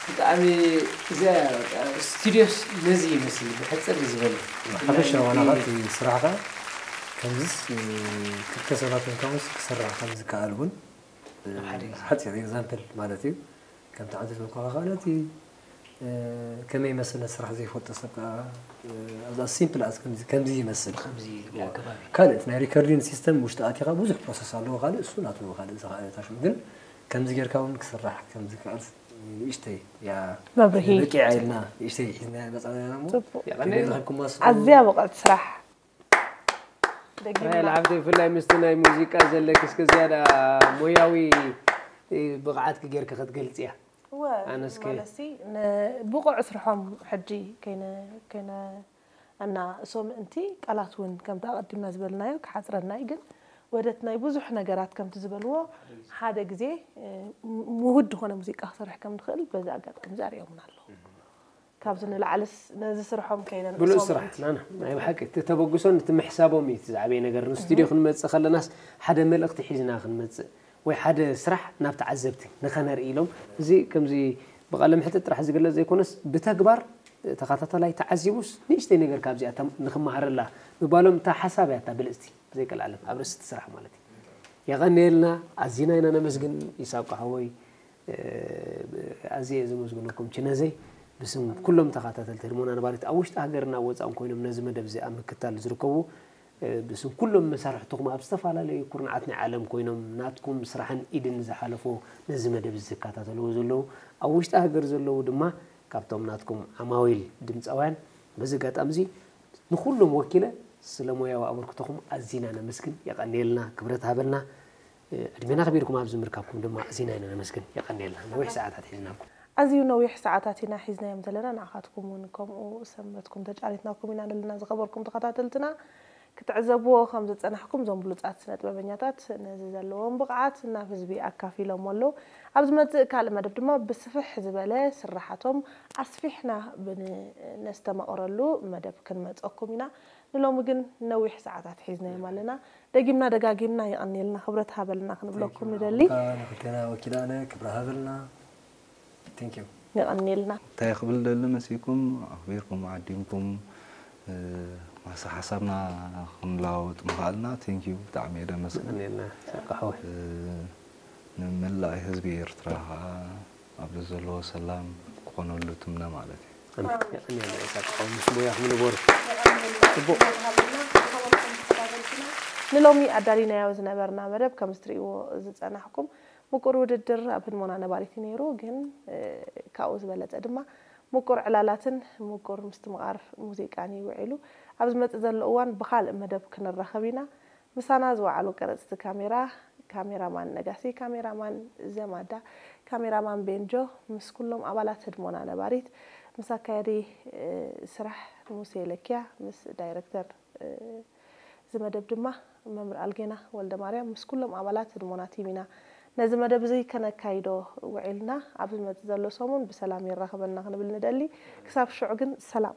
ብጣዕሚ እዚኣ ስቱድዮስ ነዚ ይመስል ብሕፅር ዝበለ ሓፈሻ ዋናኻ እቲ ስራሕኻ ከምዚስ ክልተ ሰባት እንካውንስ ክስራሕ ከም ዝከኣል እውን ሓፂር ኤግዛምፕል ማለት እዩ። ከምቲ ዓንተ ዝበልኩኻ ከዓ ነቲ ከመይ ይመስል ነቲ ስራሕ ዘይፈልጦ ሰብ ከዓ ኣብዛ ሲምፕል ኣስ ከምዚ ይመስል ካልእ ናይ ሪከርዲን ሲስተም ውሽጢ ኣቲኻ ብዙሕ ፕሮሰስ ኣለዎ። ካልእ እሱ ናቱ ካልእ ዝኸኣለ ታሽሙ ግን ከምዚ ጌርካ እውን ክስራሕ ከምዚ ክዕርስ ንእሽተይ ያ መብርሂ በቂዓ ኢልና ንእሽተይ ሒዝና መፃና እሞ ጽቡቅ ከመይ ዝኸልኩማ ኣዝያ ብቕዕቲ ስራሕ ራሄል ሓፍተይ ብፍላይ ምስቲ ናይ ሙዚቃ ዘለኪ እስከ ዝያዳ ሞያዊ ብቕዓትኪ ጌርኪ ክትገልፅያ እወ ኣነስከ? ማለትሲ ንብቑዕ ስርሖም ሕጂ ከይነ ከይነ ኣናእሶ ምእንቲ ቃላት እውን ከምቲ ኣቐዲምና ዝበልናዮ ክሓፅረና እዩ ግን ወደት ናይ ብዙሕ ነገራት ከምቲ ዝበልዎ ሓደ ግዜ ምውድ ዝኾነ ሙዚቃ ክሰርሕ ከም ንኽእል በዚ ኣጋጣሚ ዛሪኦምና ኣለዉ ካብዚ ንላዕልስ ነዚ ስርሖም ከይነንእሶ ብሉእ ስራሕ ናና ናይ ብሓቂ እቲ ተበግሶን እቲ ምሕሳቦም እዩ እቲ ዝዓበየ ነገር ንስቱድዮ ክንመፅእ ከለናስ ሓደ መልእኽቲ ሒዝና ክንመፅእ ወይ ሓደ ስራሕ ናብ ተዓዘብቲ ንኸነርኢ ኢሎም እዚ ከምዚ ብቃለ ምሕትት ጥራሕ ዝግለፅ ዘይኮነስ ብተግባር ተኸታታላይ ተዓዚቡስ ንእሽተይ ነገር ካብዚኣ ተም- ንኽመሃረላ ምባሎም እታ ሓሳብ እያ እታ ብልፅቲ ብዘይቀልዓለም ኣብ ርእሲ እቲ ስራሕ ማለት እዩ። የቐንየልና፣ ኣዚና ኢና ነመስግን ይሳብ ሓወይ። ኣዝየ እየ ዘመስግነኩም ችነዘይ ብስም ኩሎም ተኸታተልቲ ህድሞና ነባሪት ኣብ ውሽጢ ሃገርና ወፃእን ኮይኖም ነዚ መደብ እዚ ኣብ ምክታል ዝርከቡ ብስም ኩሎም መሳርሕትኹም ኣብ ዝተፈላለዩ ኩርናዓት ናይ ዓለም ኮይኖም ናትኩም ስራሕን ኢድን ዝሓለፎ ነዚ መደብ እዚ ዝከታተልዎ ዘለዉ ኣብ ውሽጢ ሃገር ዘለዉ ድማ ካብቶም ናትኩም ዓማዊል ድምፃውያን በዚ ኣጋጣሚ እዚ ንኩሎም ወኪለ ስለ ሞያዊ ኣበርክቶኹም ኣዚና ነመስግን። የቐንየልና፣ ክብረት ሃበልና። ዕድሜና ኣኽቢርኩም ኣብዚ ምርካብኩም ድማ ኣዚና ኢና ነመስግን። የቐንየልና። ነዊሕ ሰዓታት ሒዝናኩም። ኣዝዩ ነዊሕ ሰዓታት ኢና ሒዝናዮም ዘለና። ንዓኻትኩም እውን ከምኡ ሰንበትኩም ተጫሪትናኩም ኢና ዘለና። ዝኸበርኩም ተኸታተልትና ክትዕዘብዎ ከም ዝጸናሕኩም፣ እዞም ብሉጻት ስነ ጥበበኛታት ነዚ ዘለዎም ብቕዓት ናብ ህዝቢ ኣካፊሎሞ ኣለዉ። ኣብ ዝመጽእ ካልእ መደብ ድማ ብስፍሕ ዝበለ ስራሓቶም ኣስፊሕና ብንስተማቕረሉ መደብ ክንመጸኩም ኢና። ንሎሚ ግን ነዊሕ ሰዓታት ሒዝናዮም ኣለና። ደጊምና ደጋጊምና የቐንየልና፣ ክብረት ሃበልና ክንብለኩም ንደሊ። ክልቴና ወኪላነ ክብረ ሃበልና። Thank you። የቐንየልና። እንታይ ክብል ደሊ መሲኩም ኣኽቢርኩም ዓዲምኩም ማሳ ሓሳብና ክንለዋወጥ ምኽኣልና thank you ብጣዕሚ እየ ደመስግን። የቐንየልና ሳቃ ሓወይ። ንመላእ ህዝቢ ኤርትራ ከዓ ኣብዚ ዘለዎ ሰላም ክኾነሉ ትምነ ማለት እዩ። ኣሜን። የቐንየልና ሳቃ ሓወይ ምስ ሞያኹም ንበሩ። ጽቡቕ። ንሎሚ ኣዳሊናዮ ዝነበርና መደብ ከም እትርእይዎ ዝጸናሕኩም ምቁር ውድድር ኣብ ህድሞና ነባሪት እዩ ነይሩ፣ ግን ካብኡ ዝበለጸ ድማ ምቁር ዕላላትን ምቁር ምስትምቓር ሙዚቃን እዩ ውዒሉ። ኣብ ዝመጽእ ዘሎ እዋን ብኻልእ መደብ ክንራኸብ ኢና። ምሳና ዝወዓሉ ቀረጽቲ ካሜራ፣ ካሜራማን ነጋሲ፣ ካሜራማን ዘማዳ፣ ካሜራማን ቤንጆ፣ ምስ ኩሎም ኣባላት ህድሞና ነባሪት፣ ምስ ኣካያዲ ስራሕ ሙሴ ለኪያ፣ ምስ ዳይረክተር እዚ መደብ ድማ መምህር ኣልጌና ወልደማርያም ምስ ኩሎም ኣባላት ህድሞና ቲም ኢና ነዚ መደብ እዚ ከነካይዶ ውዒልና። ኣብ ዝመጽእ ዘሎ ሰሙን ብሰላም የራኽበና ክንብል ንደሊ። ክሳብ ሽዑ ግን ሰላም።